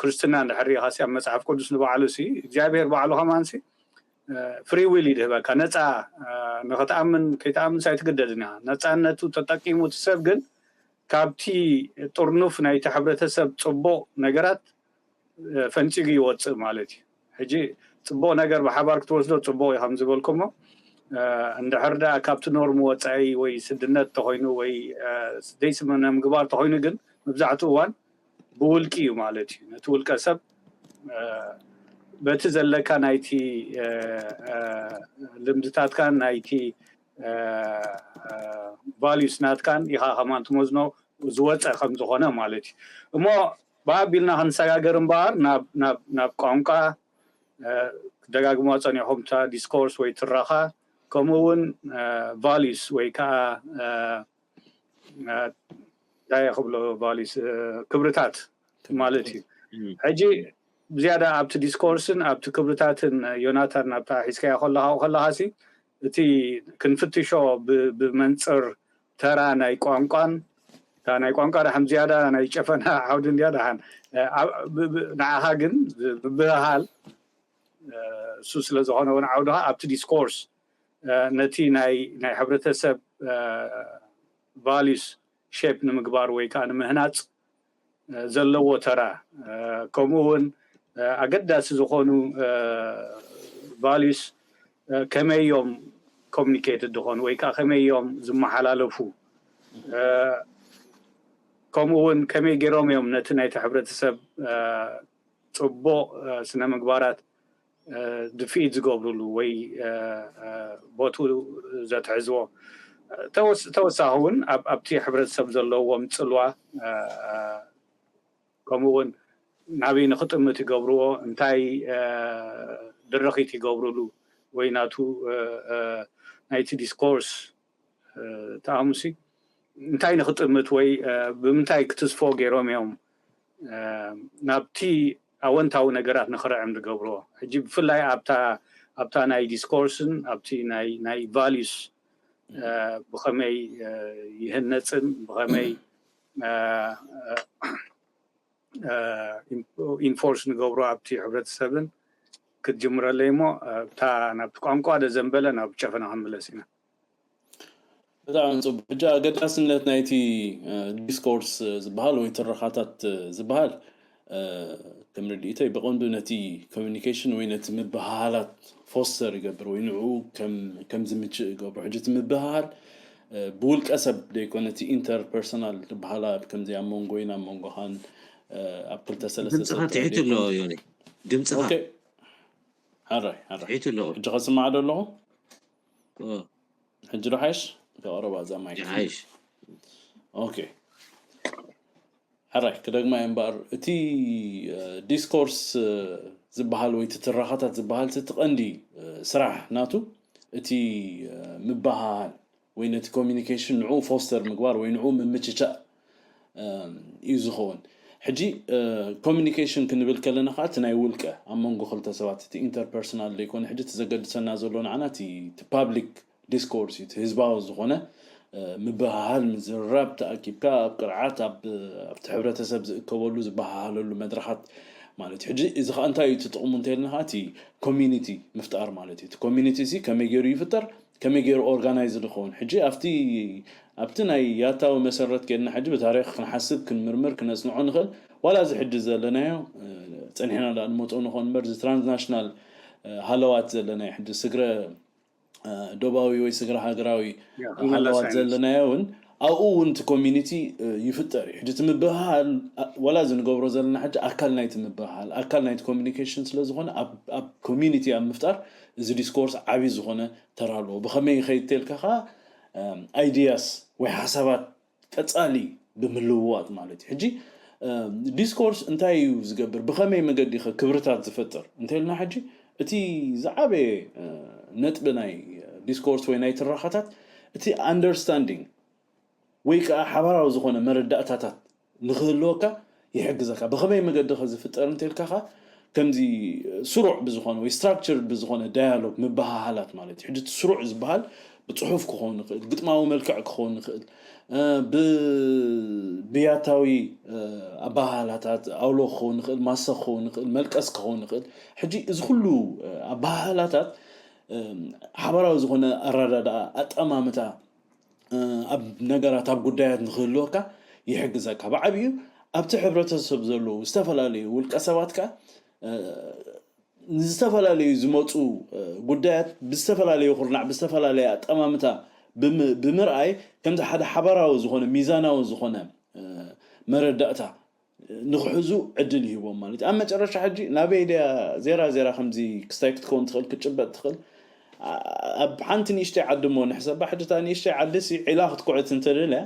ክርስትና እንድሕር ሪኢኻ ኣብ መፅሓፍ ቅዱስ ንባዕሉ ሲ እግዚኣብሔር ባዕሉ ከማን ሲ ፍሪ ዊል ይድህበካ ነፃ ንክትኣምን ከይትኣምን ሳይትግደድን ኢኻ። ነፃነቱ ተጠቂሙ እቲ ሰብ ግን ካብቲ ጥርኑፍ ናይቲ ሕብረተሰብ ፅቡቅ ነገራት ፈንፂጉ ይወፅእ ማለት እዩ። ሕጂ ፅቡቅ ነገር ብሓባር ክትወስዶ ፅቡቅ እዩ ከም ዝበልኩሞ እንድሕር ዳ ካብቲ ኖርም ወፃኢ ወይ ስድነት ተኮይኑ ወይ ደይ ስምምነ ምግባር ተኮይኑ ግን መብዛሕትኡ እዋን ብውልቂ እዩ ማለት እዩ። ነቲ ውልቀ ሰብ በቲ ዘለካ ናይቲ ልምድታትካን ናይቲ ቫሉስ ናትካን ኢኻ ከማን ትመዝኖ ዝወፀ ከም ዝኾነ ማለት እዩ። እሞ ብኣቢልና ክንሰጋገር እምበኣር ናብ ቋንቋ ክደጋግሞ ፀኒሖም እታ ዲስኮርስ ወይ ትረኻ ከምኡ እውን ቫሉስ ወይ ከዓ እንታይ ክብሎ ቫሉስ ክብርታት ማለት እዩ። ሕጂ ብዝያዳ ኣብቲ ዲስኮርስን ኣብቲ ክብርታትን ዮናታን ናብታ ሒዝካያ ከለካ ከለካ ሲ እቲ ክንፍትሾ ብመንፅር ተራ ናይ ቋንቋን እታ ናይ ቋንቋ ዳሓን ዝያዳ ናይ ጨፈና ዓውዲ እንድያ ዳሓን ንዓኻ ግን ብብህሃል እሱ ስለ ዝኾነ እውን ዓውድኻ ኣብቲ ዲስኮርስ ነቲ ናይ ናይ ሕብረተሰብ ቫሉስ ሼፕ ንምግባር ወይ ከዓ ንምህናፅ ዘለዎ ተራ ከምኡ እውን ኣገዳሲ ዝኾኑ ቫሉስ ከመይ እዮም ኮሚኒኬትድ ዝኾኑ ወይ ከዓ ከመይ እዮም ዝመሓላለፉ ከምኡ እውን ከመይ ገይሮም እዮም ነቲ ናይቲ ሕብረተሰብ ፅቡቅ ስነ ምግባራት ድፍኢት ዝገብርሉ ወይ ቦቱ ዘትሕዝዎ ተወሳኺ እውን ኣብቲ ሕብረተሰብ ዘለዎም ፅልዋ ከምኡ እውን ናበይ ንክጥምት ይገብርዎ እንታይ ድርኺት ይገብርሉ ወይ ናቱ ናይቲ ዲስኮርስ ተኣሙሲ እንታይ ንክጥምት ወይ ብምንታይ ክትስፎ ገይሮም እዮም ናብቲ ኣወንታዊ ነገራት ንክርዕም ዝገብርዎ። ሕጂ ብፍላይ ኣብታ ናይ ዲስኮርስን ኣብቲ ናይ ቫሉስ ብኸመይ ይህነፅን ብኸመይ ኢንፎርስ ንገብሮ ኣብቲ ሕብረተሰብን ክትጅምረለይ እሞ እታ ናብቲ ቋንቋ ደዘንበለ ናብ ጨፈና ክንምለስ ኢና። ብጣዕሚ ፅቡቅ። ሕጂ ኣገዳስነት ናይቲ ዲስኮርስ ዝበሃል ወይ ትረኻታት ዝበሃል ከም ርድኢተይ ብቐንዱ ነቲ ኮሚኒኬሽን ወይ ነቲ ምብህሃላት ፎስተር ይገብር ወይ ንዕኡ ከም ዝምችእ ይገብሮ። ሕጂ እቲ ምብህሃል ብውልቀ ሰብ ዘይኮነ እቲ ኢንተርፐርሶናል ዝበሃላ ከምዚ ኣብ መንጎይን ኣብ መንጎኻን ኣብ ክልተ ሰለስተ ድምፅኻ ትሒቱ ኣሎ ዮኒ ድምፅኻ ሓራይ ሓራይ ትሒቱ ኣሎ ሕጂ ከስማዕ ዶ ኣለኹ? ሕጂ ዶ ሓይሽ? ተቐረባ እዛ ማይክ። ሓይሽ ኦኬ፣ ሕራይ ክደግማ እየ እምበኣር፣ እቲ ዲስኮርስ ዝበሃል ወይ እቲ ትረኻታት ዝበሃል እቲ ቀንዲ ስራሕ ናቱ እቲ ምበሃሃል ወይ ነቲ ኮሚኒኬሽን ንዑ ፎስተር ምግባር ወይ ንዑ ምምችቻእ እዩ ዝኸውን። ሕጂ ኮሚኒኬሽን ክንብል ከለና ከዓ እቲ ናይ ውልቀ ኣብ መንጎ ክልተ ሰባት እቲ ኢንተርፐርሶናል ዘይኮነ፣ ሕጂ እቲ ዘገድሰና ዘሎ ንዓና እቲ ፓብሊክ ዲስኮርስ እዩ፣ እቲ ህዝባዊ ዝኾነ ምብህሃል፣ ምዝርራብ፣ ተኣኪብካ ኣብ ቅርዓት ኣብቲ ሕብረተሰብ ዝእከበሉ ዝበሃሃለሉ መድረኻት ማለት እዩ። ሕጂ እዚ ከዓ እንታይ እዩ እቲ ጥቕሙ እንተልና እቲ ኮሚኒቲ ምፍጣር ማለት እዩ። እቲ ኮሚኒቲ እዚ ከመይ ገይሩ ይፍጠር፣ ከመይ ገይሩ ኦርጋናይዝ ዝኸውን? ሕጂ ኣብቲ ኣብቲ ናይ ያታዊ መሰረት ጌድና ሕጂ ብታሪክ ክንሓስብ ክንምርምር ክነፅንዖ ንኽእል። ዋላ እዚ ሕጂ ዘለናዮ ፀኒሕና ዳ ንመፅኦ ንኾን እምበር እዚ ትራንስናሽናል ሃለዋት ዘለናዮ ሕጂ ስግረ ዶባዊ ወይ ስግረ ሃገራዊ ሃለዋት ዘለናዮ እውን ኣብኡ እውን እቲ ኮሚኒቲ ይፍጠር እዩ። ሕጂ እቲ ምብህሃል ዋላ እዚ ንገብሮ ዘለና ሕጂ ኣካል ናይቲ ምብህሃል ኣካል ናይቲ ኮሚኒኬሽን ስለዝኾነ ኣብ ኮሚኒቲ ኣብ ምፍጣር እዚ ዲስኮርስ ዓብዪ ዝኾነ ተራ ኣለዎ። ብኸመይ ይኸይድ ተልካ ከዓ ኣይዲያስ ወይ ሓሳባት ቀፃሊ ብምልውዋጥ ማለት እዩ። ሕጂ ዲስኮርስ እንታይ እዩ ዝገብር፣ ብኸመይ መገዲ ኸ ክብርታት ዝፈጥር እንተልና፣ ሕጂ እቲ ዝዓበየ ነጥቢ ናይ ዲስኮርስ ወይ ናይ ትረኻታት እቲ ኣንደርስታንዲንግ ወይ ከዓ ሓባራዊ ዝኾነ መረዳእታታት ንክህልወካ ይሕግዘካ። ብኸመይ መገዲ ኸ ዝፍጠር እንተልካ ኸ ከምዚ ስሩዕ ብዝኾነ ወይ ስትራክቸርድ ብዝኾነ ዳያሎግ ምበሃሃላት ማለት እዩ። ሕጂ እቲ ስሩዕ ዝበሃል ብፅሑፍ ክኸውን ይኽእል፣ ግጥማዊ መልክዕ ክኸውን ይኽእል፣ ብያታዊ ኣበሃህላታት ኣውሎ ክኸውን ይኽእል፣ ማሰ ክኸውን ይኽእል፣ መልቀስ ክኸውን ይኽእል። ሕጂ እዚ ኩሉ ኣበሃህላታት ሓባራዊ ዝኾነ ኣረዳድኣ ኣጠማምታ ኣብ ነገራት ኣብ ጉዳያት ንክህልወካ ይሕግዘካ። ብዓብዩ ኣብቲ ሕብረተሰብ ዘለዉ ዝተፈላለዩ ውልቀ ሰባት ከዓ ንዝተፈላለዩ ዝመፁ ጉዳያት ብዝተፈላለዩ ኩርናዕ ብዝተፈላለየ ኣጠማምታ ብምርኣይ ከምዚ ሓደ ሓባራዊ ዝኾነ ሚዛናዊ ዝኾነ መረዳእታ ንክሕዙ ዕድል ይህቦም ማለት እዩ። ኣብ መጨረሻ ሕጂ ናበይ ድያ ዜራ ዜራ ከምዚ ክስታይ ክትከውን ትኽእል ክትጭበጥ ትኽእል ኣብ ሓንቲ ንእሽተይ ዓዲ እሞ ንሕሰባ ሕጂ እታ ንእሽተይ ዓዲ ሲ ዒላ ክትኩዕት እንተደልያ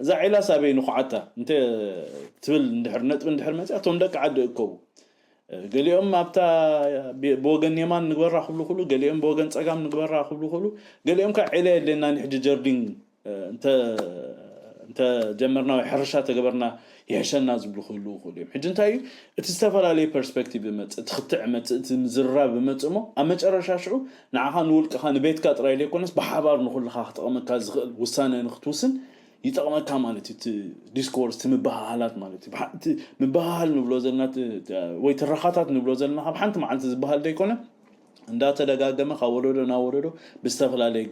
እዛ ዒላ ሳበይ ንኩዓታ እንተ ትብል እንድሕር ነጥቢ እንድሕር መፅያ እቶም ደቂ ዓዲ እከቡ ገሊኦም ኣብታ ብወገን የማን ንግበራ ክብሉ ክሉ ገሊኦም ብወገን ፀጋም ንግበራ ክብሉ ክሉ ገሊኦም ከዓ ዒላ የድለና ንሕጂ ጀርዲን እንተ ጀመርና ወይ ሕርሻ ተገበርና ይሕሸና ዝብሉ ክህልዉ ይኽእሉ እዮም። ሕጂ እንታይ እዩ እቲ ዝተፈላለየ ፐርስፔክቲቭ ይመፅእ፣ እቲ ክትዕ ይመፅእ፣ እቲ ምዝርራብ ይመፅእ እሞ ኣብ መጨረሻ ሽዑ ንዓኻ ንውልቅኻ ንቤትካ ጥራይ ዘይኮነስ ብሓባር ንኩልኻ ክጠቕመካ ዝኽእል ውሳነ ንክትውስን ይጠቕመካ ማለት እዩ። እቲ ዲስኮርስ እቲ ምበሃሃላት ማለት እዩ። እቲ ምበሃሃል ንብሎ ዘለና ወይ ትረኻታት ንብሎ ዘለና ካብ ሓንቲ መዓልቲ ዝበሃል ዘይኮነ እንዳተደጋገመ ካብ ወለዶ ናብ ወለዶ ብዝተፈላለየ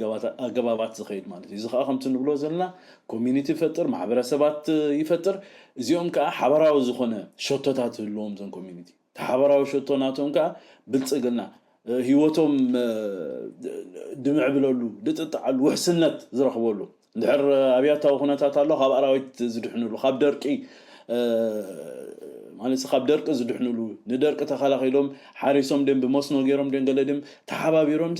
ኣገባባት ዝኸይድ ማለት እዩ። እዚ ከዓ ከምቲ ንብሎ ዘለና ኮሚኒቲ ይፈጥር፣ ማሕበረሰባት ይፈጥር። እዚኦም ከዓ ሓበራዊ ዝኾነ ሸቶታት ዝህልዎም እዞም ኮሚኒቲ እቲ ሓበራዊ ሸቶ ናቶም ከዓ ብልፅግና ህይወቶም ድምዕብለሉ ድጥጣዓሉ ውሕስነት ዝረኽበሉ እንድሕር ኣብያታዊ ኩነታት ኣሎ ካብ ኣራዊት ዝድሕንሉ ካብ ደርቂ ማለት ካብ ደርቂ ዝድሕንሉ ንደርቂ ተኸላኺሎም ሓሪሶም ድም ብመስኖ ገይሮም ድም ገለ ድም ተሓባቢሮም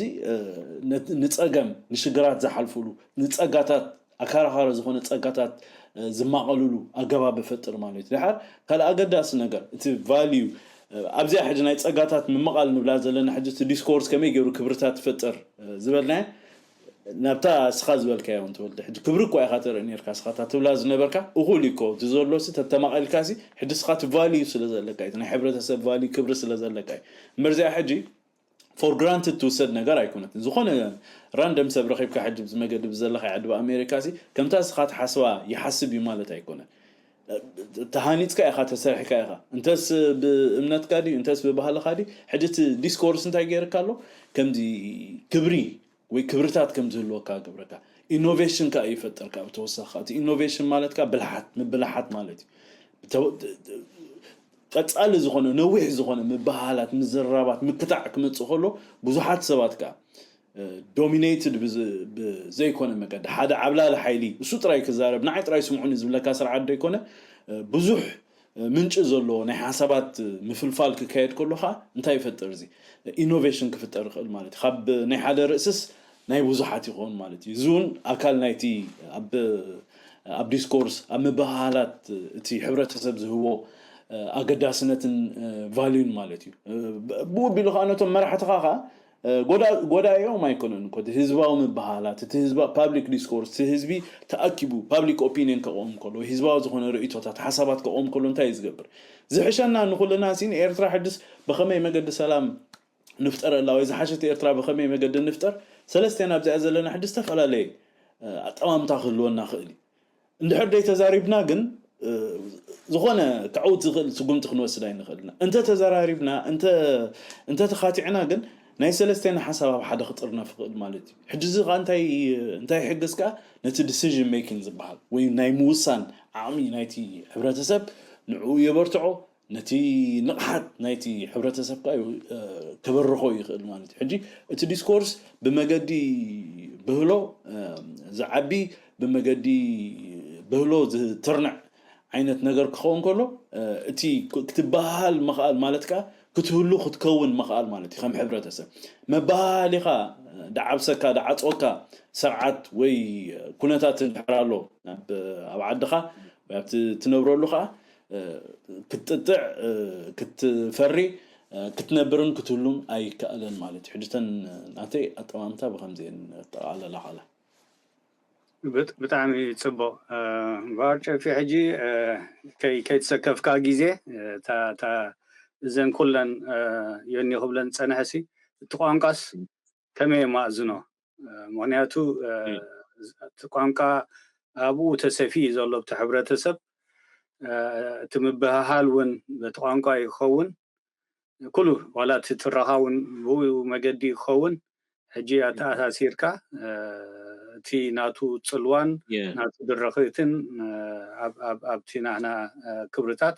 ንፀገም ንሽግራት ዝሓልፉሉ ንፀጋታት ኣካራኻሪ ዝኾነ ፀጋታት ዝማቐሉሉ ኣገባብ ይፈጥር ማለት እዩ። ድሓር ካልእ ኣገዳሲ ነገር እቲ ቫልዩ ኣብዚኣ ሕጂ ናይ ፀጋታት ምምቓል ንብላ ዘለና ሕጂ እቲ ዲስኮርስ ከመይ ገይሩ ክብርታት ትፈጥር ዝበልናዮ ናብታ እስኻ ዝበልካዮ እውን ትወልደ ሕጂ ክብሪ እኳ ኢኻ ትርኢ ነርካ እስኻ እታ ትብላ ዝነበርካ እኹል እኮ እቲ ዘሎ ሲ ተተማቒልካ ሲ ሕጂ እስኻ እቲ ቫልዩ ስለ ዘለካ እዩ ናይ ሕብረተሰብ ቫልዩ ክብሪ ስለ ዘለካ እዩ እምበር እዚኣ ሕጂ for granted ትውሰድ ነገር ኣይኮነትን ዝኾነ ራንደም ሰብ ረኺብካ ሕጂ ብዚ መገዲ ብዘለካ ዓዲ ኣሜሪካ ሲ ከምታ እስኻ ትሓስባ ይሓስብ እዩ ማለት ኣይኮነን ተሃኒፅካ ኢኻ ተሰሪሕካ ኢኻ እንተስ ብእምነትካ ድዩ እንተስ ብባህልካ ድዩ ሕጂ እቲ ዲስኮርስ እንታይ ገይርካ ኣሎ ከምዚ ክብሪ ወይ ክብርታት ከም ዝህልወካ ገብረካ ኢኖቬሽን ከዓ ይፈጥር ካብ ተወሳኺ እቲ ኢኖቬሽን ማለት ከዓ ብልሓት ምብልሓት ማለት እዩ ቀፃሊ ዝኾነ ነዊሕ ዝኾነ ምበሃላት ምዝራባት ምክታዕ ክመፅእ ከሎ ብዙሓት ሰባት ከዓ ዶሚኔትድ ብዘይኮነ መገዲ ሓደ ዓብላሊ ሓይሊ እሱ ጥራይ ክዛረብ ንዓይ ጥራይ ስምዑኒ ዝብለካ ስርዓት ዘይኮነ ብዙሕ ምንጪ ዘለዎ ናይ ሓሳባት ምፍልፋል ክካየድ ከሎ ከዓ እንታይ ይፈጥር እዚ ኢኖቬሽን ክፍጠር ይኽእል ማለት እዩ ካብ ናይ ሓደ ርእስስ ናይ ብዙሓት ይኸውን ማለት እዩ። እዚ እውን ኣካል ናይቲ ኣብ ኣብ ዲስኮርስ ኣብ ምብህሃላት እቲ ሕብረተሰብ ዝህቦ ኣገዳስነትን ቫልዩን ማለት እዩ። ብኡ ቢሉ ከዓ ነቶም መራሕትኻ ከዓ ጎዳእዮም ኣይኮነን እኮ፣ እቲ ህዝባዊ ምብሃላት፣ እቲ ህዝባ ፓብሊክ ዲስኮርስ፣ እቲ ህዝቢ ተኣኪቡ ፓብሊክ ኦፒኒየን ከቆም ከሎ፣ ህዝባዊ ዝኾነ ርእቶታት ሓሳባት ከቆም ከሎ እንታይ እዩ ዝገብር? ዝሕሸና ንኩልና ሲ ንኤርትራ ሕድስ ብኸመይ መገዲ ሰላም ንፍጠረላ ወይ ዝሓሸት ኤርትራ ብኸመይ መገዲ ንፍጠር? ሰለስቴና ኣብዚኣ ዘለና ሕድስ ዝተፈላለየ ኣጠማምታ ክህልወና ክእል እዩ። እንድሕር ደይ ተዛሪብና ግን ዝኾነ ክዕውት ዝኽእል ስጉምቲ ክንወስድ ኣይንኽእልና። እንተ ተዘራሪብና እንተ ተኻቲዕና ግን ናይ ሰለስቴና ሓሳብ ኣብ ሓደ ክጥርነፍ ይኽእል ማለት እዩ። ሕጂ እዚ ከዓ እንታይ እንታይ ይሕግዝ ከዓ ነቲ ዲሲዥን ሜኪንግ ዝበሃል ወይ ናይ ምውሳን ዓቕሚ ናይቲ ሕብረተሰብ ንዕኡ የበርትዖ፣ ነቲ ንቕሓት ናይቲ ሕብረተሰብ ከዓ ከበርኾ ይኽእል ማለት እዩ። ሕጂ እቲ ዲስኮርስ ብመገዲ ብህሎ ዝዓቢ ብመገዲ ብህሎ ዝትርንዕ ዓይነት ነገር ክኸውን ከሎ እቲ ክትበሃል ምኽኣል ማለት ከዓ ክትህሉ ክትከውን ምኽኣል ማለት እዩ። ከም ሕብረተሰብ መበሃሊኻ ደዓብሰካ ደዓፅወካ ስርዓት ወይ ኩነታት እንድሕር ኣሎ ኣብ ዓድኻ ወይ ኣብቲ ትነብረሉ ከዓ ክትጥጥዕ ክትፈሪ ክትነብርን ክትህሉን ኣይከኣለን ማለት እዩ። ሕጂ ተን ናተይ ኣጠማምታ ብከምዚአን ጠቓለላ ካላ ብጣዕሚ ፅቡቅ። እምበኣር ጨፊ ሕጂ ከይተሰከፍካ ግዜ እዘን ኩለን ዮኒ ክብለን ዝፀንሐ ሲ እቲ ቋንቋስ ከመይ የማእዝኖ? ምክንያቱ እቲ ቋንቋ ኣብኡ ተሰፊ እዩ ዘሎ ብቲ ሕብረተሰብ። እቲ ምብህሃል እውን በቲ ቋንቋ ይኸውን። ኩሉ ዋላ እቲ ትረኻ እውን ብኡ መገዲ ይኸውን። ሕጂ ኣተኣሳሲርካ እቲ ናቱ ፅልዋን ናቱ ድረኽትን ኣብቲ ናህና ክብርታት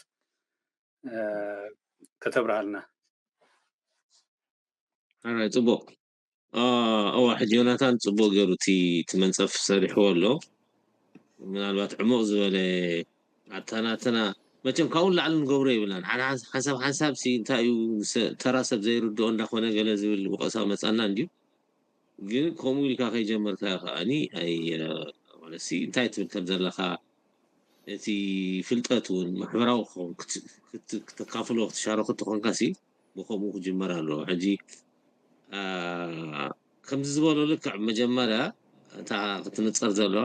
ከተብርሃልና። ኣራይ ፅቡቅ። እዋ ሕጂ ዮናታን ፅቡቅ ገይሩ እቲ እቲ መንፀፍ ሰሪሕዎ ኣሎ። ምናልባት ዕሙቕ ዝበለ ኣተናተና መቸም ካብኡ ንላዕሊ ንገብሮ የብልናን። ሓደ ሓንሳብ ሓንሳብ ሲ እንታይ እዩ ተራ ሰብ ዘይርድኦ እንዳኾነ ገለ ዝብል ወቀሳ መፃና እንድዩ። ግን ከምኡ ኢልካ ከይጀመርካ ከዓኒ ኣይ ማለት ሲ እንታይ ትብል ከም ዘለኻ እቲ ፍልጠት እውን ማሕበራዊ ክኸውን ክተካፍሎ ክትሻረኮ ተኾንካ ሲ ብከምኡ ክጅመር ኣለዎ። ሕጂ ከምዚ ዝበሎ ልክዕ መጀመርያ እታ ክትንፀር ዘለዋ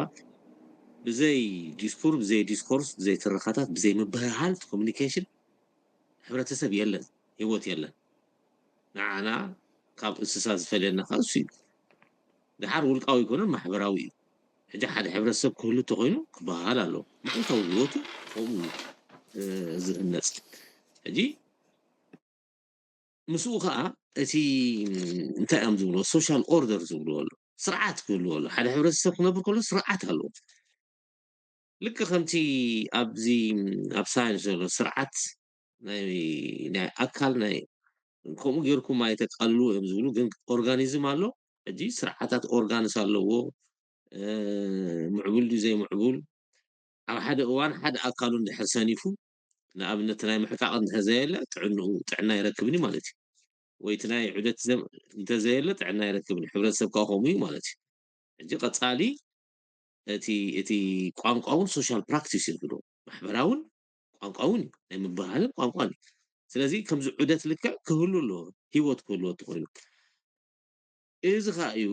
ብዘይ ዲስኩር ብዘይ ዲስኮርስ ብዘይ ትረኻታት ብዘይ ምብህሃል ኮሚኒኬሽን ሕብረተሰብ የለን፣ ህይወት የለን። ንዓና ካብ እንስሳ ዝፈልየና ከዓ እሱ እዩ። ድሓር ውልቃዊ ኣይኮነን ማሕበራዊ እዩ። ሕጂ ሓደ ሕብረተሰብ ክህሉ እንተኮይኑ ክበሃል ኣለዎ። መዓልታዊ ህይወቱ ከምኡ ዝህነፅ። ሕጂ ምስኡ ከዓ እቲ እንታይ እዮም ዝብልዎ ሶሻል ኦርደር ዝብልዎ ኣሎ፣ ስርዓት ክህልዎ ኣሎ። ሓደ ሕብረተሰብ ክነብር ከሎ ስርዓት ኣለዎ። ልክ ከምቲ ኣብዚ ኣብ ሳይንስ ዘሎ ስርዓት ናይ ናይ ኣካል ናይ ከምኡ ጌርኩም ኣይተቃልልዎ እዮም ዝብሉ፣ ግን ኦርጋኒዝም ኣሎ። ሕጂ ስርዓታት ኦርጋንስ ኣለዎ፣ ምዕቡል ድዩ ዘይምዕቡል። ኣብ ሓደ እዋን ሓደ ኣካሉ እንድሕር ሰኒፉ፣ ንኣብነት ናይ ምሕቃቕ እንድሕር ዘየለ ጥዕንኡ ጥዕና ኣይረክብን እዩ ማለት እዩ። ወይ እቲ ናይ ዑደት እንተዘየለ ጥዕና ኣይረክብን እዩ። ሕብረተሰብ ከዓ ከምኡ እዩ ማለት እዩ። ሕጂ ቀፃሊ እቲ እቲ ቋንቋ እውን ሶሻል ፕራክቲስ እዩ ዝብሎ፣ ማሕበራውን ቋንቋውን እዩ፣ ናይ ምብሃልን ቋንቋን እዩ። ስለዚ ከምዚ ዑደት ልክዕ ክህሉ ኣለዎ፣ ህይወት ክህልዎ ተኮይኑ። እዚ ከዓ እዩ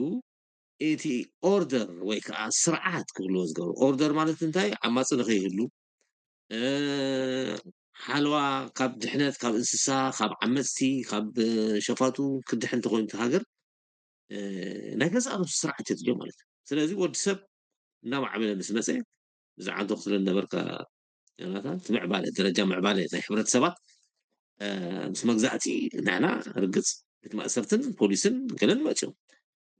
እቲ ኦርደር ወይ ከዓ ስርዓት ክህልዎ ዝገብሮ። ኦርደር ማለት እንታይ? ዓማፂ ንከይህሉ፣ ሓለዋ ካብ ድሕነት፣ ካብ እንስሳ፣ ካብ ዓመፅቲ፣ ካብ ሸፋቱ ክድሕን ተኮይኑ ሃገር ናይ ገዛእ ርእሱ ስርዓት የድልዮ ማለት እዩ። ስለዚ ወዲ ሰብ እናማዕበለ ምስ መፀ፣ ብዛዕባ ክትብለኒ ነበርካ ዮናታን፣ እቲ ምዕባለ፣ ደረጃ ምዕባለ ናይ ሕብረተሰባት ምስ መግዛእቲ ንሕና ርግፅ እቲ ማእሰርትን ፖሊስን ገለን መፅዮም።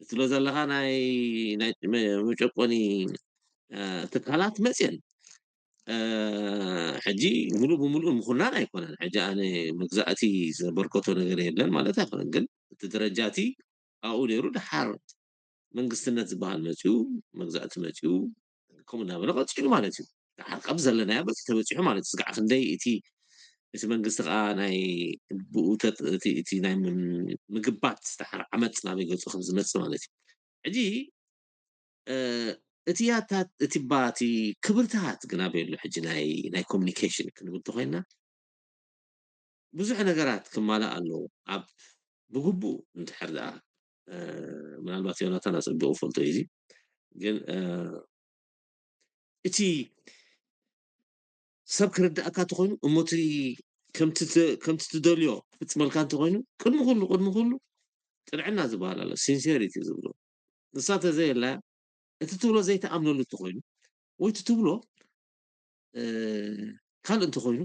እትብሎ ዘለካ ናይ ናይ መጨቆኒ ትካላት መፅየን። ሕጂ ሙሉእ ብሙሉእ ምኹናን ኣይኮነን። ሕጂ ኣነ መግዛእቲ ዘበርከቶ ነገር የለን ማለት ኣይኮነን፣ ግን እቲ ደረጃ እቲ ኣብኡ ነይሩ። ድሓር መንግስትነት ዝበሃል መፅዩ፣ መግዛእቲ መፅዩ፣ ከምኡ እናበለ ቀፂሉ ማለት እዩ። ድሓር ካብ ዘለናዮ በፂ ተበፂሑ ማለት እዩ። ስጋዕ ክንደይ እቲ እቲ መንግስቲ ከዓ ናይ ብኡ እቲ ናይ ምግባት ድሓር ዓመፅ ናበይ ገፁ ከም ዝመፅእ ማለት እዩ። ሕጂ እቲ ያታት እቲ ባቲ ክብርታት ግን ኣበይ ኣሎ? ሕጂ ናይ ናይ ኮሚኒኬሽን ክንብል እንተኮይና ብዙሕ ነገራት ክማላእ ኣለዎ። ኣብ ብግቡእ እንድሕር ደኣ ምናልባት ዮናታን ኣጸቢቑ ፈልጦ እዩ እዚ ግን እቲ ሰብ ክርዳእካ እንተኾይኑ እሞ እቲ ከምቲ ት- ከምቲ ትደልዮ ክፍፅመልካ እንተኾይኑ ቅድሚ ኩሉ ቅድሚ ኩሉ ጥንዕና ዝበሃል ኣሎ፣ ሲንሴሪቲ ዝብሎ ንሳ ተዘየላ እቲ ትብሎ ዘይተኣምነሉ እንተኾይኑ ወይ እቲ ትብሎ ካልእ እንተኾይኑ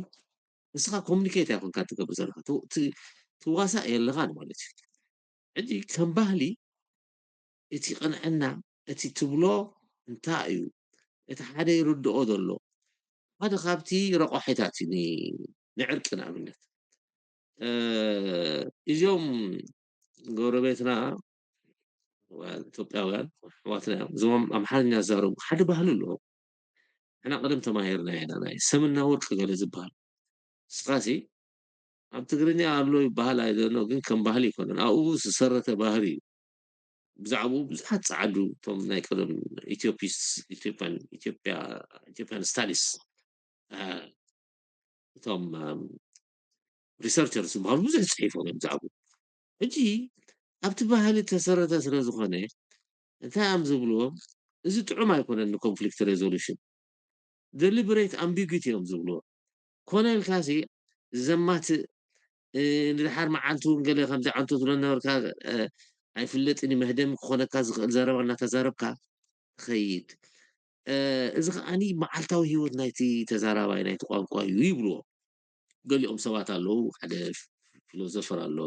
ንስኻ ኮሚኒኬት ኣይኮንካ ትገብር ዘለካ ትዋሳእ የለኻን ማለት እዩ። ሕጂ ከም ባህሊ እቲ ቅንዕና እቲ ትብሎ እንታይ እዩ? እቲ ሓደ ይርድኦ ዘሎ ሓደ ካብቲ ረቋሒታት እዩ ንዕርቂ ንኣብነት እዚኦም ጎረቤትና ኢትዮጵያውያን ኣሕዋትና እዮም። እዞም ኣምሓርኛ ዝዛረቡ ሓደ ባህሊ ኣለዎም። ንሕና ቀደም ተማሂርና ኢና ናይ ሰምና ወርቂ ገለ ዝበሃል። ንስኻሲ ኣብ ትግርኛ ኣሎ ይበሃል ኣይደኖ ግን ከም ባህሊ ኣይኮነን። ኣብኡ ዝሰረተ ባህሪ እዩ። ብዛዕባኡ ብዙሓት ጸዓዱ እቶም ናይ ቀደም ኢትዮጵያን ኢትዮጵያን ስታዲስ እቶም ሪሰርቸርስ ዝበሃሉ ብዙሕ ጽሒፎም እዮም ብዛዕባኡ። ሕጂ ኣብቲ ባህሊ ተሰረተ ስለ ዝኾነ እንታይ እዮም ዝብልዎ? እዚ ጥዑም ኣይኮነን ንኮንፍሊክት ሬዞሉሽን ደሊበሬት ኣምቢጉቲ እዮም ዝብልዎ። ኮነ ኢልካሲ ዘማትእ ንድሓር መዓልቲ እውን ገለ ከምዚ ዓንቶ ትብሎ ነበርካ ኣይፍለጥን መህደሚ ክኾነካ ዝኽእል ዘረባ እናተዛረብካ ትኸይድ። እዚ ከዓኒ መዓልታዊ ህይወት ናይቲ ተዛራባይ ናይቲ ቋንቋ እዩ ይብልዎ። ገሊኦም ሰባት ኣለዉ ሓደ ፊሎዞፈር ኣሎ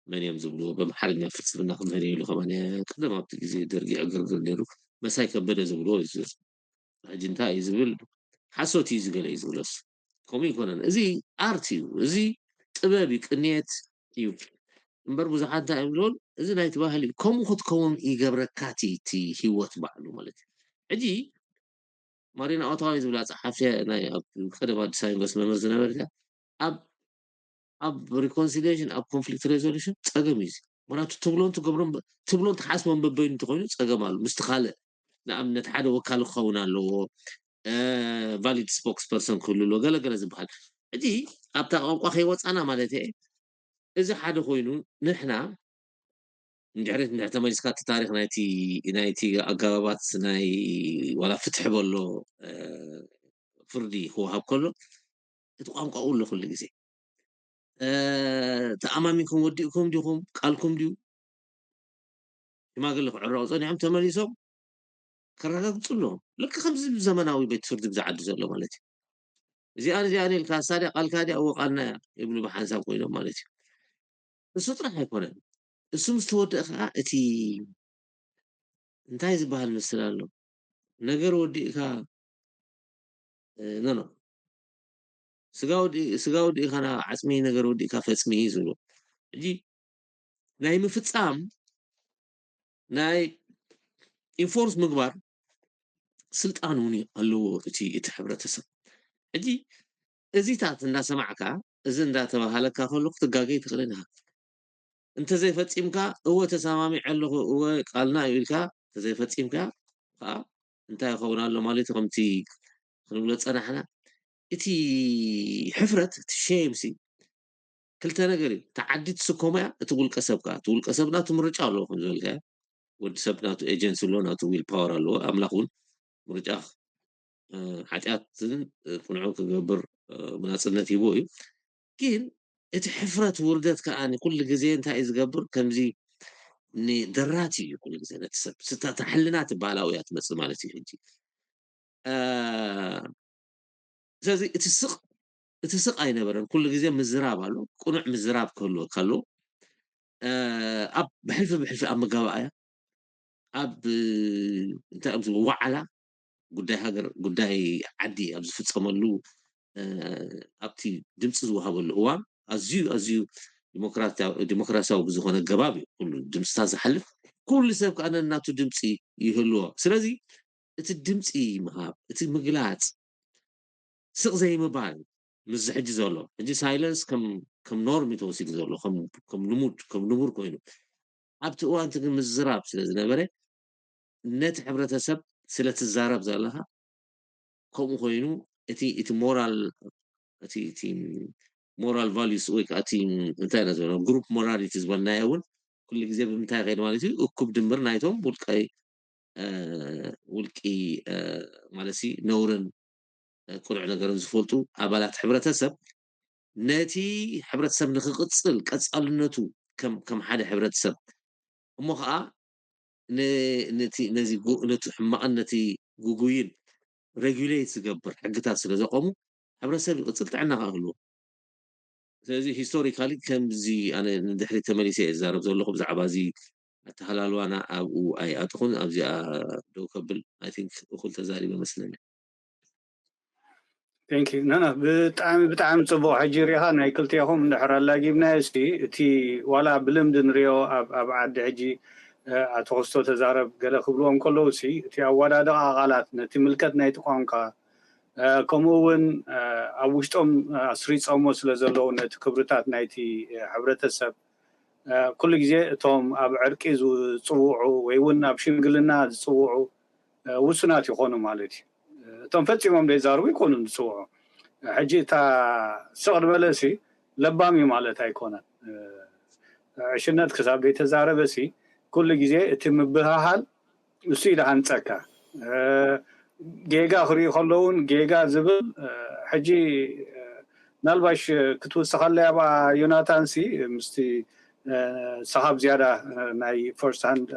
መን እዮም ዝብልዎ በምሓርኛ ፍልስፍና ክምህር ኢሉ ከማን ቀደም ኣብቲ ግዜ ደርጊ ዕግርግር ነይሩ መሳይ ከበደ ዝብልዎ እዩ ዝብል ሕጂ እንታይ እዩ ዝብል ሓሶት እዩ ዝገለ እዩ ዝብለስ ከምኡ ይኮነን እዚ ኣርት እዩ እዚ ጥበብ እዩ ቅንየት እዩ እምበር ብዙሓት እንታይ እዮም ዝብል እዚ ናይቲ ባህሊ እዩ ከምኡ ክትከውን ይገብረካ እቲ ህይወት ባዕሉ ማለት እዩ ሕጂ ማሪና ኦታዋ ዝብላ ጸሓፊ ናይ ኣብ ቀደም ኣዲስ ኣበባ ዩኒቨርሲቲ መምህር ዝነበረት እያ ኣብ ኣብ ሪኮንሲሊሽን ኣብ ኮንፍሊክት ሬዞሉሽን ጸገም እዩ ምክንያቱ ትብሎን ትገብሮን ትብሎን ትሓስቦን በበይኑ እንተኮይኑ ጸገም ኣሎ ምስቲ ካልእ ንኣብነት ሓደ ወካል ክኸውን ኣለዎ ቫሊድ ስፖክስ ፐርሰን ክህሉ ኣለዎ ገለገለ ዝበሃል ሕጂ ኣብታ ቋንቋ ከይወፃና ማለት እየ እዚ ሓደ ኮይኑ ንሕና እንድሕሪ እንድሕር ተመሊስካ እቲ ታሪኽ ናይቲ ናይቲ ኣገባባት ናይ ዋላ ፍትሒ በሎ ፍርዲ ክወሃብ ከሎ እቲ ቋንቋ ኣሎ ኩሉ ግዜ ተኣማሚንኩም ወዲእኩም ዲኹም ቃልኩም ድዩ ሽማግለ ክዕረቑ ፀኒሖም ተመሊሶም ከረጋግፁ ኣለዎም ልክ ከምዚ ዘመናዊ ቤት ፍርዲ ብዝዓዲ ዘሎ ማለት እዩ እዚኣን እዚኣን ኢልካ እሳ ድያ ቃልካ ድያ እወ ቃልና እያ ይብሉ ብሓንሳብ ኮይኖም ማለት እዩ እሱ ጥራሕ ኣይኮነን እሱ ምስ ተወደአ ከዓ እቲ እንታይ ዝበሃል መስል ኣሎ ነገር ወዲእካ ኖ ኖ ስጋ ወዲእካ ናብ ዓፅሚ ነገር ወዲእካ ፈፅሚ ዝብሉ ሕጂ ናይ ምፍፃም ናይ ኢንፎርስ ምግባር ስልጣን እውን ኣለዎ እቲ እቲ ሕብረተሰብ ሕጂ እዚታት እንዳሰማዕካ እዚ እንዳተባሃለካ ከሎ ክትጋገይ ትኽእል ኢኻ እንተዘይፈፂምካ እወ ተሰማሚዐ ኣለኹ እወ ቃልና እዩ ኢልካ እንተዘይፈፂምካ ከዓ እንታይ ይኸውን ኣሎ ማለት እዩ ከምቲ ክንብሎ ፀናሕና እቲ ሕፍረት እቲ ሼም ሲ ክልተ ነገር እዩ። እቲ ዓዲ ትስከሞ እያ፣ እቲ ውልቀ ሰብ ከኣ። እቲ ውልቀ ሰብ ናቱ ምርጫ ኣለዎ ከም ዝበልካዮ። ወዲ ሰብ ናቱ ኤጀንሲ ኣለዎ፣ ናቱ ዊል ፓወር ኣለዎ። ኣምላኽ እውን ምርጫ ሓጢኣትን ቅኑዕን ክገብር ናጽነት ሂብዎ እዩ። ግን እቲ ሕፍረት ውርደት ከኣ ኩሉ ግዜ እንታይ እዩ ዝገብር? ከምዚ ንደራቲ እዩ ኩሉ ግዜ ነቲ ሰብ። ስታ እታ ሕልና ትበሃል ኣብኡ እያ ትመጽእ ማለት እዩ ሕጂ። ስለዚ እቲ ስቕ እቲ ስቕ ኣይነበረን። ኩሉ ግዜ ምዝራብ ኣሎ። ቅኑዕ ምዝራብ ክህልወካ ኣለዎ። ኣብ ብሕልፊ ብሕልፊ ኣብ መጋባእያ ኣብ እንታይ እዮም ዝብሉ ዋዕላ ጉዳይ ሃገር ጉዳይ ዓዲ ኣብ ዝፍፀመሉ ኣብቲ ድምፂ ዝወሃበሉ እዋን ኣዝዩ ኣዝዩ ዲሞክራሲያዊ ብዝኾነ ኣገባብ እዩ ኩሉ ድምፅታት ዝሓልፍ። ኩሉ ሰብ ከዓ ነናቱ ድምፂ ይህልዎ። ስለዚ እቲ ድምፂ ምሃብ፣ እቲ ምግላፅ፣ ስቕ ዘይምባል እዩ ምስዚ ሕጂ ዘሎ። ሕጂ ሳይለንስ ከም ኖርም እዩ ተወሲዱ ዘሎ፣ ከም ልሙድ፣ ከም ንቡር ኮይኑ። ኣብቲ እዋን እቲ ግን ምዝራብ ስለ ዝነበረ ነቲ ሕብረተሰብ ስለ ትዛረብ ዘለኻ፣ ከምኡ ኮይኑ እቲ እቲ ሞራል እቲ እቲ ሞራል ቫሉስ ወይ ከዓ እቲ እንታይ ኢና ዝበሎ ግሩፕ ሞራሊቲ ዝበልናዮ እውን ኩሉ ግዜ ብምንታይ ይኸይድ ማለት እዩ? እኩብ ድምር ናይቶም ውልቀይ ውልቂ ማለት ነውርን ቅኑዕ ነገርን ዝፈልጡ ኣባላት ሕብረተሰብ ነቲ ሕብረተሰብ ንክቕፅል ቀፃልነቱ ከም ሓደ ሕብረተሰብ እሞ ከዓ ነቲ ሕማቕን ነቲ ጉጉይን ሬጉሌት ዝገብር ሕግታት ስለ ዘቆሙ ሕብረተሰብ ይቕፅል፣ ጥዕና ከዓ ህልዎ። ስለዚ ሂስቶሪካሊ ከምዚ ኣነ ንድሕሪ ተመሊሰ እየ ዝዛረብ ዘለኹ ብዛዕባ እዚ ኣተሃላልዋና ኣብኡ ኣይኣጥኹን ኣብዚኣ ደው ከብል ኣይ ቲንክ እኹል ተዛሪበ መስለኒ። Thank you። ናና ብጣዕሚ ብጣዕሚ ፅቡቅ። ሕጂ ሪኢኻ ናይ ክልቲኹም እንድሕር ኣላጊብናዮ እስቲ እቲ ዋላ ብልምዲ ንሪኦ ኣብ ዓዲ ሕጂ ኣቶ ክስቶ ተዛረብ ገለ ክብልዎም ከለዉ ሲ እቲ ኣወዳድቃ ቃላት ነቲ ምልከት ናይቲ ቋንቋ ከምኡ እውን ኣብ ውሽጦም ኣስሪፆሞ ስለ ዘለዉ ነቲ ክብርታት ናይቲ ሕብረተሰብ ኩሉ ግዜ እቶም ኣብ ዕርቂ ዝፅውዑ ወይ እውን ኣብ ሽምግልና ዝፅውዑ ውሱናት ይኾኑ ማለት እዩ። እቶም ፈፂሞም ዘይዛርቡ ይኮኑ ዝፅውዑ። ሕጂ እታ ስቕ ዝበለ ሲ ለባም እዩ ማለት ኣይኮነን። ዕሽነት ክሳብ ዘይተዛረበ ሲ ኩሉ ግዜ እቲ ምብህሃል እሱ እዩ ዝሃንፀካ። ጌጋ ክርኢ ከለውን ጌጋ ዝብል ሕጂ ምናልባሽ ክትውስኸለይ ኣብኣ ዮናታን ሲ ምስቲ ሰኻብ ዝያዳ ናይ ፈርስት ሃንድ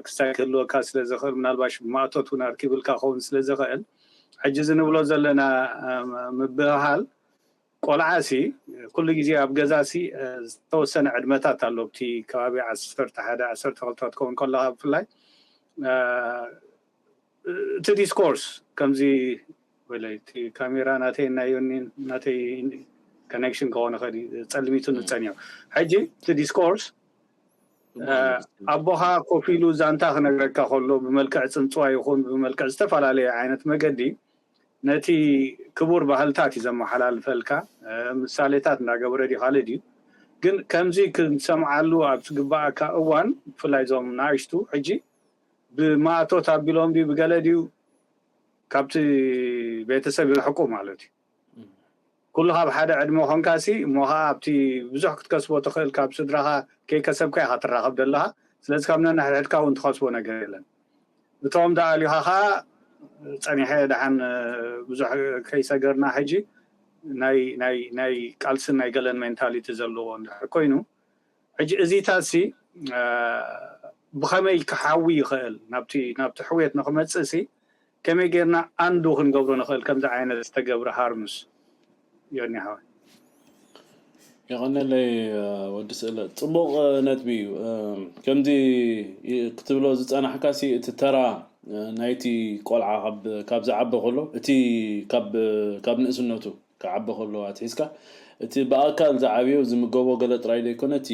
ክስታይ ክህልወካ ስለ ዝኽእል ምናልባሽ ማእቶት እውን ኣርኪብልካ ክኸውን ስለ ዝኽእል ሕጂ እዚ ንብሎ ዘለና ምብህሃል ቆልዓ ሲ ኩሉ ግዜ ኣብ ገዛ ሲ ዝተወሰነ ዕድመታት ኣሎ ኣብቲ ከባቢ ዓሰርተ ሓደ ዓሰርተ ክልተ ክትከውን ከለካ ብፍላይ እቲ ዲስኮርስ ከምዚ ወለይ እቲ ካሜራ ናተይ ናይ ዮኒን ናተይ ኮኔክሽን ክኾን ይኽእል እዩ ጸልሚቱ ንጸኒሑ ሕጂ እቲ ዲስኮርስ ኣቦኻ ኮፍ ኢሉ ዛንታ ክነግረካ ከሎ ብመልክዕ ጽንጽዋ ይኹን ብመልክዕ ዝተፈላለየ ዓይነት መገዲ ነቲ ክቡር ባህልታት እዩ ዘመሓላልፈልካ ምሳሌታት እንዳገበረ ድዩ ካልእ ድዩ ግን ከምዚ ክንሰምዓሉ ኣብ ዝግባኣካ እዋን ብፍላይ እዞም ንኣሽቱ ሕጂ ብማእቶት ኣቢሎም ድዩ ብገለ ድዩ ካብቲ ቤተሰብ ይርሕቁ ማለት እዩ ኩሉ ካብ ሓደ ዕድመ ኮንካሲ እሞ ከዓ ኣብቲ ብዙሕ ክትከስቦ ትኽእል ካብ ስድራኻ ከይከሰብካ ኢኻ ትራኸብ ዘለኻ ስለዚ ካብ ነንሕድሕድካ እውን ትኸስቦ ነገር የለን እቶም ደኣ ኣሊኻ ከዓ ፀኒሐ ደሓን ብዙሕ ከይሰገርና ሕጂ ናይ ናይ ናይ ቃልስን ናይ ገለን ሜንታሊቲ ዘለዎ እንድሕር ኮይኑ ሕጂ እዚታት ሲ ብኸመይ ክሓዊ ይኽእል ናብቲ ናብቲ ሕውየት ንክመፅእ ሲ ከመይ ጌርና ኣንዱ ክንገብሮ ንኽእል ከምዚ ዓይነት ዝተገብረ ሃርምስ ዮኒ ሓወይ የቐነለይ ወዲ ስእለ ፅቡቕ ነጥቢ እዩ ከምዚ ክትብሎ ዝፀናሕካ ሲ እቲ ተራ ናይቲ ቆልዓ ካብ ዝዓበ ከሎ እቲ ካብ ንእስነቱ ክዓቢ ከሎ ኣትሒዝካ እቲ ብኣካል ዝዓብዮ ዝምገቦ ገለ ጥራይ ዘይኮነ እቲ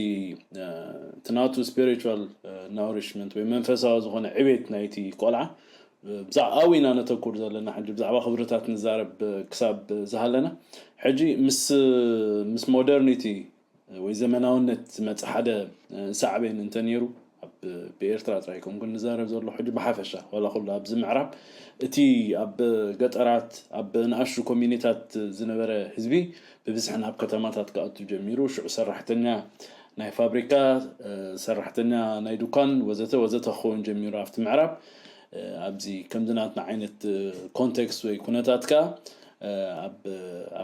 እቲ ናቱ ስፒሪቹዋል ናሪሽመንት ወይ መንፈሳዊ ዝኾነ ዕቤት ናይቲ ቆልዓ ብዛዕባኡ ኢና ነተኩር ዘለና ሕጂ ብዛዕባ ክብርታት ንዛረብ ክሳብ ዝሃለና ሕጂ ምስ ምስ ሞደርኒቲ ወይ ዘመናውነት ዝመፀ ሓደ ሳዕቤን እንተነይሩ ኣብ ብኤርትራ ጥራይ ከምኩን ንዛረብ ዘሎ ሕጂ ብሓፈሻ ዋላ ኩሉ ኣብዚ ምዕራብ እቲ ኣብ ገጠራት ኣብ ንኣሽቱ ኮሚኒታት ዝነበረ ህዝቢ ብብዝሒ ናብ ከተማታት ክኣቱ ጀሚሩ ሽዑ ሰራሕተኛ ናይ ፋብሪካ ሰራሕተኛ ናይ ዱካን ወዘተ ወዘተ ክኸውን ጀሚሩ ኣብቲ ምዕራብ ኣብዚ ከምዚ ናትና ዓይነት ኮንቴክስት ወይ ኩነታት ከዓ ኣብ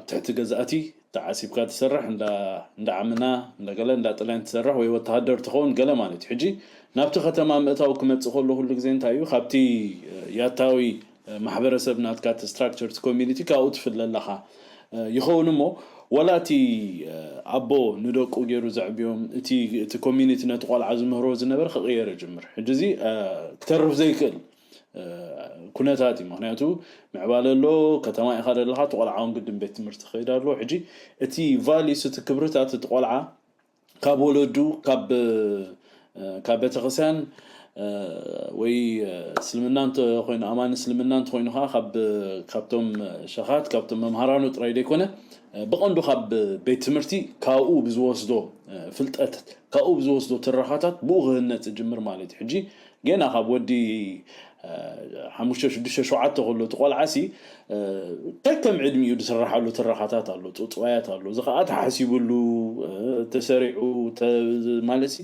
ትሕቲ ገዛእቲ ተዓሲብካ ትሰርሕ እንዳ ዓምና እንዳ ገለ እንዳ ጥልያን ትሰርሕ ወይ ወተሃደር ትኸውን ገለ ማለት እዩ ሕጂ ናብቲ ከተማ ምእታው ክመፅእ ከሎ ኩሉ ግዜ እንታይ እዩ ካብቲ ያታዊ ማሕበረሰብ ናትካ እቲ ስትራክቸር እቲ ኮሚኒቲ ካብኡ ትፍለ ኣለኻ ይኸውን እሞ ወላ እቲ ኣቦ ንደቁ ገይሩ ዘዕብዮም እቲ እቲ ኮሚኒቲ ነቲ ቆልዓ ዝምህሮ ዝነበረ ክቕየር ይጅምር ሕጂ እዚ ክተርፍ ዘይክእል ኩነታት እዩ ምክንያቱ ምዕባለ ኣሎ ከተማ ኢኻ ዘለኻ እቲ ቆልዓ እውን ግድን ቤት ትምህርቲ ክኸይድ ኣለዎ ሕጂ እቲ ቫሊስ እቲ ክብርታት እቲ ቆልዓ ካብ ወለዱ ካብ ካብ ቤተክርስትያን ወይ እስልምና እንተኮይኑ ኣማኒ እስልምና እንተኮይኑ ከዓ ካብ ካብቶም ሸኻት ካብቶም መምሃራኑ ጥራይ ዘይኮነ ብቐንዱ ካብ ቤት ትምህርቲ ካብኡ ብዝወስዶ ፍልጠት ካብኡ ብዝወስዶ ትረኻታት ብኡ ክህነፅ ጅምር ማለት እዩ። ሕጂ ገና ካብ ወዲ ሓሙሽተ ሽዱሽተ ሸውዓተ ከሎ እቲ ቆልዓሲ ከከም ዕድሚኡ ዝስራሓሉ ትረኻታት ኣሎ፣ ፅፅዋያት ኣሎ። እዚ ከዓ ተሓሲብሉ ተሰሪዑ ማለት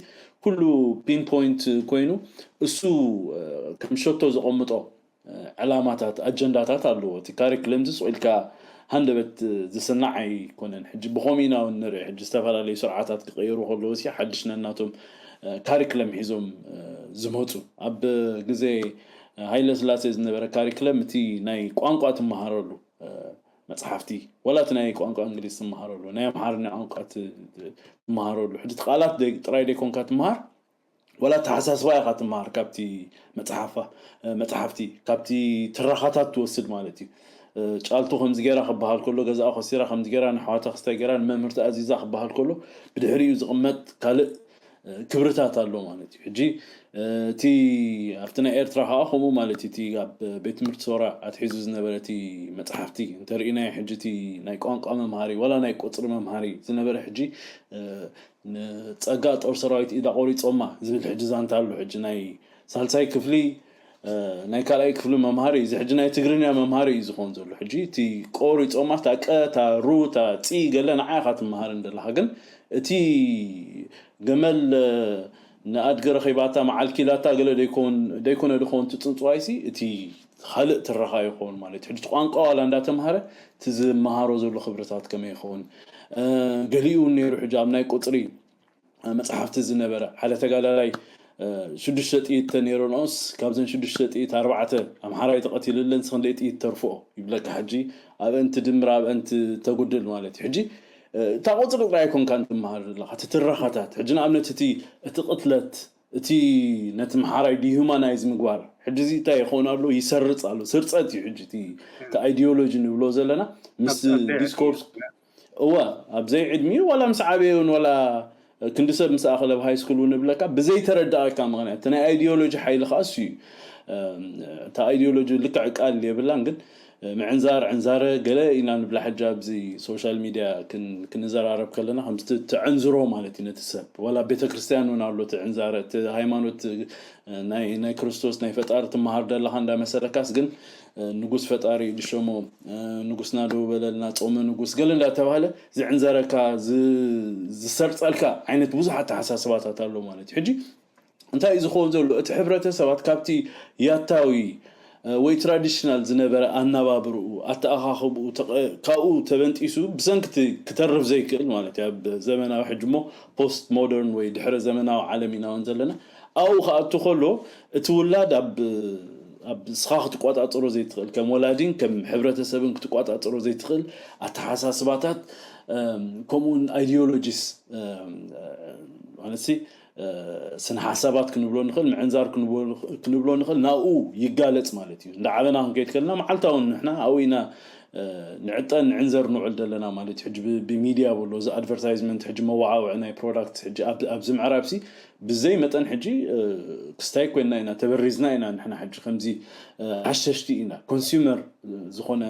ኩሉ ፒንፖይንት ኮይኑ እሱ ከም ሸቶ ዘቐምጦ ዕላማታት ኣጀንዳታት ኣለዎ። እቲ ካሪክለም ዝስቕ ኢልካ ሃንደበት ዝስናዕ ኣይኮነን። ሕጂ ብኸምኡ ኢና እውን ንርኢ። ሕጂ ዝተፈላለዩ ስርዓታት ክቀየሩ ከለዉ ሲ ሓድሽ ነናቶም ካሪክለም ሒዞም ዝመፁ። ኣብ ግዜ ሃይለ ስላሴ ዝነበረ ካሪክለም እቲ ናይ ቋንቋ ትመሃረሉ መፅሓፍቲ ዋላ እቲ ናይ ቋንቋ እንግሊዝ ትመሃረሉ ናይ ኣምሓርኛ ቋንቋ ትመሃረሉ ሕጂ ቃላት ጥራይ ዘይኮንካ ትመሃር ዋላ ኣተሓሳስባ ኢኻ ትመሃር ካብቲ መፅሓፋ መፅሓፍቲ ካብቲ ትረኻታት ትወስድ ማለት እዩ። ጫልቱ ከምዚ ገይራ ክበሃል ከሎ ገዛኣ ኮሲራ ከምዚ ገይራ ንኣሕዋታ ክስታይ ገይራ ንመምህርቲ ኣዚዛ ክበሃል ከሎ ብድሕሪኡ ዝቕመጥ ካልእ ክብርታት ኣሎ ማለት እዩ። ሕጂ እቲ ኣብቲ ናይ ኤርትራ ከዓ ከምኡ ማለት እዩ። እቲ ኣብ ቤት ትምህርቲ ሶራ ኣትሒዙ ዝነበረ እቲ መፅሓፍቲ እንተርኢናዮ ሕጂ እቲ ናይ ቋንቋ መምሃሪ ዋላ ናይ ቁፅሪ መምሃሪ ዝነበረ ሕጂ ንፀጋ ጦር ሰራዊት ኢዳ ቆሪፆማ ዝብል ሕጂ ዛንታ ኣሎ። ሕጂ ናይ ሳልሳይ ክፍሊ ናይ ካልኣይ ክፍሊ መምሃሪ እዚ ሕጂ ናይ ትግርኛ መምሃሪ እዩ ዝኸውን ዘሎ። ሕጂ እቲ ቆሪፆማ እታ ቀ እታ ሩ እታ ፂ ገለ ንዓ ኢኻ ትመሃር እንደለኻ ግን እቲ ገመል ንኣድገ ረኺባታ መዓልኪላታ ገለ ደይኮነ ድኸውን ትፅንፅዋይሲ እቲ ካልእ ትረኻ ይኸውን ማለት እዩ። ሕጂ ቋንቋ ዋላ እንዳተምሃረ እቲ ዝመሃሮ ዘሎ ክብርታት ከመይ ይኸውን ገሊኡ እውን ነይሩ። ሕጂ ኣብ ናይ ቁፅሪ መፅሓፍቲ ዝነበረ ሓደ ተጋዳላይ ሽዱሽተ ጥይት ተነይረንኦስ ካብዘን ሽዱሽተ ጥይት ኣርባዕተ ኣምሓራይ ተቐቲሉለን ስክንደይ ጥይት ተርፍኦ ይብለካ። ሕጂ ኣብአን ትድምር ኣብአን ተጉድል ማለት እዩ። ሕጂ እታ ቁፅሪ ጥራይ ኣይኮንካን ትመሃር ዘለካ እቲ ትረኻታት ሕጂ ንኣብነት እቲ እቲ ቅትለት እቲ ነቲ ምሓራይ ዲሁማናይዝ ምግባር ሕጂ እዚ እንታይ ይኸውን ኣሎ ይሰርፅ ኣሎ ስርፀት እዩ። ሕጂ እቲ ኣይዲዮሎጂ ንብሎ ዘለና ምስ ዲስኮርስ እዋ ኣብ ዘይዕድሚኡ ዋላ ምስ ዓበየ እውን ዋላ ክንዲ ሰብ ምስ ኣኸለ ኣብ ሃይ ስኩል እውን እብለካ ብዘይተረዳእካ ምክንያት እቲ ናይ ኣይዲዮሎጂ ሓይሊ ከዓ እሱ እዩ። እታ ኣይዲዮሎጂ ልክዕ ቃል የብላን ግን ምዕንዛር ዕንዛረ ገለ ኢና ንብላ ሕጂ ኣብዚ ሶሻል ሚድያ ክንዘራረብ ከለና ከምዚ ትዕንዝሮ ማለት እዩ ነቲ ሰብ ዋላ ቤተክርስትያን እውን ኣሎ እቲ ዕንዛረ እቲ ሃይማኖት ናይ ክርስቶስ ናይ ፈጣሪ ትመሃር ደለካ እንዳመሰለካስ ግን ንጉስ ፈጣሪ ድሸሞ ንጉስና ደው በለልና ጾመ ንጉስ ገለ እንዳተባሃለ ዝዕንዘረካ ዝሰርፀልካ ዓይነት ብዙሓት ተሓሳስባታት ኣሎ ማለት እዩ። ሕጂ እንታይ እዩ ዝኸውን ዘሎ እቲ ሕብረተሰባት ካብቲ ያታዊ ወይ ትራዲሽናል ዝነበረ ኣነባብርኡ ኣተኣኻኽብኡ ካብኡ ተበንጢሱ ብሰንክቲ ክተርፍ ዘይክእል ማለት እዩ ኣብ ዘመናዊ ሕጂ ሞ ፖስት ሞደርን ወይ ድሕረ ዘመናዊ ዓለም ኢና እውን ዘለና ኣብኡ ክኣቱ ከሎ እቲ ውላድ ኣብ ኣብ ስኻ ክትቆፃፀሮ ዘይትኽእል ከም ወላዲን ከም ሕብረተሰብን ክትቆፃፀሮ ዘይትኽእል ኣተሓሳስባታት ከምኡውን ኣይዲዮሎጂስ ማለት ስነ ሓሳባት ክንብሎ ንኽእል ምዕንዛር ክንብሎ ንኽእል ናብኡ ይጋለፅ ማለት እዩ። እንዳ ዓበና ክንከይድ ከለና መዓልታውን ንሕና ኣብኡ ኢና ንዕጠን ንዕንዘር ንውዕል ዘለና ማለት እዩ። ሕጂ ብሚድያ በሎ እዚ ኣድቨርታይዝመንት ሕጂ መዋዓውዒ ናይ ፕሮዳክት ሕጂ ኣብዚ ምዕራብ ሲ ብዘይ መጠን ሕጂ ክስታይ ኮይና ኢና ተበሪዝና ኢና ንሕና ሕጂ ከምዚ ሓሸሽቲ ኢና ኮንሱመር ዝኾነ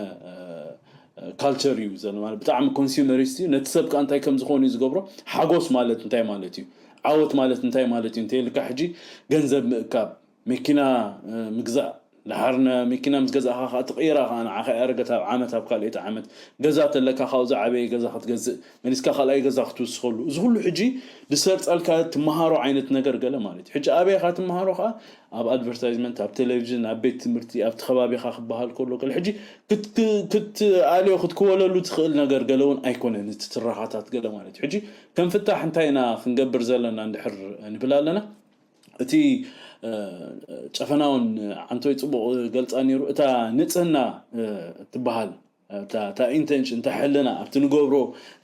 ካልቸር እዩ ዘሎ ማለት ብጣዕሚ ኮንሱመሪስት እዩ። ነቲ ሰብ ከዓ እንታይ ከም ዝኾኑ እዩ ዝገብሮ ሓጎስ ማለት እንታይ ማለት እዩ ዓወት ማለት እንታይ ማለት እዩ እንተይልካ ሕጂ ገንዘብ ምእካብ መኪና ምግዛእ ድሓር መኪና ምስ ገዛእካ ከዓ ትቕይራ ከዓ ንዓኻ ያረገት ኣብ ዓመት ኣብ ካልኦይቲ ዓመት ገዛ ተለካ ካብኡ ዝዓበየ ገዛ ክትገዝእ መሊስካ ካልኣይ ገዛ ክትውስኸሉ እዚ ኩሉ ሕጂ ዝሰርፀልካ ትመሃሮ ዓይነት ነገር ገለ ማለት እዩ። ሕጂ ኣበይካ ትመሃሮ ከዓ ኣብ ኣድቨርታይዝመንት ኣብ ቴሌቪዥን ኣብ ቤት ትምህርቲ ኣብቲ ከባቢካ ክበሃል ከሎ ገለ ሕጂ ክትኣልዮ ክትክወለሉ ትኽእል ነገር ገለ እውን ኣይኮነን። እቲ ትረኻታት ገለ ማለት እዩ። ሕጂ ከም ፍታሕ እንታይ ኢና ክንገብር ዘለና እንድሕር ንብል ኣለና እቲ ጨፈናውን ዓንቶይ ፅቡቕ ገልፃ ነይሩ እታ ንፅህና ትበሃል እታ ኢንቴንሽን እታ ሕልና ኣብቲ ንገብሮ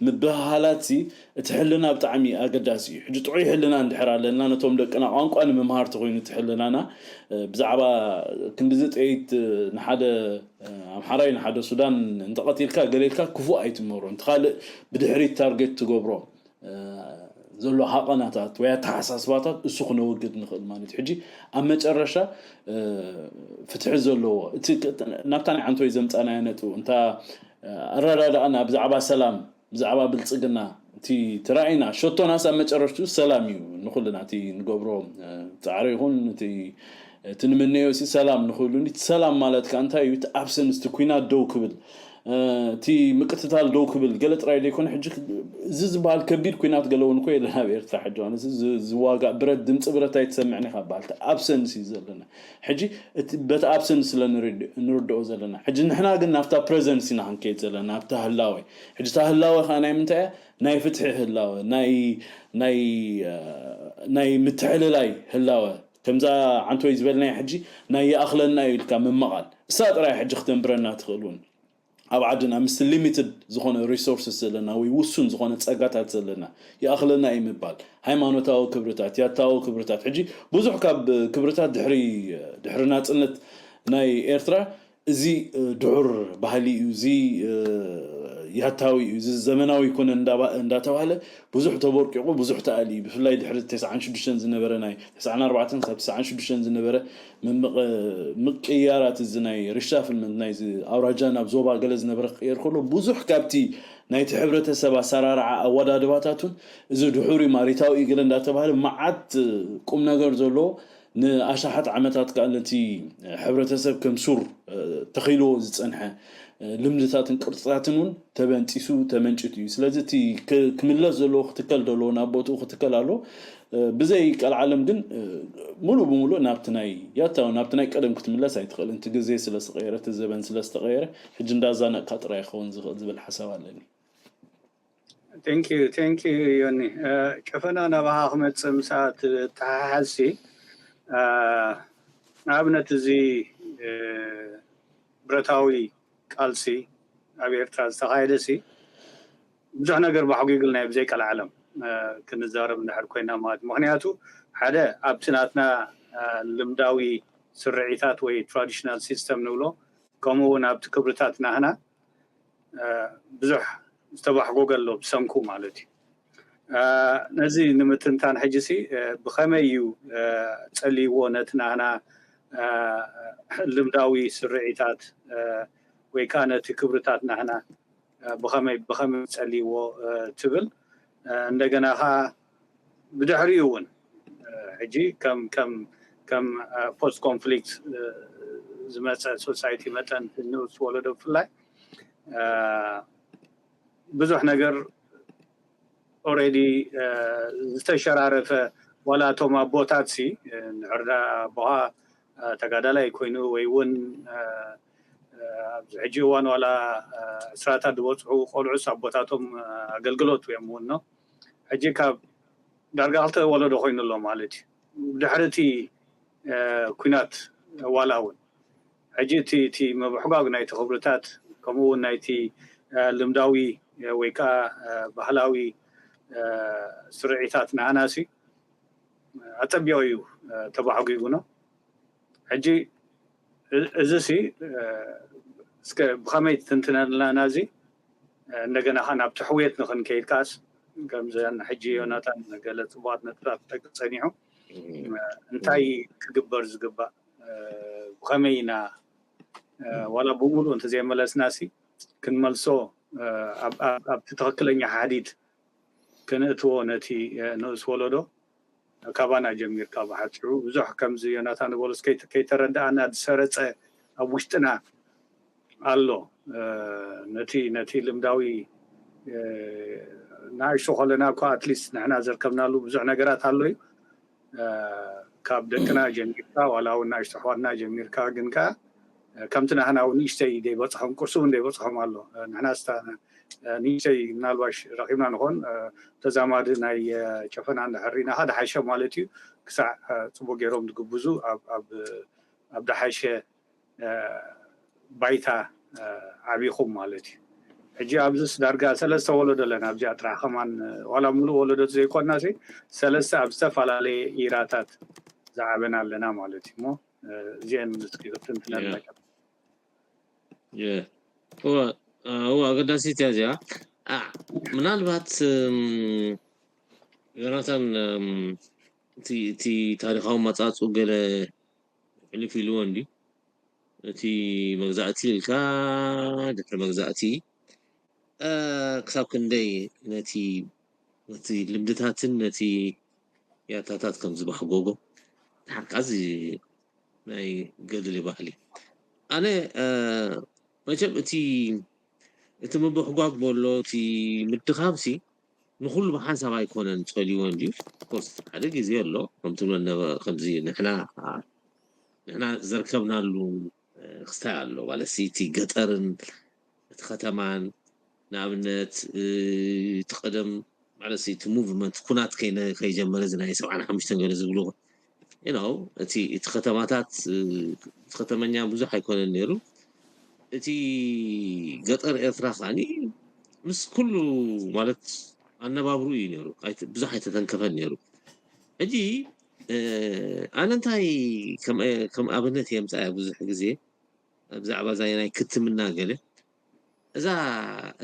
ምብህሃላት ሲ እቲ ሕልና ብጣዕሚ ኣገዳሲ እዩ። ሕጂ ጥዑይ ሕልና እንድሕር ኣለና ነቶም ደቅና ቋንቋ ንምምሃር ተኮይኑ እቲ ሕልናና ብዛዕባ ክንድዚ ጥይት ንሓደ ኣምሓራይ ንሓደ ሱዳን እንተቐቲልካ ገሌልካ ክፉእ ኣይትመሮ እንተ ካልእ ብድሕሪት ታርጌት ትገብሮ ዘሎ ሃቐናታት ወይ ኣተሓሳስባታት እሱ ክነወግድ ንኽእል ማለት እዩ። ሕጂ ኣብ መጨረሻ ፍትሒ ዘለዎ እቲ ናብታ ናይ ዓንቶይ ዘምፃናዮ ነጥቡ እንታ ኣረዳድኣና ብዛዕባ ሰላም ብዛዕባ ብልፅግና እቲ ተራእይና ሸቶናስ ኣብ መጨረሽቱ ሰላም እዩ። ንኩልና እቲ ንገብሮ ፃዕሪ ይኹን እቲ ንምነዮ ሲ ሰላም ንክህሉ እቲ ሰላም ማለት ከዓ እንታይ እዩ? እቲ ኣብሰንስ እቲ ኩናት ደው ክብል እቲ ምቅትታል ደው ክብል ገለ ጥራይ ዘይኮነ ሕጂ እዚ ዝበሃል ከቢድ ኩናት ገለ እውን እኮ የለን ኣብ ኤርትራ ሕጂ ዝዋጋእ ብረት ድምፂ ብረት ኣይትሰምዕን ኢካ በሃል ኣብሰንስ እዩ ዘለና ሕጂ በቲ ኣብሰንስ ስለ ንርድኦ ዘለና ሕጂ ንሕና ግን ናብታ ፕረዘንስ ኢና ክንከይድ ዘለና ናብታ ህላወ ሕጂ እታ ህላወ ከዓ ናይ ምንታይ እያ ናይ ፍትሒ ህላወ ናይ ናይ ምትሕልላይ ህላወ ከምዛ ዓንቶይ ዝበልናዮ ሕጂ ናይ ይኣኽለና እዩ ኢልካ ምምቓል እሳ ጥራይ ሕጂ ክተንብረና ትኽእል እውን ኣብ ዓድና ምስቲ ሊሚትድ ዝኾነ ሪሶርስስ ዘለና ወይ ውሱን ዝኾነ ፀጋታት ዘለና ይኣኽለና እዩ ምባል ሃይማኖታዊ ክብርታት ያታዊ ክብርታት ሕጂ ብዙሕ ካብ ክብርታት ድሕሪ ድሕሪ ናፅነት ናይ ኤርትራ እዚ ድሑር ባህሊ እዩ እዚ ያታዊ እዩ እዚ ዘመናዊ ይኮነ እንዳተባህለ ብዙሕ ተቦርቂቁ ብዙሕ ተኣሊ እዩ ብፍላይ ድሕሪ ተስዓን ሽዱሽተን ዝነበረ ናይ ተስዓን ኣርባዕተን ካብ ተስዓን ሽዱሽተን ዝነበረ ምምቕ- ምቅያራት እዚ ናይ ሪሻፍልመንት ናይ ኣውራጃ ናብ ዞባ ገለ ዝነበረ ክቅየር ከሎ ብዙሕ ካብቲ ናይቲ ሕብረተሰብ ኣሰራርዓ ኣወዳድባታቱን እዚ ድሑር እዩ ማሪታዊ እዩ ገለ እንዳተባህለ መዓት ቁም ነገር ዘለዎ ንኣሻሓት ዓመታት ከዓ ነቲ ሕብረተሰብ ከም ሱር ተኺልዎ ዝፀንሐ ልምድታትን ቅርፅታትን እውን ተበንፂሱ ተመንጭቱ እዩ ስለዚ እቲ ክምለስ ዘለዎ ክትከል ዘለዎ ናብ ቦትኡ ክትከል ኣሎ ብዘይ ቀልዓለም ግን ሙሉእ ብሙሉእ ናብቲ ናይ ያታው ናብቲ ናይ ቀደም ክትምለስ ኣይትኽእልን እቲ ግዜ ስለዝተቀየረ እቲ ዘበን ስለዝተቀየረ ሕጂ እንዳዛነቅካ ጥራይ ይኸውን ዝኽእል ዝብል ሓሳብ ኣለኒ Thank you, thank you ዮኒ። ጨፈና ናባኻ ክመፅእ ምሳት ተሓሓዝሲ ንኣብነት እዚ ብረታዊ ቃልሲ ኣብ ኤርትራ ዝተኻየደ ሲ ብዙሕ ነገር ባሕጒግልና እዩ ብዘይ ቀልዓለም ክንዛረብ እንድሕር ኮይና ማለት ምክንያቱ ሓደ ኣብቲ ናትና ልምዳዊ ስርዒታት ወይ traditional system ንብሎ ከምኡ እውን ኣብቲ ክብርታት ናህና ብዙሕ ዝተባሕጎገ ኣሎ ብሰንኩ ማለት እዩ ነዚ ንምትንታን ሕጂ ሲ ብኸመይ እዩ ጸልይዎ ነቲ ናህና ልምዳዊ ስርዒታት ወይ ከዓ ነቲ ክብርታት ናህና ብኸመይ ብኸመይ ጸልይዎ ትብል እንደገና ከዓ ብድሕሪኡ እውን ሕጂ ከም ከም ከም post conflict ዝመፀ society መጠን ንኡስ ወለዶ ብፍላይ ብዙሕ ነገር already ዝተሸራረፈ ዋላ እቶም ኣቦታት ሲ ንሕርዳ ኣቦኻ ተጋዳላይ ኮይኑ ወይ እውን ኣብዚ ሕጂ እዋን ዋላ ዕስራታት ዝበፅሑ ቆልዑስ ኣቦታቶም ኣገልግሎት እዮም እውን ሕጂ ካብ ዳርጋ ክልተ ወለዶ ኮይኑ ኣሎ ማለት እዩ ድሕሪ እቲ ኩናት ዋላ እውን ሕጂ እቲ እቲ ምብሕጓግ ናይቲ ክብርታት ከምኡ እውን ናይቲ ልምዳዊ ወይ ከዓ ባህላዊ ስርዒታት ንኣናሲ ኣፀቢቑ እዩ ተባሕጒጉ ነው ሕጂ እዚ ሲ እስከ ብኸመይ ትንትነልና ናዚ እንደገና ከዓ ናብ ትሕውየት ንኽንከይድ ከዓስ ከምዘን ሕጂ ዮናታን ገለ ፅቡቃት ነጥብታት ክጠቅስ ፀኒሑ እንታይ ክግበር ዝግባእ ብኸመይ ኢና ዋላ ብምሉእ እንተዘይመለስና ሲ ክንመልሶ ኣብቲ ትኽክለኛ ሓዲድ ክንእትዎ ነቲ ንኡስ ወለዶ ካባና ጀሚርካ ብሓፂሩ ብዙሕ ከምዚ ዮናታን በሉስ ከይተረዳኣና ዝሰረፀ ኣብ ውሽጥና ኣሎ ነቲ ነቲ ልምዳዊ ንኣሽቱ ከለና እኳ ኣትሊስት ንሕና ዘርከብናሉ ብዙሕ ነገራት ኣሎ እዩ ካብ ደቅና ጀሚርካ ዋላ እውን ንኣሽቱ ኣሕዋትና ጀሚርካ ግን ከዓ ከምቲ ናህና እውን ንእሽተይ ዘይበፅሖም ቁርሲ እውን ዘይበፅሖም ኣሎ ንሕና ስታ ንእሽተይ ምናልባሽ ረኺብና ንኾን ተዛማዲ ናይ ጨፈና እንድሕር ርኢናኻ ድሓሸ ማለት እዩ ክሳዕ ፅቡቅ ገይሮም ዝግብዙ ኣብ ድሓሸ ባይታ ዓቢኹም ማለት እዩ ሕጂ ኣብዚስ ዳርጋ ሰለስተ ወለዶ ኣለና ኣብዚኣ ጥራሕ ከማን ዋላ ሙሉእ ወለዶ ዘይኮንና ሰለስተ ኣብ ዝተፈላለየ ኢራታት ዝዓበና ኣለና ማለት እዩ እሞ እዚአን እስኪ ክትንትነልና እዋ ኣገዳሲት እያ እዚኣ ምናልባት ዮናታን፣ እም፣ እቲ፣ እቲ ታሪኻዊ መጻጽኡ ገለ ሕልፍ ኢልዎ እንድዩ። እቲ መግዛእቲ ኢልካ፣ ድሕሪ መግዛእቲ፣ እ፣ ክሳብ ክንደይ ነቲ፣ ነቲ ልምድታትን ነቲ ያታታት ከም ዝበሕጎጎ፣ ድሓር ከኣ እዚ ናይ ገድሊ ባህሊ። ኣነ፣ እ፣ መቸም እቲ፣ እቲ ምብሕጓግ በሎ፣ እቲ ምድኻምሲ ንኹሉ ብሓንሳብ ኣይኮነን ጸልይዎ እንድዩ። ኦፍኮርስ፣ ሓደ ግዜ ኣሎ፣ ከምቲ ብሎ ነበ-፣ ከምዚ ንሕና፣ ንሕና ዘርከብናሉ፣ እ፣ ክስታይ ኣሎ። ማለት ሲ፣ እቲ ገጠርን እቲ ከተማን፣ ንኣብነት፣ እ፣ እቲ ቀደም፣ ማለት ሲ፣ እቲ ሙቭመንት፣ ኩናት ከይነ-፣ ከይጀመረ፣ እዚ ናይ ሰብዓን ሓሙሽተን ገለ ዝብልዎ፣ you know፣ እቲ፣ እቲ ከተማታት፣ እ፣ እቲ ከተመኛ ብዙሕ ኣይኮነን ነይሩ። እቲ ገጠር ኤርትራ ከኣኒ ምስ ኩሉ፣ ማለት፣ ኣነባብርኡ እዩ ነይሩ። ኣይተ-፣ ብዙሕ ኣይተተንከፈን ነይሩ። ሕጂ፣ እ፣ ኣነ እንታይ ከም፣ ከም ኣብነት የምጽኣያ ብዙሕ ግዜ ብዛዕባ እዛ ናይ ክትምና ገለ፣ እዛ፣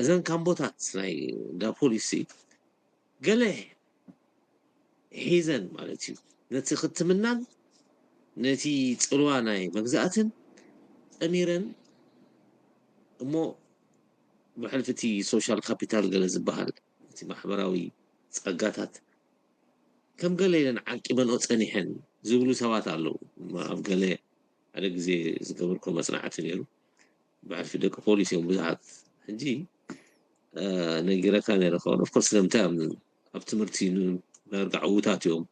እዘን ካምቦታት ናይ እንዳ ፖሊሲ ገለ ሒዘን ማለት እዩ። ነቲ ክትምናን ነቲ ጽልዋ ናይ መግዛእትን ጠሚረን እሞ ብሕልፊ እቲ ሶሻል ካፒታል ገለ ዝበሃል እቲ ማሕበራዊ ጸጋታት ከም ገለ ኢለን ዓቂበንኦ ጸኒሐን ዝብሉ ሰባት ኣለዉ። ኣብ ገለ ሓደ ግዜ ዝገበርኩ መጽናዕቲ ነይሩ። ብሕልፊ ደቂ ፖሊስ እዮም ብዙሓት። ሕጂ፣ እ፣ ነጊረካ ነይረ ከውን። ኦፍኮርስ፣ ስለምንታይ እዮም ኣብ ትምህርቲ ን-፣ ዳርጋ ዕዉታት እዮም።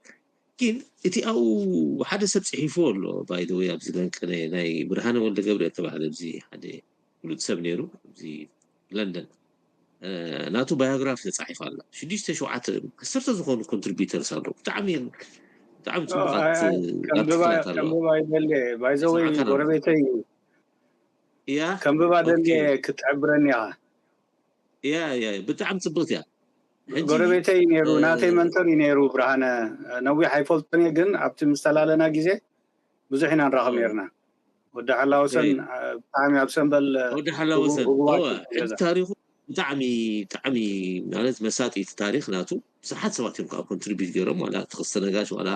ግን እቲ ኣብኡ ሓደ ሰብ ጽሒፍዎ ኣሎ፣ ባይ ዘ ወይ፣ ኣብዚ ለንቅነ ናይ ብርሃነ ወልደ ገብርኤል ተባህለ፣ ኣብዚ ሓደ ፍሉጥ ሰብ ነይሩ፣ ኣብዚ ለንደን። እ፣ ናቱ ባዮግራፊ ተጻሒፋ ኣላ። ሽዱሽተ፣ ሸውዓተ፣ ዓሰርተ ዝኾኑ ኮንትሪቢዩተርስ ኣለዉ። ብጣዕሚ እዮም፣ ብጣዕሚ ጽቡቓት፣ እ፣ ከንብባ፣ ኣርቲክላት ኣለዉ። ከንብባ ይደሊ። ባይ ዘ ወይ፣ መጽናዕቲ ኣለዉ። ጎረቤተይ እዩ። እያ? ከንብባ ደሊ ኦኬ። ክትሕብረኒ ኢኻ። እያ፣ እያ፣ ብጣዕሚ ጽብቕቲ እያ። ሕጂ፣ ጎረቤተይ እዩ ነይሩ፣ እ፣ ናተይ መንቶር እዩ ነይሩ ብርሃነ። ነዊሕ ኣይፈልጦን እየ፣ ግን ኣብቲ ምስ ተላለና ግዜ ብዙሕ ኢና ንራኸብ እ። ነይርና። ወዲ ሓላወሰን፣ እ። አ፣ ብጣዕሚ ኣብ ሰምበል፣ ወዲ ሓላወሰን። ህቡ-፣ ህቡባት እወ፣ እዩ ሕጂ ገዛ። ታሪኹ ብጣዕሚ፣ ብጣዕሚ ማለት መሳጢ እቲ ታሪኽ ናቱ። ብዙሓት ሰባት እዮም ከዓ ኮንትሪቢዩት ገይሮም፣ ዋላ ተኸስተ ነጋሽ፣ ዋላ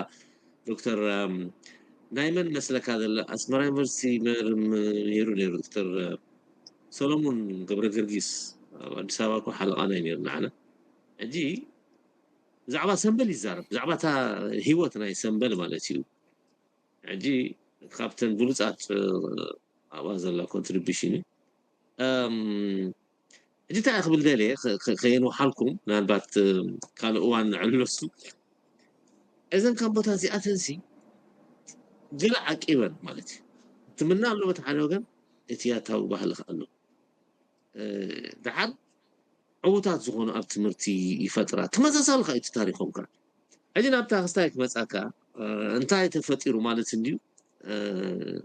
ዶክተር፣ እም፣ ናይ መን መስለካ ዘለ ኣስመራ ዩኒቨርሲቲ መርም ነይሩ፣ ነይሩ ዶክተር፣ እ፣ ሰሎሞን ገብረ ጊዮርጊስ ኣብ ኣዲስ ኣበባ እኮ ሓለቓና እዩ ነይሩ ንዓና። ሕጂ ብዛዕባ ሰምበል ይዛረብ፣ ብዛዕባ እታ ህይወት ናይ ሰምበል ማለት እዩ። ሕጂ ካብተን ብሉጻት፣ እ፣ ኣብኣ ዘላ ኮንትሪቢሽን እዩ። እም፣ ሕጂ እንታይ ክብል ደልየ፣ ከ-፣ ከ-፣ ከየንውሓልኩም፣ ምናልባት፣ እም፣ ካልእ እዋን ንዕልለሱ። እዘን ካምቦታት እዚኣተንሲ ገለ ዓቂበን ማለት እዩ። ትምና ኣሎ በቲ ሓደ ወገን፣ እቲ ያታዊ ባህሊ ከኣ ኣሎ። እ፣ ደሓር ዕዉታት ዝኾኑ ኣብ ትምህርቲ ይፈጥራ። ተመሳሳሊ ከኣ እዩ እቲ ታሪኾም ከኣ። ሕጂ ናብታ ክስታይ ክመጻካ፣ እ፣ እንታይ ተፈጢሩ ማለት እንድዩ? እ፣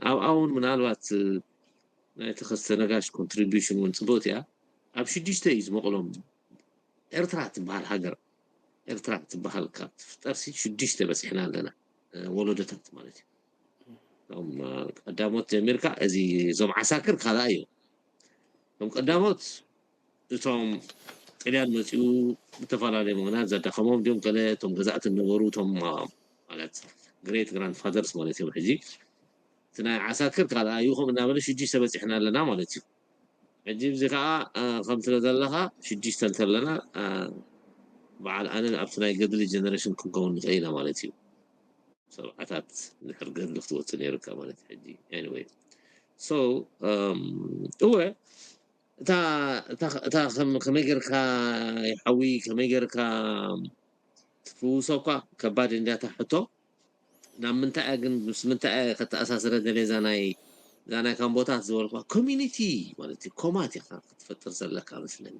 ኣብኣ እውን ምናልባት፣ እ፣ ናይ ተኸስተ ነጋሽ ኮንትሪቢዩሽን እውን ጽብቕቲ እያ። ኣብ ሽዱሽተ እዩ ዝመቕሎም። ኤርትራ ትበሃል ሃገር፣ ኤርትራ ትበሃል ካብ ትፍጠርሲ ሽዱሽተ በጺሕና ኣለና፣ እ፣ ወለዶታት ማለት እዩ። እቶም፣ እ፣ ቀዳሞት ጀሚርካ፣ እዚ፣ እዞም ዓሳክር ካልኣ እዮም። እቶም ቀዳሞት፣ እቶም ጥልያን መጺኡ ብተፈላለየ ምኽንያት ዘዳኸሞም ድዮም፣ ገለ እቶም ገዛእቲ ነበሩ፣ እቶም፣ እ፣ ማለት ግሬት ግራንድፋደርስ ማለት እዮም። ሕጂ እቲ ናይ ዓሳክር ካልኣ እዩ፣ ከምኡ እናበለ ሽዱሽተ በጺሕና ኣለና ማለት እዩ። ሕጂ እዚ ከኣ፣ እ፣ ከም ትብሎ ዘለኻ ሽዱሽተ እንተለና፣ እ፣ በዓል ኣነን ኣብቲ ናይ ገድሊ ጀነሬሽን ክንከውን ንኽእል ኢና ማለት እዩ። ሰብዓታት ድሕሪ ገድሊ ክትወጽእ ነይሩካ ማለት እዩ። ሕጂ፣ ኤኒወይ። ሶ፣ እም፣ እወ፣ እታ፣ እታ፣ እታ ከም-፣ ከመይ ጌርካ ይሓዊ፣ ከመይ ጌርካ ትፍውሶ እኳ ከባድ እንድያ እታ ሕቶ። ናብ ምንታይ እያ ግን፣ ምስ ምንታይ እያ ከተኣሳስረ ደልየ እዛ ናይ፣ እዛ ናይ ካምቦታት ዝበልኳ ኮሚኒቲ ማለት እዩ፣ ኮማት ኢኻ ክትፈጥር ዘለካ መስለኒ።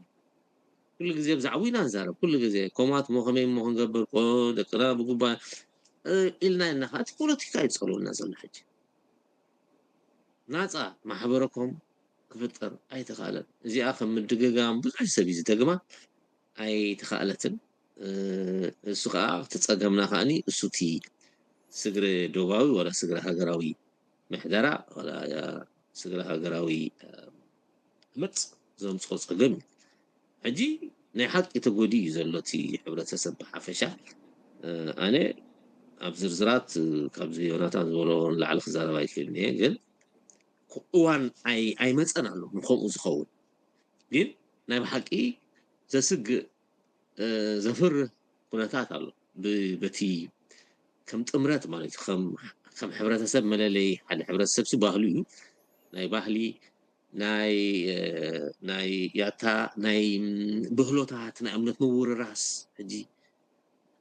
ኩሉ ግዜ ብዛዕባኡ ኢና ንዛረብ፣ ኩሉ ግዜ ኮማት እሞ ከመይ እሞ ክንገብር፣ ቆ-፣ ደቅና ብጉባኤ፣ እ፣ ኢልና ኢና። እቲ ፖለቲካ እዩ ዝጸልወና ዘሎ ሕጂ። ናጻ ማሕበረኮም ክፍጠር ኣይተኻእለን። እዚኣ ከም ምድግጋም ብዙሕ ሰብ እዩ ዝደግማ፣ ኣይተኻእለትን። እ፣ እሱ ከኣ እቲ ጸገምና ከኣኒ እሱ እቲ ስግረ ዶባዊ ዋላ ስግረ ሃገራዊ ምሕደራ ዋላ ስግረ ሃገራዊ፣ እ፣ ዓመጽ ዘምጽኦ ጸገም እዩ። ሕጂ ናይ ሓቂ ተጎዲኡ እዩ ዘሎ እቲ ሕብረተሰብ ብሓፈሻ። ኣነ ኣብ ዝርዝራት ካብዚ ዮናታን ዝበሎ ንላዕሊ ክዛረብ ኣይክእልን እየ። ግን እዋን ኣይመፀን ኣሎ ንከምኡ ዝኸውን። ግን ናይ ብሓቂ ዘስግእ ዘፍርህ ኩነታት ኣሎ። በቲ ከም ጥምረት ማለት እዩ፣ ከም ሕብረተሰብ መለለይ ሓደ ሕብረተሰብ ሲ ባህሉ እዩ። ናይ ባህሊ ናይ ናይ ያታ ናይ ብህሎታት ናይ እምነት ምውርራስ ሕጂ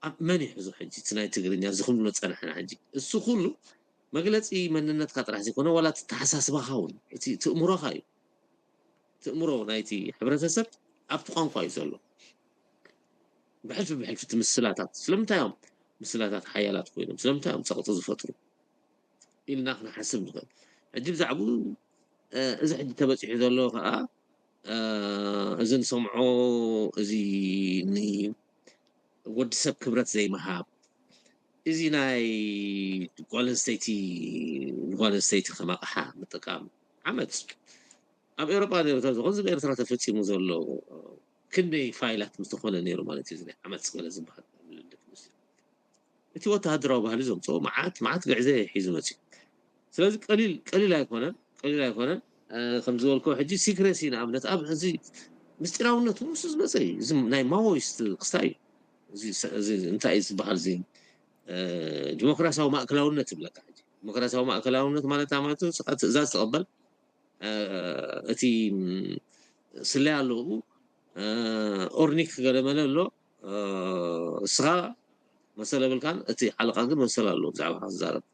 ኣብ መን ይሕዞ? ሕጂ እቲ ናይ ትግርኛ እዚ ኩሉ ጸናሕና ሕጂ እሱ ኩሉ መግለጺ መንነትካ ጥራሕ ዘይኮነ ዋላ ተሓሳስባኻ እውን እቲ ትእምሮኻ እዩ። ትእምሮ ናይቲ ሕብረተሰብ ኣብቲ ቋንቋ እዩ ዘሎ። ብሕልፊ ብሕልፊ እቲ ምስላታት ስለምንታይ እዮም ምስላታት ሓያላት ኮይኖም ስለምንታይ እዮም ጸቕጢ ዝፈጥሩ ኢልና ክንሓስብ ንኽእል። ሕጂ ብዛዕባኡ እዚ ሕጂ ተበፂሑ ዘሎ ከዓ እዚ ንሰምዖ እዚ ንወዲ ሰብ ክብረት ዘይምሃብ፣ እዚ ናይ ጓል ኣንስተይቲ ንጓል ኣንስተይቲ ከም ኣቕሓ ምጥቃም ዓመፅ ኣብ ኤውሮጳ ነይሩ ተዝኾን እዚ ኤርትራ ተፈፂሙ ዘሎ ክንደይ ፋይላት ምስተኾነ ነይሩ ማለት እዩ። እዚ ናይ ዓመፅ ገለ ዝበሃል ልልት ምስ እቲ ወተሃደራዊ ባህሊ ዘምፅኦ መዓት መዓት ግዕዘ ሒዙ መፅዩ። ስለዚ ቀሊል ቀሊል ኣይኮነን ቀሊል ኣይኮነን። ከም ዝበልኮ ሕጂ ሲክሬሲ ንኣብነት ኣብ እዚ ምስጢራውነት ምስ ዝመፀ እዩ። እዚ ናይ ማዎይስት ክስታይ እዩ። እዚ እንታይ እዩ ዝበሃል እዚ ዲሞክራሲያዊ ማእከላውነት ይብለካ። ሕጂ ዲሞክራሲያዊ ማእከላውነት ማለት ማለት ትእዛዝ ተቐበል እቲ ስለያ ኣለዉ ኦርኒክ ገለመለ ኣሎ። እስኻ መሰል የብልካን፣ እቲ ሓለቓ ግን መሰል ኣለዎ ብዛዕባኻ ክዛረብ።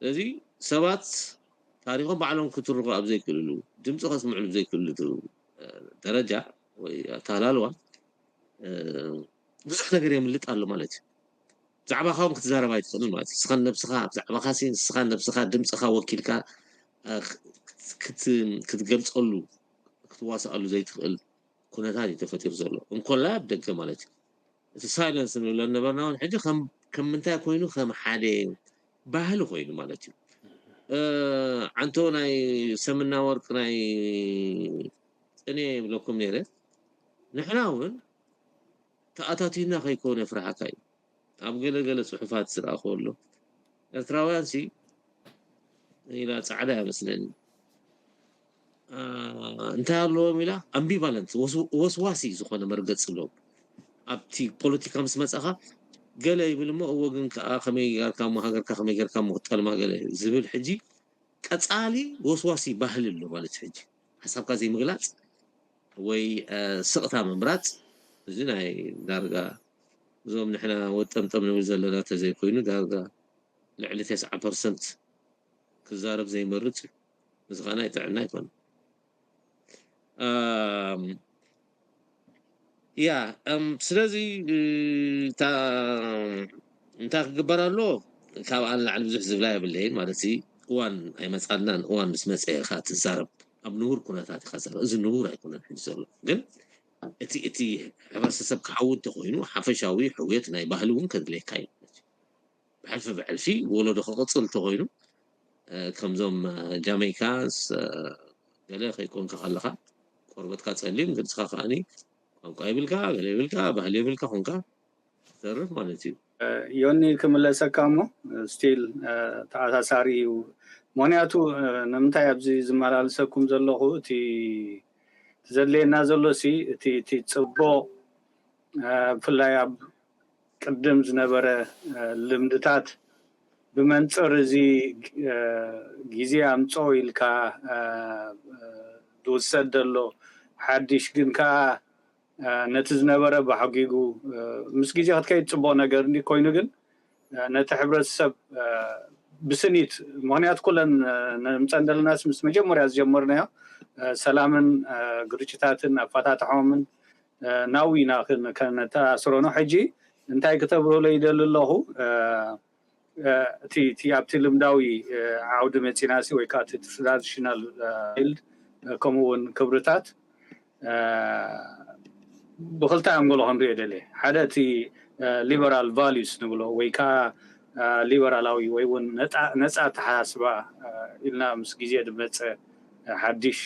ስለዚ ሰባት ታሪኾም ባዕሎም ክትርኹ ኣብ ዘይክእልሉ፣ ድምፂ ከስምዕሉ ኣብ ዘይክእልሉ ደረጃ ወይ ኣተሃላልዋ ብዙሕ ነገር የምልጥ ኣሎ ማለት እዩ። ብዛዕባኻ እውን ክትዛረብ ኣይትኽእልን ማለት እዩ። ንስኻን ነብስኻ ብዛዕባኻ ንስኻን ነብስኻ ድምፅኻ ወኪልካ ክትገልፀሉ ክትዋስኣሉ ዘይትኽእል ኩነታት እዩ ተፈጢሩ ዘሎ። እንኮላይ ኣብ ደገ ማለት እዩ። እቲ ሳይለንስ ንብሎ ነበርና እውን ሕጂ ከም ምንታይ ኮይኑ ከም ሓደ ባህሊ ኮይኑ ማለት እዩ። ዓንቶ ናይ ሰምና ወርቅ ናይ ቅኔ ይብለኩም ነይረ። ንሕና እውን ተኣታቲና ከይኮነ ፍርሓካ እዩ። ኣብ ገለ ገለ ጽሑፋት ዝረኣኹ ኣሎ ኤርትራውያን ሲ ኢላ ጻዕዳ እያ መስለኒ እንታይ ኣለዎም ኢላ ኣምቢቫለንት ወስዋሲ ዝኾነ መርገጽ ኣለዎም። ኣብቲ ፖለቲካ ምስ መጻኻ ገለ ይብል እሞ እዎ ግን ከዓ ከመይ ጌርካ እሞ ሃገርካ ከመይ ጌርካ እሞ ክትጠልማ ገለ ዝብል ሕጂ ቀጻሊ ወስዋሲ ባህሊ ኣሎ ማለት እዩ። ሕጂ ሓሳብካ ዘይምግላጽ ወይ ስቕታ ምምራጽ እዚ ናይ ዳርጋ እዞም ንሕና ወጠምጠም ንብል ዘለና ተዘይኮይኑ ዳርጋ ልዕሊ ተስዓ ፐርሰንት ክዛረብ ዘይመርጽ እዩ። እዚ ከዓ ናይ ጥዕና ኣይኮነ። ያ ስለዚ እንታይ ክግበር ኣለዎ? ካብኣ ንላዕሊ ብዙሕ ዝብላ የብለይን ማለት እዋን ኣይመፃናን። እዋን ምስ መፀ ኢኻ ትዛረብ። ኣብ ንቡር ኩነታት ኢኻ ትዛረብ። እዚ ንቡር ኣይኮነን ሕጂ ዘሎ ግን እቲ እቲ ሕብረተሰብ ክሓዊ እንተኮይኑ ሓፈሻዊ ሕውየት ናይ ባህሊ እውን ከድልየካ እዩ። ብሕልፊ ብሕልፊ ወለዶ ክቕፅል እንተኮይኑ ከምዞም ጃመይካንስ ገለ ከይኮንካ ከለካ ቆርበትካ ፀሊም ግልፅካ ከዓኒ ቋንቋ ይብልካ ገለ ይብልካ ባህሊ ይብልካ ኮንካ ትተርፍ ማለት እዩ። ዮኒ ክምለሰካ እሞ ስቲል ተኣሳሳሪ እዩ። ምክንያቱ ንምንታይ ኣብዚ ዝመላለሰኩም ዘለኹ እቲ ዘድልየና ዘሎ ሲ እቲ እቲ ፅቡቕ ብፍላይ ኣብ ቅድም ዝነበረ ልምድታት ብመንፅር እዚ ግዜ ኣምፅኦ ኢልካ ዝውሰድ ዘሎ ሓድሽ ግን ከዓ ነቲ ዝነበረ ብሓጊጉ ምስ ግዜ ክትከይድ ፅቡቕ ነገር እንዲ ኮይኑ ግን ነቲ ሕብረተሰብ ብስኒት ምክንያት ኩለን ነምፀን ዘለና ምስ መጀመርያ ዝጀመርናዮ ሰላምን ግርጭታትን ኣፈታትሖምን ናው ኢና ከነተኣስሮ ነው። ሕጂ እንታይ ክተብርህሎ ይደሊ ኣለኹ እቲ ኣብቲ ልምዳዊ ዓውዲ መፂናሲ ወይ ከዓ ትራዲሽናል ፊልድ ከምኡ እውን ክብርታት ብክልተ ኣንጎሎ ክንሪኦ ደልየ ሓደ እቲ ሊበራል ቫሉስ ንብሎ ወይ ከዓ ሊበራላዊ ወይ እውን ነፃ ኣተሓሳስባ ኢልና ምስ ግዜ ዝመፀ ሓድሽ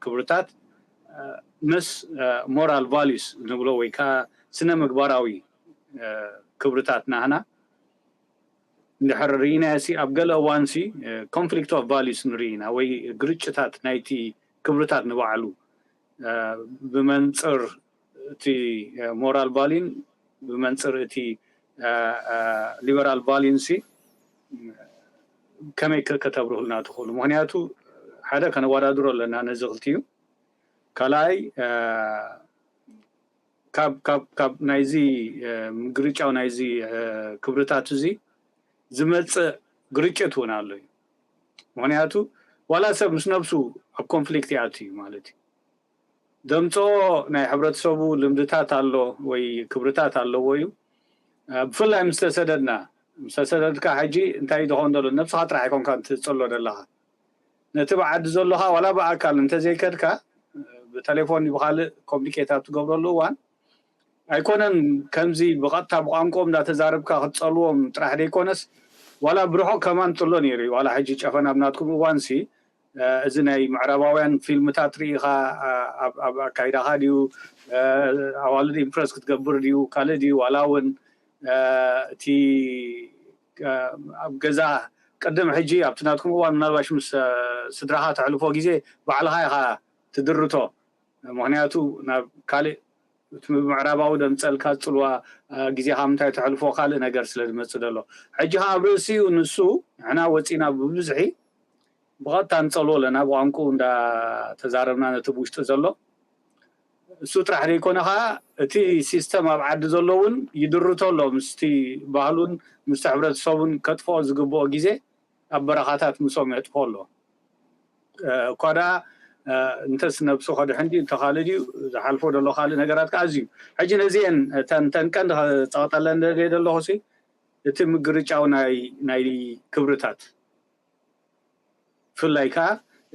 ክብርታት ምስ ሞራል ቫሉስ ንብሎ ወይ ከዓ ስነ ምግባራዊ ክብርታት ናህና እንድሕር ርኢናዮ ሲ ኣብ ገለ እዋን ሲ conflict of values ንርኢ ኢና፣ ወይ ግርጭታት ናይቲ ክብርታት ንባዕሉ ብመንፅር እቲ moral value ን ብመንፅር እቲ liberal value ን ሲ ከመይ ከተብርሁልና ትኽእሉ? ምክንያቱ ሓደ ከነወዳድሮ ኣለና ነዚ ክልቲኡ። ካልኣይ ካብ ናይዚ ምግርጫው ናይዚ ክብርታት እዚ ዝመፅእ ግርጭት እውን ኣሎ እዩ። ምክንያቱ ዋላ ሰብ ምስ ነብሱ ኣብ conflict ይኣቱ እዩ ማለት እዩ። ዘምፅኦ ናይ ሕብረተሰቡ ልምድታት ኣሎ ወይ ክብርታት ኣለዎ እዩ። ብፍላይ ምስ ተሰደድና፣ ምስ ተሰደድካ ሕጂ እንታይ እዩ ዝኸውን ዘሎ? ነብስኻ ጥራሕ ኣይኮንካ ትፅሎ ዘለኻ። ነቲ ብዓዲ ዘሎኻ ዋላ ብኣካል እንተዘይከድካ ብቴሌፎን ብካልእ communicate ኣብ ትገብረሉ እዋን ኣይኮነን ከምዚ ብቐጥታ ብቋንቋኦም እንዳተዛረብካ ክትፀልዎም ጥራሕ ዘይኮነስ ዋላ ብርሑቕ ከማን ጥሎ ነይሩ እዩ። ዋላ ሕጂ ጨፈን ኣብ ናትኩም እዋን ሲ እዚ ናይ ምዕራባውያን ፊልምታት ርኢኻ ኣብ ኣካይዳኻ ድዩ ኣዋልድ ኢምፕረስ ክትገብር ድዩ ካልእ ድዩ ዋላ እውን እቲ ኣብ ገዛ ቅድም ሕጂ ኣብቲ ናትኩም እዋን ምናልባሽ ምስ ስድራኻ ተሕልፎ ግዜ ባዕልኻ ኢኻ ትድርቶ። ምክንያቱ ናብ ካልእ እቲ ምዕራባዊ ደምፀልካ ፅልዋ ግዜኻ ምንታይ ተሕልፎ ካልእ ነገር ስለ ዝመፅእ ዘሎ። ሕጂ ከዓ ኣብ ርእሲኡ ንሱ ንሕና ወፂና ብብዝሒ ብቐጥታ ንፀልዎ ኣለና ብቋንቁ እንዳተዛረብና ነቲ ብውሽጢ ዘሎ እሱ ጥራሕ ዘይኮነ ከዓ እቲ ሲስተም ኣብ ዓዲ ዘሎ እውን ይድርቶ ኣሎ ምስቲ ባህሉን ምስቲ ሕብረተሰቡን ከጥፍኦ ዝግብኦ ግዜ ኣብ በረኻታት ምሶም የጥፍኦ ኣሎ። እኳ ደኣ እንተስ ነብሱ ከድሕን ድዩ እንተካልእ ድዩ ዝሓልፎ ዘሎ ካልእ ነገራት ከዓ ኣዝዩ ሕጂ ነዚአን ተን ቀንዲ ፀቕጠለን ደለየ ዘለኹ ሲ እቲ ምግርጫው ናይ ክብርታት ብፍላይ ከዓ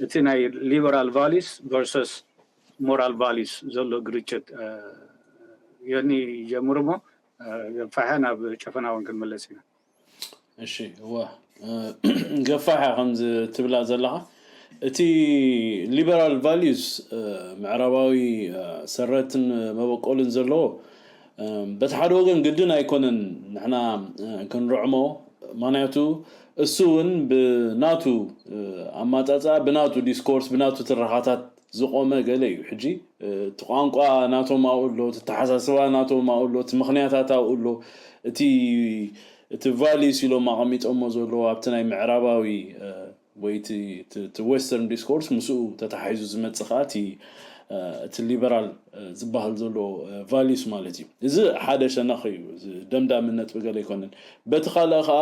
እቲ ናይ liberal values versus moral values ዘሎ ግርጭት። ዮኒ ጀምር እሞ ገፋሕያ ናብ ጨፈና እውን ክንምለስ ኢና። እሺ እዋ ገፋሕያ ከምዚ ትብላ ዘለኻ እቲ liberal values ምዕራባዊ ሰረትን መበቆልን ዘለዎ በቲ ሓደ ወገን ግድን ኣይኮነን ንሕና ክንርዕሞ። ምክንያቱ እሱ እውን ብናቱ ኣማፃፅኣ ብናቱ ዲስኮርስ ብናቱ ትረኻታት ዝቆመ ገለ እዩ። ሕጂ እቲ ቋንቋ ናቶም ኣብኡ ኣሎ፣ እቲ ተሓሳስባ ናቶም ኣብኡ ኣሎ፣ እቲ ምክንያታት ኣብኡ ኣሎ። እቲ እቲ values ኢሎም ኣቐሚጦሞ ዘለዎ ኣብቲ ናይ ምዕራባዊ ወይ እቲ western discourse ምስኡ ተታሒዙ ዝመፅእ ከዓ እቲ liberal ዝበሃል ዘሎ values ማለት እዩ። እዚ ሓደ ሸነኽ እዩ፣ ደምዳሚ ነጥቢ ገለ ኣይኮነን። በቲ ካልእ ከዓ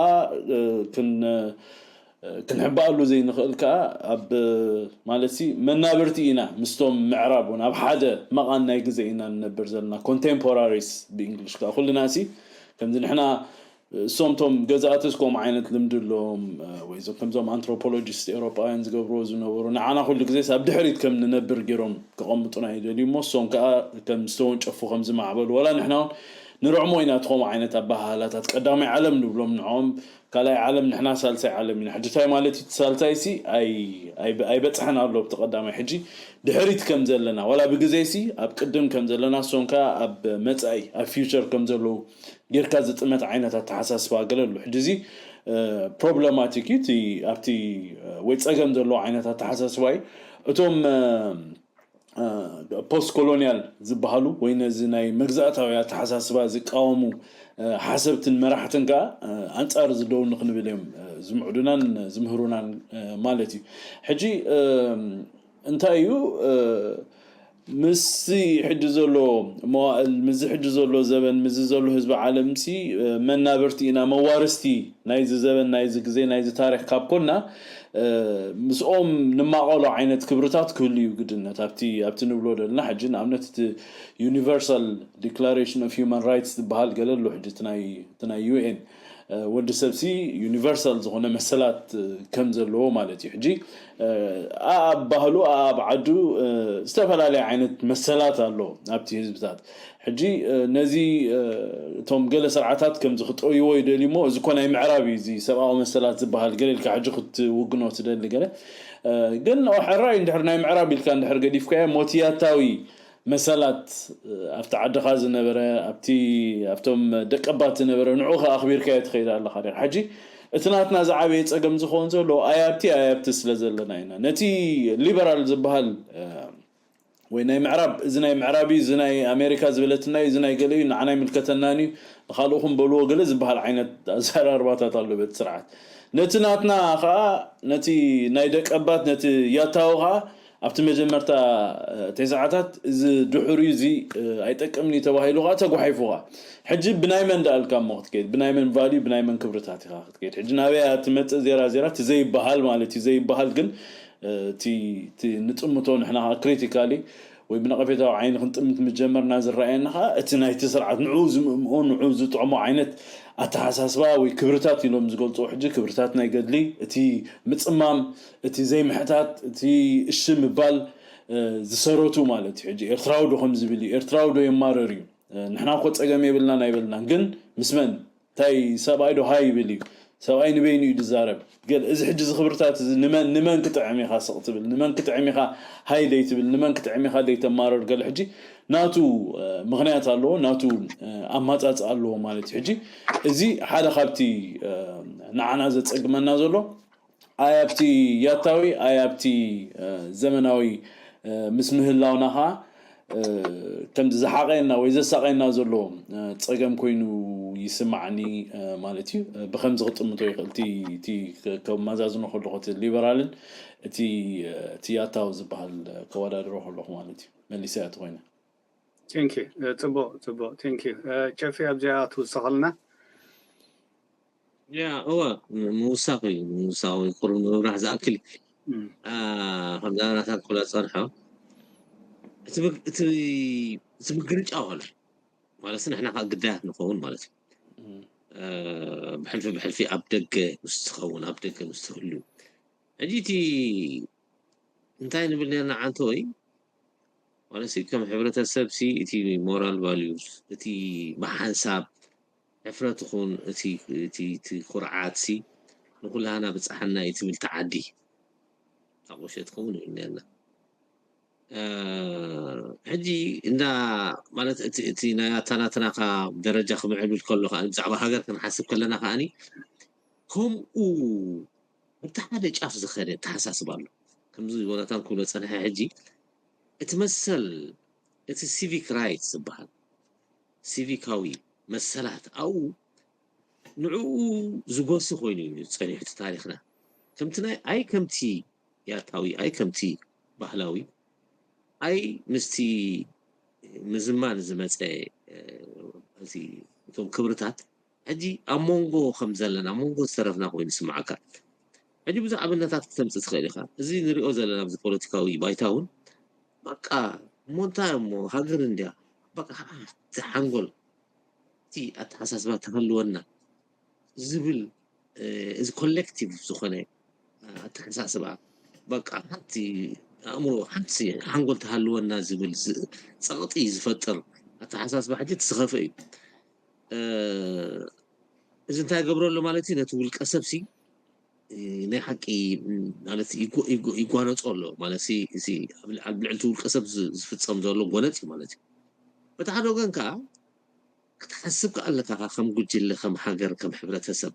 ክንሕባኣሉ ዘይንኽእል ከዓ ኣብ ማለት መናብርቲ ኢና ምስቶም ምዕራብ እውን ኣብ ሓደ መቓን ናይ ግዜ ኢና ንነብር ዘለና። Contemporaries ብእንግሊሽ ከዓ ኩልና ሲ ከምዚ ንሕና እሶምቶም ገዛእትስ ከምኡ ዓይነት ልምዲ ኣለዎም ወይ ከምዞም ኣንትሮፖሎጂስት ኤውሮጳውያን ዝገብርዎ ዝነበሩ ንዓና ኩሉ ግዜስ ኣብ ድሕሪት ከም ንነብር ገይሮም ከቐምጡና ይደልዩ እሞ እሶም ከዓ ከም ዝተወንጨፉ ከም ዝማዕበሉ ዋላ ንሕና እውን ንርዕሞ ኢና እቲ ከምኡ ዓይነት ኣባሃህላታት ቀዳማይ ዓለም ንብሎም ንዕኦም ካልኣይ ዓለም ንሕና ሳልሳይ ዓለም ኢና ሕጂ እንታይ ማለት እዩ ሳልሳይ ሲ ኣይበፅሐን ኣሎ ኣብቲ ቀዳማይ ሕጂ ድሕሪት ከም ዘለና ዋላ ብግዜ ሲ ኣብ ቅድም ከም ዘለና እሶም ከዓ ኣብ መፃኢ ኣብ future ከም ዘለዉ ጌርካ ዝጥመት ዓይነት ኣተሓሳስባ ገለ ኣሎ ሕጂ እዚ problematic እዩ እቲ ኣብቲ ወይ ፀገም ዘለዎ ዓይነት ኣተሓሳስባ እዩ እቶም post colonial ዝበሃሉ ወይ ነዚ ናይ መግዛእታዊ ኣተሓሳስባ ዝቃወሙ ሓሰብትን መራሕትን ከዓ ኣንፃር ዝደው ንክንብል እዮም ዝምዕዱናን ዝምህሩናን ማለት እዩ ሕጂ እንታይ እዩ ምስዚ ሕጂ ዘሎ መዋእል ምስዚ ሕጂ ዘሎ ዘበን ምስዚ ዘሎ ህዝቢ ዓለም ሲ መናበርቲ ኢና መዋርስቲ ናይዚ ዘበን ናይዚ ግዜ ናይዚ ታሪክ ካብ ኮና ምስኦም ንማቐሎ ዓይነት ክብርታት ክህሉ እዩ ግድነት ኣብቲ ኣብቲ ንብሎ ዘለና ሕጂ ንኣብነት እቲ universal declaration of human rights ዝበሃል ገለ ኣሎ ሕጂ ናይ UN ወዲ ሰብ ሲ universal ዝኾነ መሰላት ከም ዘለዎ ማለት እዩ ሕጂ ኣብ ባህሉ ኣብ ዓዱ ዝተፈላለየ ዓይነት መሰላት ኣሎ ኣብቲ ህዝብታት ሕጂ ነዚ እቶም ገለ ስርዓታት ከምዚ ክጠይዎ ይደልዩ እሞ እዚ ኮ ናይ ምዕራብ እዩ እዚ ሰብኣዊ መሰላት ዝበሃል ገለ ኢልካ ሕጂ ክትውግኖ ትደሊ ገለ ግን ሕራይ እንድሕር ናይ ምዕራብ ኢልካ እንድሕር ገዲፍካዮ ሞትያታዊ መሰላት ኣብቲ ዓድኻ ዝነበረ ኣብቲ ኣብቶም ደቀባት ዝነበረ ንዑ ከ ኣኽቢርካዮ ትኸይድ ኣለኻ ዲኻ? ሕጂ እቲ ናትና ዝዓበየ ጸገም ዝኸውን ዘሎ ኣያብቲ ኣያብቲ ስለ ዘለና ኢና። ነቲ ሊበራል ዝበሃል ወይ ናይ ምዕራብ እዚ ናይ ምዕራብ እዩ፣ እዚ ናይ ኣሜሪካ ዝበለትና እዩ፣ እዚ ናይ ገለ እዩ፣ ንዓና ይምልከተናን እዩ፣ ንኻልእኹም በልዎ ገለ ዝበሃል ዓይነት ኣዘራርባታት ኣሎ በቲ ስርዓት። ነቲ ናትና ከዓ ነቲ ናይ ደቀባት ነቲ ያታዊ ከዓ ኣብቲ መጀመርታ ተስዓታት እዚ ድሕሪ እዚ ኣይጠቅምን እዩ ተባሂሉ ከዓ ተጓሒፉ ከዓ ሕጂ ብናይ መን ደኣልካ እሞ ክትከይድ ብናይ መን ቫልዩ ብናይ መን ክብርታት ኢኻ ክትከይድ ሕጂ ናበይ እያ ትመፅእ ዜራ ዜራ እቲ ዘይበሃል ማለት እዩ ዘይበሃል ግን እቲ ንጥምቶ ንሕና ከዓ ክሪቲካሊ ወይ ብነቐፌታዊ ዓይኒ ክንጥምት ምጀመርና ዝረኣየና ከዓ እቲ ናይቲ ስርዓት ንዑ ዝምእምኦ ንዑ ዝጥዕሞ ዓይነት ኣተሓሳስባ ወይ ክብርታት ኢሎም ዝገልፅዎ ሕጂ ክብርታት ናይ ገድሊ እቲ ምፅማም እቲ ዘይምሕታት እቲ እሺ ምባል ዝሰረቱ ማለት እዩ ሕጂ ኤርትራዊ ዶ ከም ዝብል እዩ ኤርትራዊ ዶ የማረር እዩ ንሕና እኮ ፀገም የብልናን ኣይበልናን ግን ምስ መን እንታይ ሰብኣይ ዶ ሃይ ይብል እዩ ሰብኣይ ንበይኑ እዩ ዝዛረብ ገል እዚ ሕጂ ዝኽብርታት እዚ ንመን ንመን ክጥዕም ኢኻ ስቕ ትብል ንመን ክጥዕም ኢኻ ሃይ ደይ ትብል ንመን ክጥዕም ኢኻ ደይ ተማረር ገለ ሕጂ ናቱ ምኽንያት ኣለዎ ናቱ ኣማፃፅ ኣለዎ ማለት እዩ ሕጂ እዚ ሓደ ካብቲ ንዓና ዘፀግመና ዘሎ ኣይ ኣብቲ ያታዊ ኣይ ኣብቲ ዘመናዊ ምስ ምህላውና ኸዓ ከምዚ ዝሓቐየና ወይ ዘሳቐየና ዘሎ ፀገም ኮይኑ ይስማዓኒ ማለት እዩ። ብከምዚ ክጥምቶ ይኽእል እቲ ከም መዛዝኖ ከለኹ እቲ ሊበራልን እቲ እቲ ያታዊ ዝበሃል ከወዳድሮ ከለኹ ማለት እዩ። መሊሰ እያ ተኾይነ። ቴንኪ ጽቡቅ ጽቡቅ ቴንኪ ጨፌ ኣብዚኣ ትውስኸልና ያ እወ ምውሳኽ እዩ ምውሳኽ ወይ ቁሩብ ንምብራህ ዝኣክል ከምዛ ናታ ክላ ፀንሖ እቲ ምግርጫ ኾነ ማለት ንሕና ከዓ ግዳያት ንኸውን ማለት እዩ ብሕልፊ ብሕልፊ ኣብ ደገ ምስ ትኸውን ኣብ ደገ ምስ ትህሉ ሕጂ እቲ እንታይ ንብል ነርና ዓንተ ወይ ማለት ከም ሕብረተሰብ ሲ እቲ ሞራል ቫልዩስ እቲ ብሓንሳብ ሕፍረት ይኹን እቲ ኩርዓት ሲ ንኩላህና ብፀሓና እዩ ትብል ተዓዲ ኣቆሸት ከውን ይብል ነርና ሕጂ እንዳ ማለት እቲ ናይ ኣታናትናካ ደረጃ ክምዕብል ከሎ ከዓ ብዛዕባ ሃገር ክንሓስብ ከለና ከዓኒ ከምኡ ኣብቲ ሓደ ጫፍ ዝኸደ ተሓሳስብ ኣሎ ከምዚ ዮናታን ክብሎ ፀንሐ ሕጂ እቲ መሰል እቲ ሲቪክ ራይት ዝበሃል ሲቪካዊ መሰላት ኣብኡ ንዕኡ ዝጎሲ ኮይኑ እዩ ፀኒሑ እቲ ታሪክና ከምቲ ናይ ኣይ ከምቲ ያታዊ ኣይ ከምቲ ባህላዊ ኣይ ምስቲ ምዝማን ዝመፀ እቲ እቶም ክብርታት ሕጂ ኣብ መንጎ ከም ዘለና ኣብ መንጎ ዝተረፍና ኮይኑ ይስምዓካ ሕጂ ብዙሕ ኣብነታት ክተምፅእ ትኽእል ኢኻ እዚ ንሪኦ ዘለና ኣብዚ ፖለቲካዊ ባይታ እውን በቃ እሞ እንታይ እሞ ሃገር እንድያ በቃ እቲ ሓንጎል እቲ ኣተሓሳስባ ተሃልወና ዝብል እዚ ኮሌክቲቭ ዝኾነ ኣተሓሳስባ በቃ ሓንቲ ኣእምሮ ሓንቲ ሓንጎል ተሃልወና ዝብል ፀቕጢ ዝፈጥር ኣተሓሳስባ ሕጂ ትስኸፈ እዩ እዚ እንታይ ገብረሉ ማለት እዩ ነቲ ውልቀ ሰብ ሲ ናይ ሓቂ ማለት ይጓነፆ ኣሎ ማለት ኣብ ልዕልቲ ውልቀ ሰብ ዝፍፀም ዘሎ ጎነፅ እዩ ማለት እዩ በቲ ሓደ ወገን ከዓ ክትሓስብ ከኣለካ ከም ጉጅለ ከም ሃገር ከም ሕብረተሰብ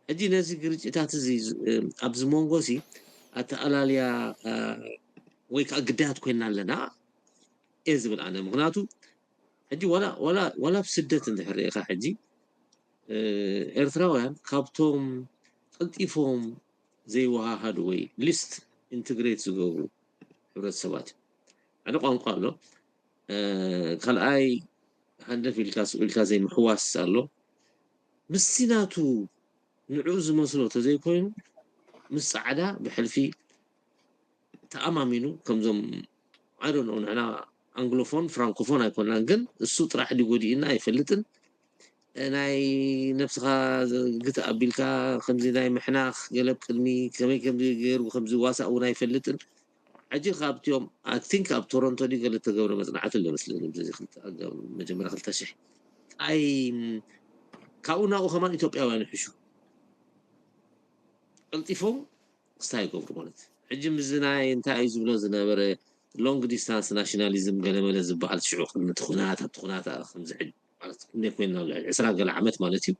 ሕጂ ነዚ ግርጭታት እዚ ኣብዚ መንጎ ሲ ኣተኣላልያ ወይ ከዓ ግዳያት ኮይና ኣለና እየ ዝብል ኣነ ምክንያቱ ሕጂ ዋላ ብ ስደት እንድሕር ርኢኻ ሕጂ ኤርትራውያን ካብቶም ቀልጢፎም ዘይወሃሃዱ ወይ ሊስት ኢንትግሬት ዝገብሩ ሕብረተሰባት ሓደ ቋንቋ ኣሎ ካልኣይ ሃንደፍ ኢልካ ስቕ ኢልካ ዘይምሕዋስ ኣሎ ምስቲ ናቱ ንዕኡ ዝመስሎ ተዘይኮይኑ ምስ ፃዕዳ ብሕልፊ ተኣማሚኑ ከምዞም I don't know ንሕና ኣንግሎፎን ፍራንኮፎን ኣይኮናን ግን እሱ ጥራሕ ድዩ ጎዲእና ኣይፈልጥን ናይ ነብስኻ ግትእ ኣቢልካ ከምዚ ናይ ምሕናኽ ገለ ቅድሚ ከመይ ከምዚ ገይሩ ከምዚ ዋሳእ እውን ኣይፈልጥን ሕጂ ካብቲኦም I think ኣብ ቶሮንቶ ድዩ ገለ ተገብረ መፅናዕቲ ኣሎ መስለኒ በዚ ክልተ ኣጋም መጀመርያ ክልተ ሽሕ ኣይ ካብኡ ናብኡ ከማን ኢትዮጵያውያን ይሕሹ ቀልጢፎም ክስታይ ይገብሩ ማለት ሕጂ ምዚ ናይ እንታይ እዩ ዝብሎ ዝነበረ long distance nationalism ገለመለ ዝበሃል ሽዑ ቅድሚ እቲ ኩናት ኣብቲ ኩናት ከምዚ ሕጂ ማለት ክንደይ ኮይና ኣሎ ዕስራ ገለ ዓመት ማለት እዩ።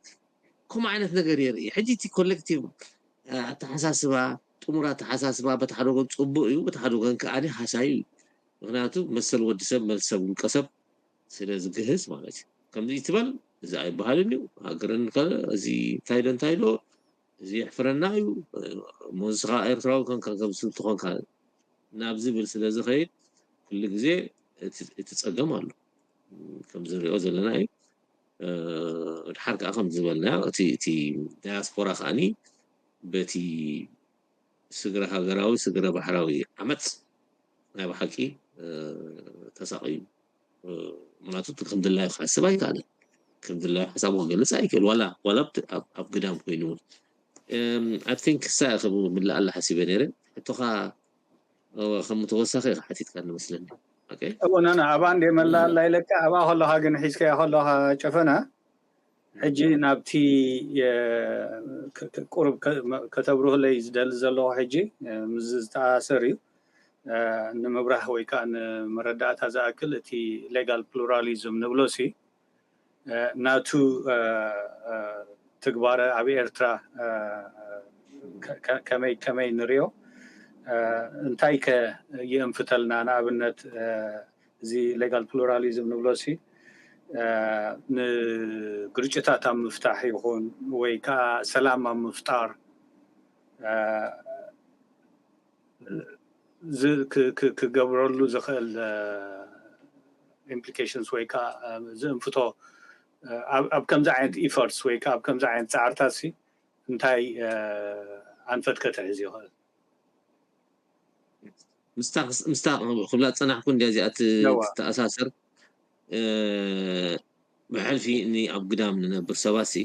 ከምኡ ዓይነት ነገር የርኢ። ሕጂ እቲ ኮሌክቲቭ ኣተሓሳስባ፣ ጥሙር ኣተሓሳስባ በቲ ሓደ ወገን ፅቡቅ እዩ፣ በቲ ሓደ ወገን ከኣ ሃሳዩ እዩ። ምክንያቱ መሰል ወዲ ሰብ፣ መሰል ውልቀ ሰብ ስለ ዝግህስ ማለት እዩ። ከምዚ ትበል እዚ ኣይበሃልን እዩ። ሃገርን ከ እዚ እንታይ ዶ እንታይ ዶ እዚ የሕፍረና እዩ። እሞ ንስኻ ኤርትራዊ ኮንካ ከምዚ ትኾንካ ናብ ዝብል ስለ ዝኸይድ ኩሉ ግዜ እቲ እቲ ጸገም ኣሎ። ከምዚ ንሪኦ ዘለና እዩ። ድሓር ከዓ ከም ዝበልና እቲ እቲ ዳያስፖራ ከዓኒ በቲ ስግረ ሃገራዊ ስግረ ባሕራዊ ዓመፅ ናይ ብሓቂ ተሳቕዩ። ምክንያቱ ከም ድላዩ ክሓስብ ኣይከኣለን። ከም ድላዩ ሓሳቡ ክገልፅ ኣይክእል ዋላ ዋላ ኣብ ግዳም ኮይኑ እውን። I think ክሳ ክብ ምላኣላ ሓሲበ ነይረ። ሕቶኻ ከም ተወሳኺ ሓቲትካ ንመስለኒ። እወ ናና ኣብኣ እንደ መላላ ኢለካ ኣብኣ ከለኻ ግን ሒዝካያ ከለኻ ጨፈና ሕጂ ናብቲ ቁሩብ ከተብርህለይ ዝደሊ ዘለኹ ሕጂ ምስ ዝተኣሳሰር እዩ። ንምብራህ ወይ ከዓ ንመረዳእታ ዝኣክል እቲ ሌጋል ፕሉራሊዝም ንብሎ ሲ ናቱ ትግባረ ኣብ ኤርትራ ከመይ ከመይ ንሪኦ እንታይ ከ ይእንፍተልና ንኣብነት እዚ ሌጋል ፕሉራሊዝም ንብሎ ሲ ንግርጭታት ኣብ ምፍታሕ ይኹን ወይ ከዓ ሰላም ኣብ ምፍጣር ክገብረሉ ዝኽእል ኢምፕሊኬሽንስ ወይ ከዓ ዝእንፍቶ ኣብ ከምዚ ዓይነት ኢፈርትስ ወይ ከዓ ኣብ ከምዚ ዓይነት ፃዕርታት ሲ እንታይ ኣንፈት ከተሕዝ ይኽእል? ምስታ ክብላ ዝፀናሕኩ እንዲያ እዚኣ ትተኣሳሰር ብሕልፊ እኒ ኣብ ግዳም ንነብር ሰባት ሲ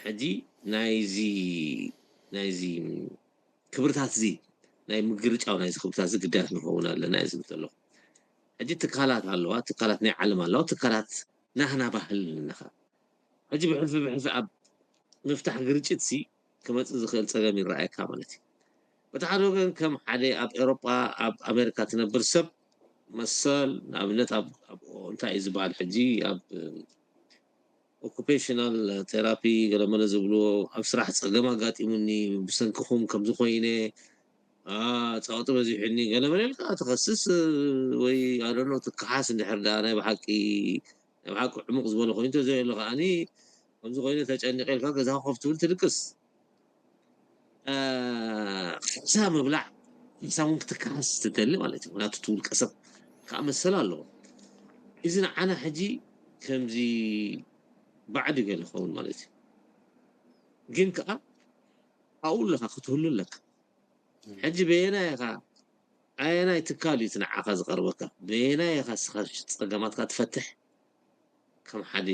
ሕጂ ናይዚ ናይዚ ክብርታት እዚ ናይ ምግርጫው ናይዚ ክብርታት እዚ ግዳያት ንኸውን ኣለና እየ ዝብል ዘለኹ። ሕጂ ትካላት ኣለዋ፣ ትካላት ናይ ዓለም ኣለዋ፣ ትካላት ናህና ባህል ንኻ ሕጂ ብሕልፊ ብሕልፊ ኣብ ምፍታሕ ግርጭት ሲ ክመፅእ ዝኽእል ፀገም ይረኣየካ ማለት እዩ። በቲ ሓደ ወገን ከም ሓደ ኣብ ኤሮጳ ኣብ ኣሜሪካ ትነብር ሰብ መሰል ንኣብነት ኣብ እንታይ እዩ ዝበሃል ሕጂ ኣብ ኦኩፔሽናል ቴራፒ ገለመለ ዝብልዎ ኣብ ስራሕ ፀገም ኣጋጢሙኒ ብሰንክኹም ከምዚ ኮይነ ፃውጢ በዚሑኒ ገለመለ ኢልካ ትኸስስ ወይ ኣደኖ ትከሓስ እንድሕር ዳ ናይ ብሓቂ ናይ ብሓቂ ዕሙቕ ዝበለ ኮይኑ ተዘየሎ ከዓኒ ከምዚ ኮይነ ተጨኒቀ ኢልካ ገዛኻ ኮፍ ትብል ትድቅስ። ካሕሳ ምብላዕ ካሕሳ እውን ክትከሓስ ትደሊ ማለት እዩ። ምክንያቱ እቲ ውልቀ ሰብ ከዓ መሰል ኣለዎ። እዚ ንዓና ሕጂ ከምዚ ባዕዲ ገለ ይኸውን ማለት እዩ። ግን ከዓ ኣብኡ ኣለካ ክትህሉ ኣለካ። ሕጂ በየናይ ኢኻ ኣየናይ ትካል እዩ እቲ ንዓኻ ዝቐርበካ? በየናይ ኢኻ እስኻ ጸገማትካ ትፈትሕ? ከም ሓደ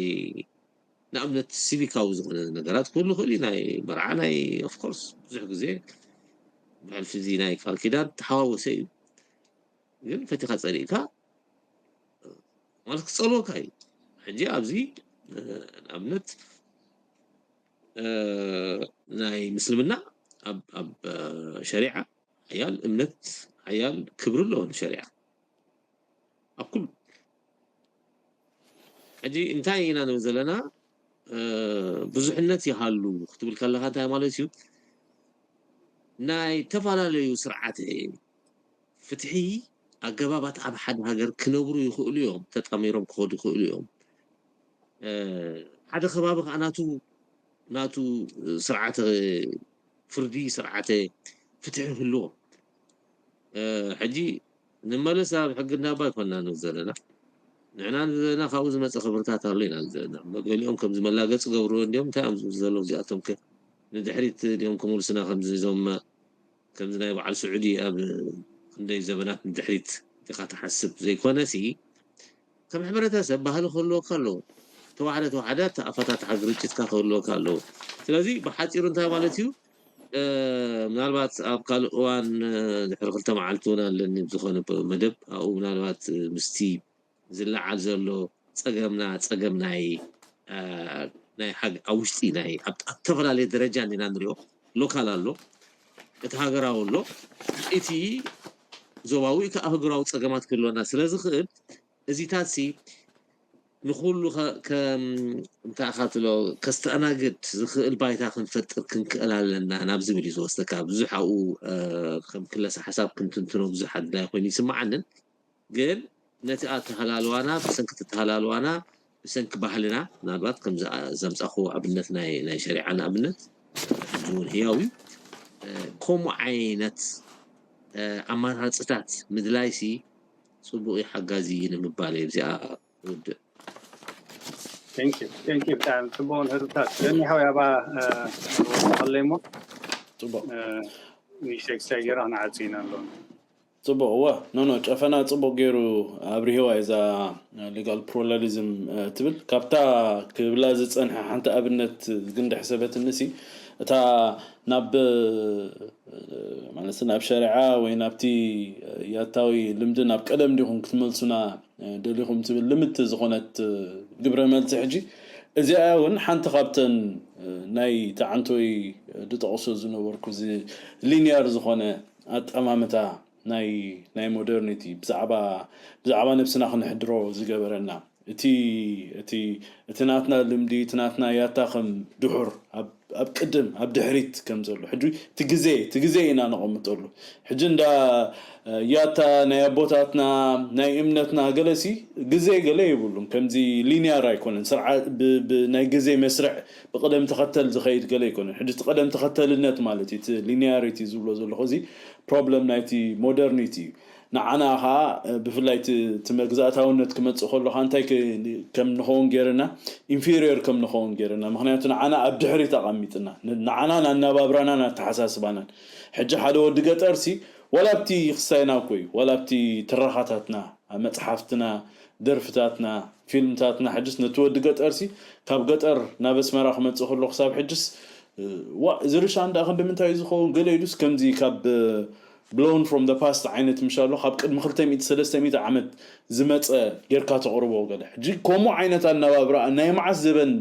ንኣብነት ሲቪካዊ ዝኾነ ነገራት ክህሉ ይኽእል እዩ። ናይ መርዓ ናይ ኦፍኮርስ ብዙሕ ግዜ ብሕልፊ እዚ ናይ ቃል ኪዳን ተሓዋወሰ እዩ። ግን ፈቲኻ ጸሊእካ ማለት ክጸልወካ እዩ። ሕጂ ኣብዚ ንኣብነት ናይ ምስልምና ኣብ ኣብ ሸሪዓ ሓያል እምነት ሓያል ክብሪ ኣለዎ ንሸሪዓ ኣብ ኩሉ። ሕጂ እንታይ ኢና ንብል ዘለና ብዙሕነት ይሃሉ ክትብል ከለካ እንታይ ማለት እዩ? ናይ ዝተፈላለዩ ስርዓት ፍትሒ ኣገባባት ኣብ ሓደ ሃገር ክነብሩ ይኽእሉ እዮም፣ ተጣሚሮም ክኸዱ ይኽእሉ እዮም። ሓደ ከባቢ ከዓ ናቱ ናቱ ስርዓተ ፍርዲ ስርዓተ ፍትሒ ይህልዎ። ሕጂ ንመለስ ኣብ ሕጊ እንዳባ ኣይኮና ንብል ዘለና ንሕና ዘለና ካብኡ ዝመፀ ክብርታት ኣሎ ኢና ዘለና። ገሊኦም ከምዚ መላገፂ ገብርዎ እንዲዮም እንታይ እዮም ዝብሉ ዘለዉ እዚኣቶም ከ ንድሕሪት ድዮም ክምልሱና ከምዚ እዞም ከምዚ ናይ በዓል ስዑዲ ኣብ ክንደይ ዘበናት ንድሕሪት ኢኻ ትሓስብ ዘይኮነ ሲ ከም ሕብረተሰብ ባህሊ ክህልወካ ኣለዎ። ተዋሕደ ተዋሕደ ኣፈታትሓ ግርጭትካ ክህልወካ ኣለዎ። ስለዚ ብሓፂሩ እንታይ ማለት እዩ? ምናልባት ኣብ ካልእ እዋን ድሕሪ ክልተ መዓልቲ እውን ኣለኒ ዝኾነ መደብ ኣብኡ ምናልባት ምስቲ ዝለዓል ዘሎ ፀገምና ፀገም ናይ ናይ ኣብ ውሽጢ ናይ ኣብ ዝተፈላለየ ደረጃ እንዲና ንሪኦ ሎካል ኣሎ እቲ ሃገራዊ ኣሎ እቲ ዞባዊ ከኣ ኣህጉራዊ ጸገማት ክህልወና ስለ ዝኽእል እዚታት ሲ ንኹሉ እንታይ ኢኻ ትሎ ከስተኣናግድ ዝኽእል ባይታ ክንፈጥር ክንክእል ኣለና ናብ ዝብል እዩ ዝወስደካ። ብዙሕ ኣብኡ ከም ክለሳ ሓሳብ ክንትንትኖ ብዙሕ ኣድላይ ኮይኑ ይስምዓንን፣ ግን ነቲ ኣተሃላልዋና ብሰንኪ ተሃላልዋና ብሰንኪ ባህልና ምናልባት ከም ዘምፃኹ ኣብነት ናይ ናይ ሸሪዓ ንኣብነት እውን ህያው እዩ። ከምኡ ዓይነት ኣማራፅታት ምድላይ ሲ ፅቡቅ ሓጋዚ እዩ ንምባል እየ ብዚኣ ውድእ። ብጣዕሚ ፅቡቅ ንህርታት ለኒ ሓወይ ኣባ ኣለይ እሞ ፅቡቅ ንሸክሳይ ገይራ ንዓፂና ኣለና። ፅቡቅ እወ ኖኖ ጨፈና ፅቡቅ ገይሩ ኣብሪህዋ እዛ legal pluralism ትብል። ካብታ ክብላ ዝፀንሐ ሓንቲ ኣብነት ግን ድሕሰበትኒ ሲ እታ ናብ ማለት ናብ ሸሪዓ ወይ ናብቲ ያታዊ ልምዲ ናብ ቀደም ዲኹም ክትመልሱና ደሊኹም ትብል ልምቲ ዝኾነት ግብረ መልሲ ሕጂ እዚኣ እውን ሓንቲ ካብተን ናይ ተዓንቶይ ድጠቕሶ ዝነበርኩ እዚ linear ዝኾነ ኣጠማምታ ናይ ናይ modernity ብዛዕባ ብዛዕባ ነብስና ክንሕድሮ ዝገበረና እቲ እቲ እቲ ናትና ልምዲ እቲ ናትና ያታ ከም ድሑር ኣብ ኣብ ቅድም ኣብ ድሕሪት ከም ዘሎ ሕጂ እቲ ግዜ እቲ ግዜ ኢና ነቐምጠሉ ሕጂ እንዳ ያታ ናይ ኣቦታትና ናይ እምነትና ገለሲ ግዜ ገለ የብሉን ከምዚ linear ኣይኮነን ስርዓ ናይ ግዜ መስርዕ ብቅደም ተኸተል ዝኸይድ ገለ ኣይኮነን ሕጂ እቲ ቅደም ተኸተልነት ማለት እዩ እቲ linearity ዝብሎ ዘለኹ እዚ problem ናይቲ modernity እዩ ንዓና ኸዓ ብፍላይ እቲ መግዛእታውነት ክመፅእ ከሎ ኸዓ እንታይ ከም ንኸውን ገይርና inferior ከም ንኸውን ገይርና ምክንያቱ ንዓና ኣብ ድሕሪት ኣቐሚጥና ንዓናን ኣናባብራናን ኣተሓሳስባናን ሕጂ ሓደ ወዲ ገጠር ሲ ዋላ ኣብቲ ክስታይና እኮ እዩ ዋላ ኣብቲ ትረኻታትና መፅሓፍትና ደርፍታትና ፊልምታትና ሕጅስ ነቲ ወዲ ገጠር ሲ ካብ ገጠር ናብ ኣስመራ ክመፅእ ከሎ ክሳብ ሕጅስ ዋ እዚ ርሻ እንዳ ክንዲ ምንታይ እዩ ዝኸውን ገለ ኢሉስ ከምዚ ካብ blown from the past ዓይነት ምሻሎ ካብ ቅድሚ ክልተ ሚእቲ ሰለስተ ሚእቲ ዓመት ዝመፀ ጌርካ ተቕርቦ ገለ ሕጂ ከምኡ ዓይነት ኣነባብራ ናይ መዓስ ዘበን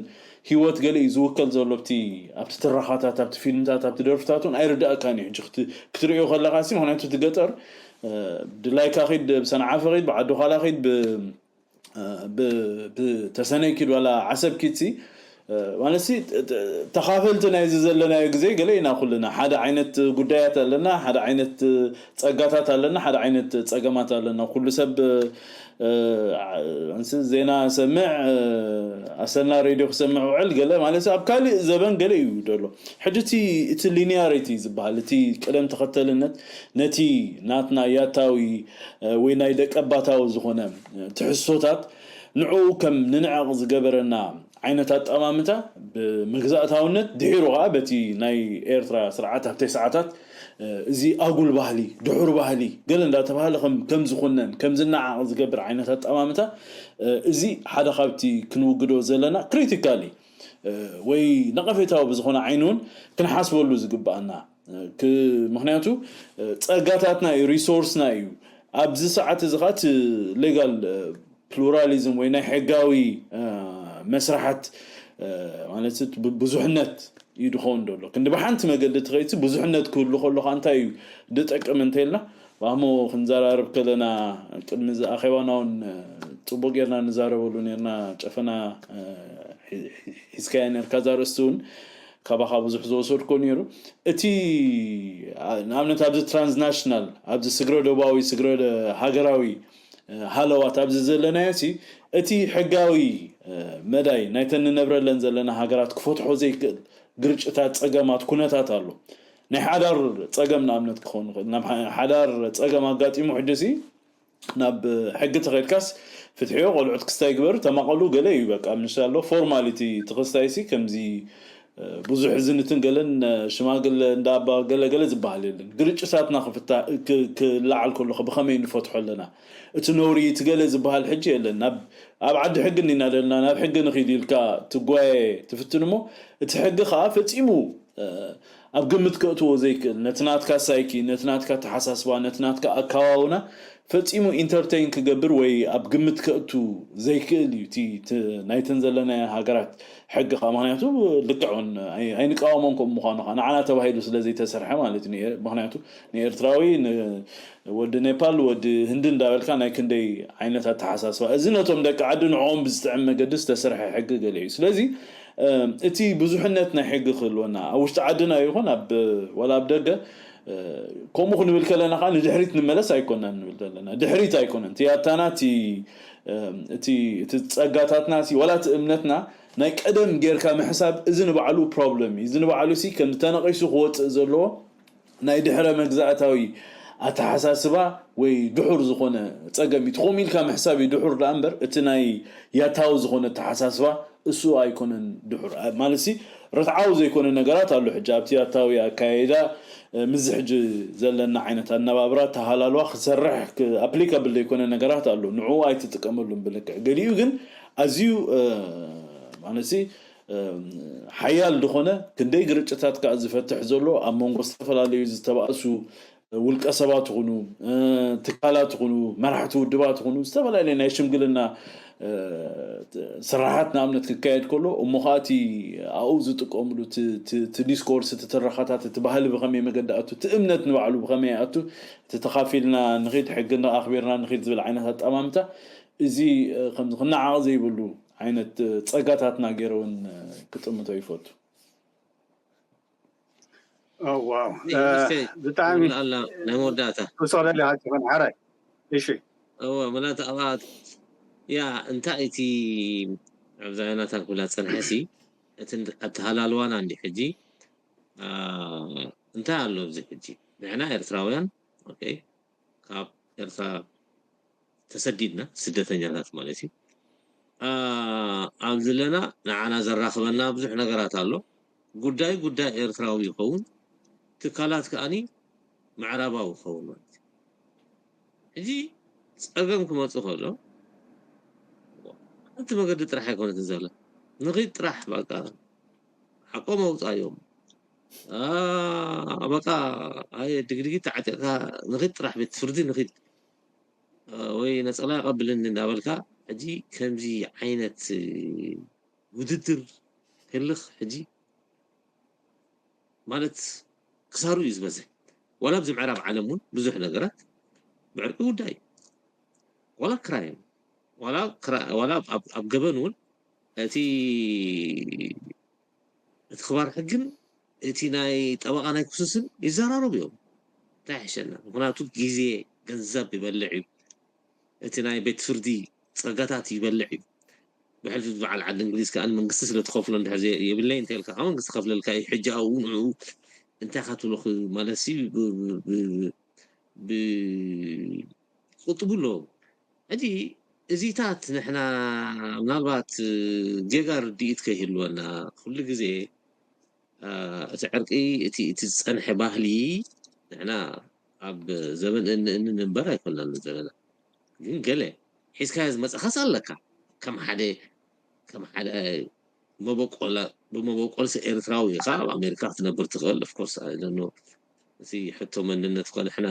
ህይወት ገለ እዩ ዝውከል ዘሎ ኣብቲ ኣብቲ ትረኻታት ኣብቲ ፊልምታት ኣብቲ ደርፍታት እውን ኣይርዳእካን እዩ ሕጂ ክትርእዮ ከለካ ሲ ምክንያቱ እቲ ገጠር ድላይካ ኪድ ብሰንዓፈ ኪድ ብዓዲ ኳላ ኪድ ብተሰነይ ኪድ ዋላ ዓሰብ ኪድ ሲ ማለት ሲ ተኻፈልቲ ናይዚ ዘለናዮ ግዜ ገለ ኢና ኩልና ሓደ ዓይነት ጉዳያት ኣለና ሓደ ዓይነት ጸጋታት ኣለና ሓደ ዓይነት ጸገማት ኣለና ኩሉ ሰብ እንስ ዜና ሰምዕ ኣሰና ሬድዮ ክሰምዕ ውዕል ገለ ማለት ኣብ ካልእ ዘበን ገለ እዩ ደሎ ሕጂ እቲ linearity ዝበሃል እቲ ቅደም ተኸተልነት ነቲ ናትና ያታዊ ወይ ናይ ደቀባታዊ ዝኾነ ትሕዝቶታት ንዕኡ ከም ንንዕቕ ዝገበረና ዓይነት ኣጠማምታ ብመግዛእታውነት ድሒሩ ከዓ በቲ ናይ ኤርትራ ስርዓት ኣብተይ ሰዓታት እዚ ኣጉል ባህሊ ድሑር ባህሊ ገለ እንዳተባሃለ ከም ዝኹነን ከም ዝነዓቕ ዝገብር ዓይነት ኣጠማምታ እዚ ሓደ ካብቲ ክንውግዶ ዘለና critically ወይ ነቐፌታዊ ብዝኾነ ዓይኒ እውን ክንሓስበሉ ዝግባኣና ምክንያቱ ጸጋታትና እዩ resource ና እዩ ኣብዚ ሰዓት እዚ ከዓ legal pluralism ወይ ናይ ሕጋዊ መስራሓት ማለት ብዙሕነት እዩ ድኸውን ደሎ ክንዲ ብሓንቲ መገዲ ትኸይድ ብዙሕነት ክህሉ ከሎ ከዓ እንታይ እዩ ድጠቅም እንተይልና ባሞ ክንዘራርብ ከለና ቅድሚ እዚ ኣኼባና እውን ፅቡቅ ጌርና ንዛረበሉ ኔርና ጨፈና ሒዝካያ ኔርካ እዛ ርእስቲ እውን ካባኻ ብዙሕ ዝወሰድኮ ነይሩ እቲ ንኣብነት ኣብዚ transnational ኣብዚ ስግረ ዶባዊ ስግረ ሃገራዊ ሃለዋት ኣብዚ ዘለናዮ ሲ እቲ ሕጋዊ መዳይ ናይተን ንነብረለን ዘለና ሃገራት ክፈትሖ ዘይክእል ግርጭታት ጸገማት ኩነታት ኣሎ ናይ ሓዳር ጸገም ንኣብነት ክኸውን ይኽእል ናብ ሓዳር ጸገም ኣጋጢሙ ሕጂ ሲ ናብ ሕጊ ተኸድካስ ፍትሕዮ ቆልዑት ክስታይ ግበር ተማቐሉ ገለ እዩ በቃ ምሻሎ formality ትኽስታይ ሲ ከምዚ ብዙሕ ዝንትን ገለን ሽማግለ እንዳባ ገለ ገለ ዝበሃል የለን ግርጭታትና ክፍታ ክለዓል ከሎ ብኸመይ ንፈትሖ ኣለና እቲ ነውሪ እቲ ገለ ዝበሃል ሕጂ የለን ኣብ ዓዲ ሕጊ እንዲና ዘለና ናብ ሕጊ ንኺድ ኢልካ ትጓየ ትፍትን እሞ እቲ ሕጊ ከዓ ፈፂሙ ኣብ ግምት ከእትዎ ዘይክእል ነቲ ናትካ ሳይኪ ነቲ ናትካ ተሓሳስባ ነቲ ናትካ ኣካባብና ፈፂሙ ኢንተርቴይን ክገብር ወይ ኣብ ግምት ከእቱ ዘይክእል እዩ ናይተን ዘለናዮ ሃገራት ሕጊ ካ ምክንያቱ ልክዕ እውን ኣይንቃወሞን ከም ምኳኑ ካ ንዓና ተባሂሉ ስለ ዘይተሰርሐ ማለት እዩ። ምክንያቱ ንኤርትራዊ ወዲ ኔፓል ወዲ ህንዲ እንዳበልካ ናይ ክንደይ ዓይነት ኣተሓሳስባ እዚ ነቶም ደቂ ዓዲ ንዕኦም ብዝጥዕም መገዲ ዝተሰርሐ ሕጊ ገለ እዩ። ስለዚ እቲ ብዙሕነት ናይ ሕጊ ክህልወና ኣብ ውሽጢ ዓድና ይኹን ኣብ ዋላ ኣብ ደገ ከምኡ ክንብል ከለና ከዓ ንድሕሪት ንመለስ ኣይኮናን ንብል ዘለና። ድሕሪት ኣይኮነን። እቲ ያታና እቲ እቲ ጸጋታትና ዋላ እቲ እምነትና ናይ ቀደም ጌርካ ምሕሳብ እዚ ንባዕሉ ፕሮብለም እዩ። እዚ ንባዕሉ ሲ ከም ተነቒሱ ክወፅእ ዘለዎ ናይ ድሕረ መግዛእታዊ ኣተሓሳስባ ወይ ድሑር ዝኾነ ጸገም እዩ። ትኾም ኢልካ ምሕሳብ እዩ ድሑር ደኣ እምበር እቲ ናይ ያታዊ ዝኾነ ኣተሓሳስባ እሱ ኣይኮነን ድሑር ማለት ሲ ርትዓዊ ዘይኮነ ነገራት ኣሎ። ሕጂ ኣብቲ ያታዊ ኣካይዳ ምዚ ሕጂ ዘለና ዓይነት ኣነባብራ ተሃላልዋ ክሰርሕ ኣፕሊካብል ዘይኮነ ነገራት ኣሎ። ንዕኡ ኣይትጥቀመሉን ብልክዕ ገሊኡ ግን ኣዝዩ ማለት ሓያል ዝኾነ ክንደይ ግርጭታት ከዓ ዝፈትሕ ዘሎ ኣብ መንጎ ዝተፈላለዩ ዝተባእሱ ውልቀ ሰባት ይኹኑ ትካላት ይኹኑ መራሕቲ ውድባት ይኹኑ ዝተፈላለዩ ናይ ሽምግልና ስራሓት ንኣብነት ክካየድ ከሎ እሞ ከዓ እቲ ኣብኡ ዝጥቀምሉ እቲ ዲስኮርስ እቲ ትረኻታት እቲ ባህሊ ብኸመይ መገዲ ኣቱ እቲ እምነት ንባዕሉ ብኸመይ ኣቱ እቲ ተኻፊልና ንኺድ ሕጊ ኣኽቢርና ንኺድ ዝብል ዓይነት ኣጠማምታ እዚ ከምዚ ክነዓቕ ዘይብሉ ዓይነት ጸጋታትና ገይረ እውን ክጥምቶ ይፈቱ። ዋው ብጣዕሚ ናይ መወዳእታ ክሰረል ይሃጭኸን ሓራይ እሺ እወ መላተ ኣባት ያ እንታይ እቲ ኣብዛ ናታ ክብላ ፀንሐ ሲ እቲ ኣተሃላልዋና እንዲ ሕጂ እንታይ ኣሎ እዚ ሕጂ ንሕና ኤርትራውያን ካብ ኤርትራ ተሰዲድና ስደተኛታት ማለት እዩ ኣብ ዘለና ንዓና ዘራኽበና ብዙሕ ነገራት ኣሎ ጉዳይ ጉዳይ ኤርትራዊ ይኸውን ትካላት ከኣኒ ምዕራባዊ ይኸውን ማለት እዩ ሕጂ ፀገም ክመፁ ከሎ ሓንቲ መገዲ ጥራሕ ኣይኮነትን ዘላ ንኺድ ጥራሕ በቃ ሓቆም ኣውፃዮም በቃ ኣየ ድግድጊት ተዓጢቕካ ንኺድ ጥራሕ ቤት ፍርዲ ንኺድ ወይ ነፀላ ይቐብልኒ እንዳበልካ ሕጂ ከምዚ ዓይነት ውድድር ህልኽ ሕጂ ማለት ክሳሩ እዩ ዝበዝሕ ዋላ ኣብዚ ምዕራብ ዓለም እውን ብዙሕ ነገራት ብዕርቂ ጉዳይ ዋላ ክራይም ዋላ ኣብ ገበን እውን እቲ እቲ ክባር ሕግን እቲ ናይ ጠበቃ ናይ ክሱስን ይዘራረቡ እዮም እንታይ ይሕሸና ምክንያቱ ግዜ ገንዘብ ይበልዕ እዩ እቲ ናይ ቤት ፍርዲ ፀጋታት ይበልዕ እዩ ብሕልፊ በዓል ዓዲ እንግሊዝ ከዓ መንግስቲ ስለ ትኸፍሎ እንድሕር የብለይ እንተልካ ከዓ መንግስቲ ከፍለልካ እዩ ሕጂ ኣብኡ ንዕኡ እንታይ ኢካ ትብሎ ማለት ሲ ቁጥቡ ኣለዎም ሕጂ እዚታት ንሕና ምናልባት ጌጋ ርድኢት ከይህልወና ኩሉ ግዜ እቲ ዕርቂ እቲ እቲ ዝፀንሐ ባህሊ ንሕና ኣብ ዘበን እንእንን እምበር ኣይኮናን ዘለና ግን ገለ ሒዝካዮ ዝመፀኻስ ኣለካ ከም ሓደ ከም ሓደ መበቆላ ብመበቆልሲ ኤርትራዊ ኢኻ ኣብ ኣሜሪካ ክትነብር ትኽእል ኦፍኮርስ ኣይደኖ እቲ ሕቶ መንነት ኮ ንሕና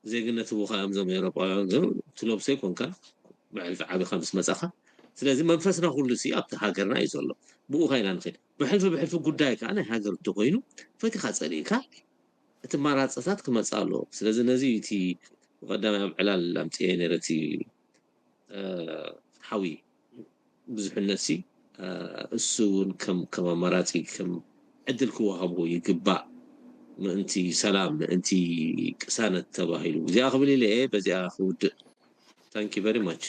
ዜግነት ህቡኻ እዮም ዞም ኤውሮጳውያን ግን ትለብሶ ይኮንካ ብሕልፊ ዓቢኻ ምስ መጻኻ ስለዚ መንፈስና ኩሉ ሲ ኣብቲ ሃገርና እዩ ዘሎ ብኡ ኸይና ንኸድ ብሕልፊ ብሕልፊ ጉዳይ ከዓ ናይ ሃገር እንተኮይኑ ፈቲኻ ጸሊእካ እቲ ማራፅታት ክመፅእ ኣለዎ ስለዚ ነዚ እቲ ብቀዳማይ ኣብ ዕላል ኣምፅኤ ነረ እቲ ሓዊ ብዙሕነት ሲ እሱ እውን ከም ኣማራፂ ከም ዕድል ክወሃቦ ይግባእ ምእንቲ ሰላም ምእንቲ ቅሳነት ተባሂሉ እዚኣ ክብል ኢለ እየ በዚኣ ክውድእ thank you very much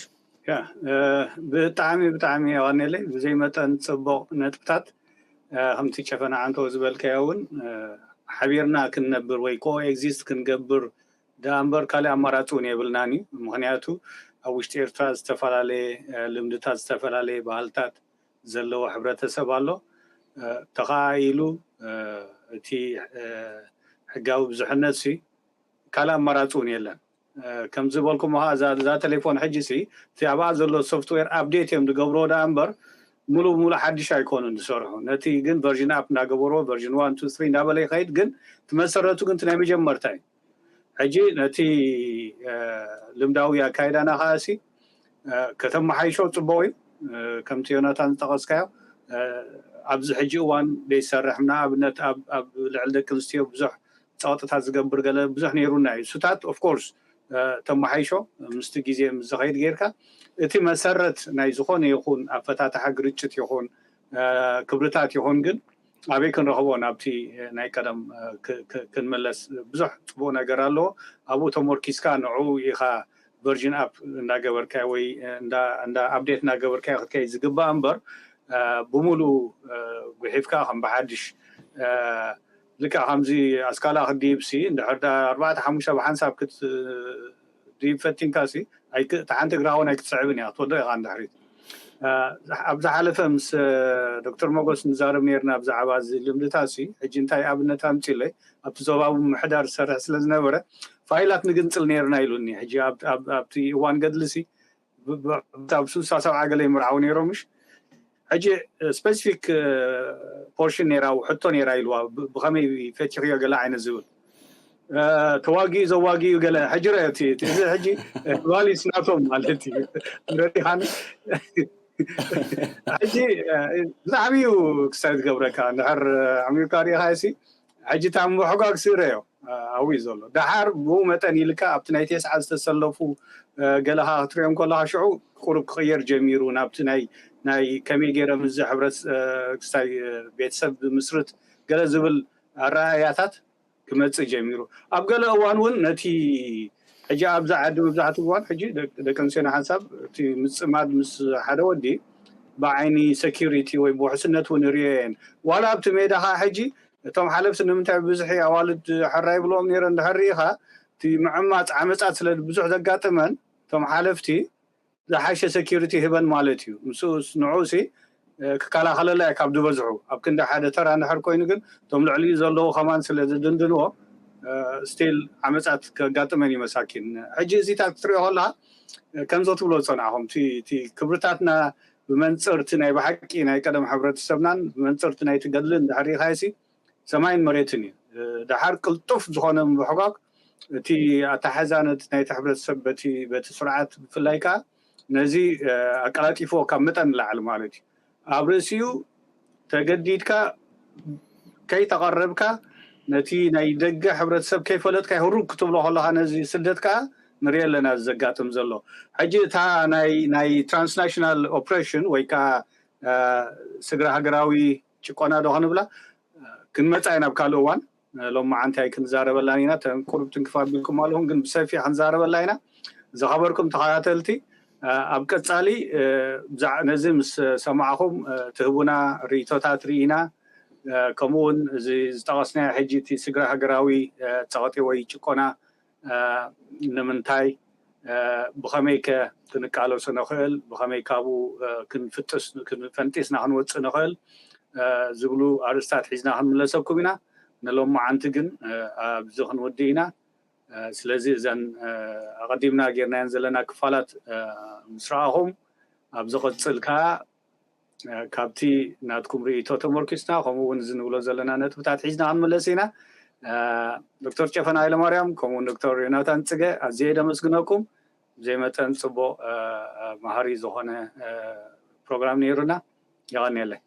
ብጣዕሚ ብጣዕሚ የቀኒለይ ብዘይ መጠን ፅቡቅ ነጥብታት ከምቲ ጨፈና ዓንተው ዝበልካዮ እውን ሓቢርና ክንነብር ወይ ኮ ኤግዚስት ክንገብር ደኣ እምበር ካልእ ኣማራፂ እውን የብልናን እዩ ምክንያቱ ኣብ ውሽጢ ኤርትራ ዝተፈላለየ ልምድታት ዝተፈላለየ ባህልታት ዘለዎ ሕብረተሰብ ኣሎ ተኸኣኢሉ እቲ ሕጋዊ ብዙሕነት ሲ ካልእ ኣማራፂ እውን የለን ከም ዝበልኩምኻ እዛ ቴሌፎን ሕጂ ሲ እቲ ኣብኣ ዘሎ ሶፍትዌር ኣፕዴት እዮም ዝገብርዎ ደኣ እምበር ሙሉ ሙሉ ሓድሽ ኣይኮኑን ዝሰርሑ ነቲ ግን ቨርዥን ኣፕ እንዳገበርዎ ቨርዥን ዋን ቱ ስሪ እንዳበለ ይኸይድ ግን እቲ መሰረቱ ግን ናይ መጀመርታ እዩ ሕጂ ነቲ ልምዳዊ ኣካይዳና ከኣሲ ከተመሓይሾ ፅቡቅ እዩ ከምቲ ዮናታን ዝጠቐስካዮ ኣብዚ ሕጂ እዋን ዘይሰርሕ፣ ንኣብነት ኣብ ልዕሊ ደቂ ኣንስትዮ ብዙሕ ፀቕጥታት ዝገብር ገለ ብዙሕ ነይሩና እዩ። እሱታት ኦፍኮርስ ተመሓይሾ ምስቲ ግዜ ምስ ዝኸይድ ጌርካ፣ እቲ መሰረት ናይ ዝኾነ ይኹን ኣፈታትሓ ግርጭት ይኹን ክብርታት ይኹን ግን ኣበይ ክንረኽቦ? ናብቲ ናይ ቀደም ክንመለስ ብዙሕ ፅቡቕ ነገር ኣለዎ። ኣብኡ ተመርኪስካ ንዑ ኢኻ ቨርዥን ኣፕ እንዳገበርካ ወይ እንዳ ኣፕዴት እንዳገበርካ ክትከይ ዝግባእ እምበር፣ ብሙሉ ጉሒፍካ ከም ብሓድሽ ልካ ከምዚ ኣስካላ ክድይብሲ እንድሕር ኣርባዕተ ሓሙሽተ ብሓንሳብ ክትድይብ ፈቲንካ ሲ፣ ሓንቲ እግራ እውን ኣይክትስዕብን እያ፣ ክትወድቕ ኢኻ እንድሕሪት። ኣብ ዝሓለፈ ምስ ዶክተር ሞጎስ ንዛረብ ነርና ብዛዕባ እዚ ልምድታት ሲ፣ ሕጂ እንታይ ኣብነት ኣምፅለይ፣ ኣብቲ ዞባዊ ምሕዳር ዝሰርሕ ስለ ዝነበረ ፋይላት ንግንፅል ነርና ኢሉኒ። ሕጂ ኣብቲ እዋን ገድሊ ሲ ኣብ ስሳ ሰብዓ ገለ ይምርዓው ነይሮም ምሽ። ሕጂ ስፔሲፊክ ፖርሽን ነራ፣ ሕቶ ነራ ኢልዋ፣ ብኸመይ ፈቲኽዮ ገለ ዓይነት ዝብል ተዋጊኡ ዘዋጊኡ ገለ ሕጂ ረቲ እዚ ሕጂ ቫሊስ ናቶም ማለት እዩ። ረዲኻን ሕጂ ብጣዕሚ እዩ ክሳይ ዝገብረካ፣ እንድሕር ኣሚርካ ሪኢኻ ሲ ሕጂ ታም ሕጓግ ስረዮ ኣዊ ዘሎ። ደሓር ብኡ መጠን ኢልካ ኣብቲ ናይ ቴስዓ ዝተሰለፉ ገለኻ ክትሪኦም ከለኻ ሽዑ ቁሩብ ክቕየር ጀሚሩ፣ ናብቲ ናይ ከመይ ገይረ ምስ ሕብረት ክስታይ ቤተሰብ ብምስርት ገለ ዝብል ኣረኣያታት ክመፅእ ጀሚሩ። ኣብ ገለ እዋን እውን ነቲ ሕጂ ኣብዛ ዓዲ መብዛሕትኡ እዋን ሕጂ ደቂ ኣንስትዮና ሓንሳብ እቲ ምፅማድ ምስ ሓደ ወዲ ብዓይኒ ሴኪሪቲ ወይ ብውሕስነት እውን ርእዮ እየን። ዋላ ኣብቲ ሜዳ ከዓ ሕጂ እቶም ሓለፍቲ ንምንታይ ብብዝሒ ኣዋልድ ሕራይ ብልኦም ነይረ እንድሕር ርኢኻ፣ እቲ ምዕማፅ ዓመፃት ስለ ብዙሕ ዘጋጥመን እቶም ሓለፍቲ ዝሓሸ ሴኪሪቲ ህበን ማለት እዩ። ንዑ ሲ ክከላኸለላ እየ ካብ ዝበዝሑ። ኣብ ክንዲ ሓደ ተራ እንድሕር ኮይኑ ግን እቶም ልዕሊኡ ዘለዉ ከማን ስለ ዝድንድንዎ ስቲል ዓመፃት ከጋጥመን እዩ መሳኪን። ሕጂ እዚታት ክትሪኦ ከለካ ከምዞ ትብሎ ዝፀናዕኹም እቲ ክብርታትና ብመንፅርቲ ናይ ብሓቂ ናይ ቀደም ሕብረተሰብናን ብመንፅርቲ ናይ ትገድልን እንድሕር ርኢኻዮ ሲ ሰማይን መሬትን እዩ። ደሓር ቅልጡፍ ዝኾነ ምብሕጓግ እቲ ኣተሓዛነት ናይቲ ሕብረተሰብ በቲ ስርዓት ብፍላይ ከዓ ነዚ ኣቀላጢፍዎ ካብ መጠን ንላዕሊ ማለት እዩ። ኣብ ርእሲኡ ተገዲድካ ከይተቐረብካ ነቲ ናይ ደገ ሕብረተሰብ ከይፈለጥካ ይህሩግ ክትብሎ ከለካ ነዚ ስደት ከዓ ንሪኦ ኣለና ዘጋጥም ዘሎ። ሕጂ እታ ናይ ትራንስናሽናል ኦፕሬሽን ወይ ከዓ ስግረ ሃገራዊ ጭቆና ዶ ክንብላ ክንመፃ ኢና ኣብ ካልእ እዋን። ሎም መዓንቲ ኣይክንዛረበላን ኢና። ቁሩብ ትንክፍ ኣቢልኩም ኣለኹም ግን ብሰፊሕ ክንዛረበላ ኢና። ዝኸበርኩም ተኸታተልቲ ኣብ ቀፃሊ ነዚ ምስ ሰማዕኹም ትህቡና ርእቶታት ርኢና፣ ከምኡውን እዚ ዝጠቐስናዮ ሕጂ እቲ ስግረ ሃገራዊ ፀቕጢ ወይ ጭቆና ንምንታይ፣ ብኸመይ ከ ክንቃለሶ ንኽእል፣ ብኸመይ ካብኡ ክንፍጥስ ክንፈንጢስና ክንወፅእ ንኽእል ዝብሉ ኣርእስታት ሒዝና ክንምለሰኩም ኢና። ንሎም መዓንቲ ግን ኣብዚ ክንውድእ ኢና። ስለዚ እዘን ኣቐዲምና ጌርናየን ዘለና ክፋላት ምስ ረኣኹም ኣብ ዝቕፅል ከዓ ካብቲ ናትኩም ርእቶ ተመርኪስና ከምኡ እውን እዚ ንብሎ ዘለና ነጥብታት ሒዝና ክንምለስ ኢና። ዶክተር ጨፈን ሃይለማርያም ከምኡውን ዶክተር ዮናታን ፅገ ኣዝየ ደመስግነኩም። ብዘይ መጠን ፅቡቕ መሃሪ ዝኾነ ፕሮግራም ነይሩና። የቐንየለይ።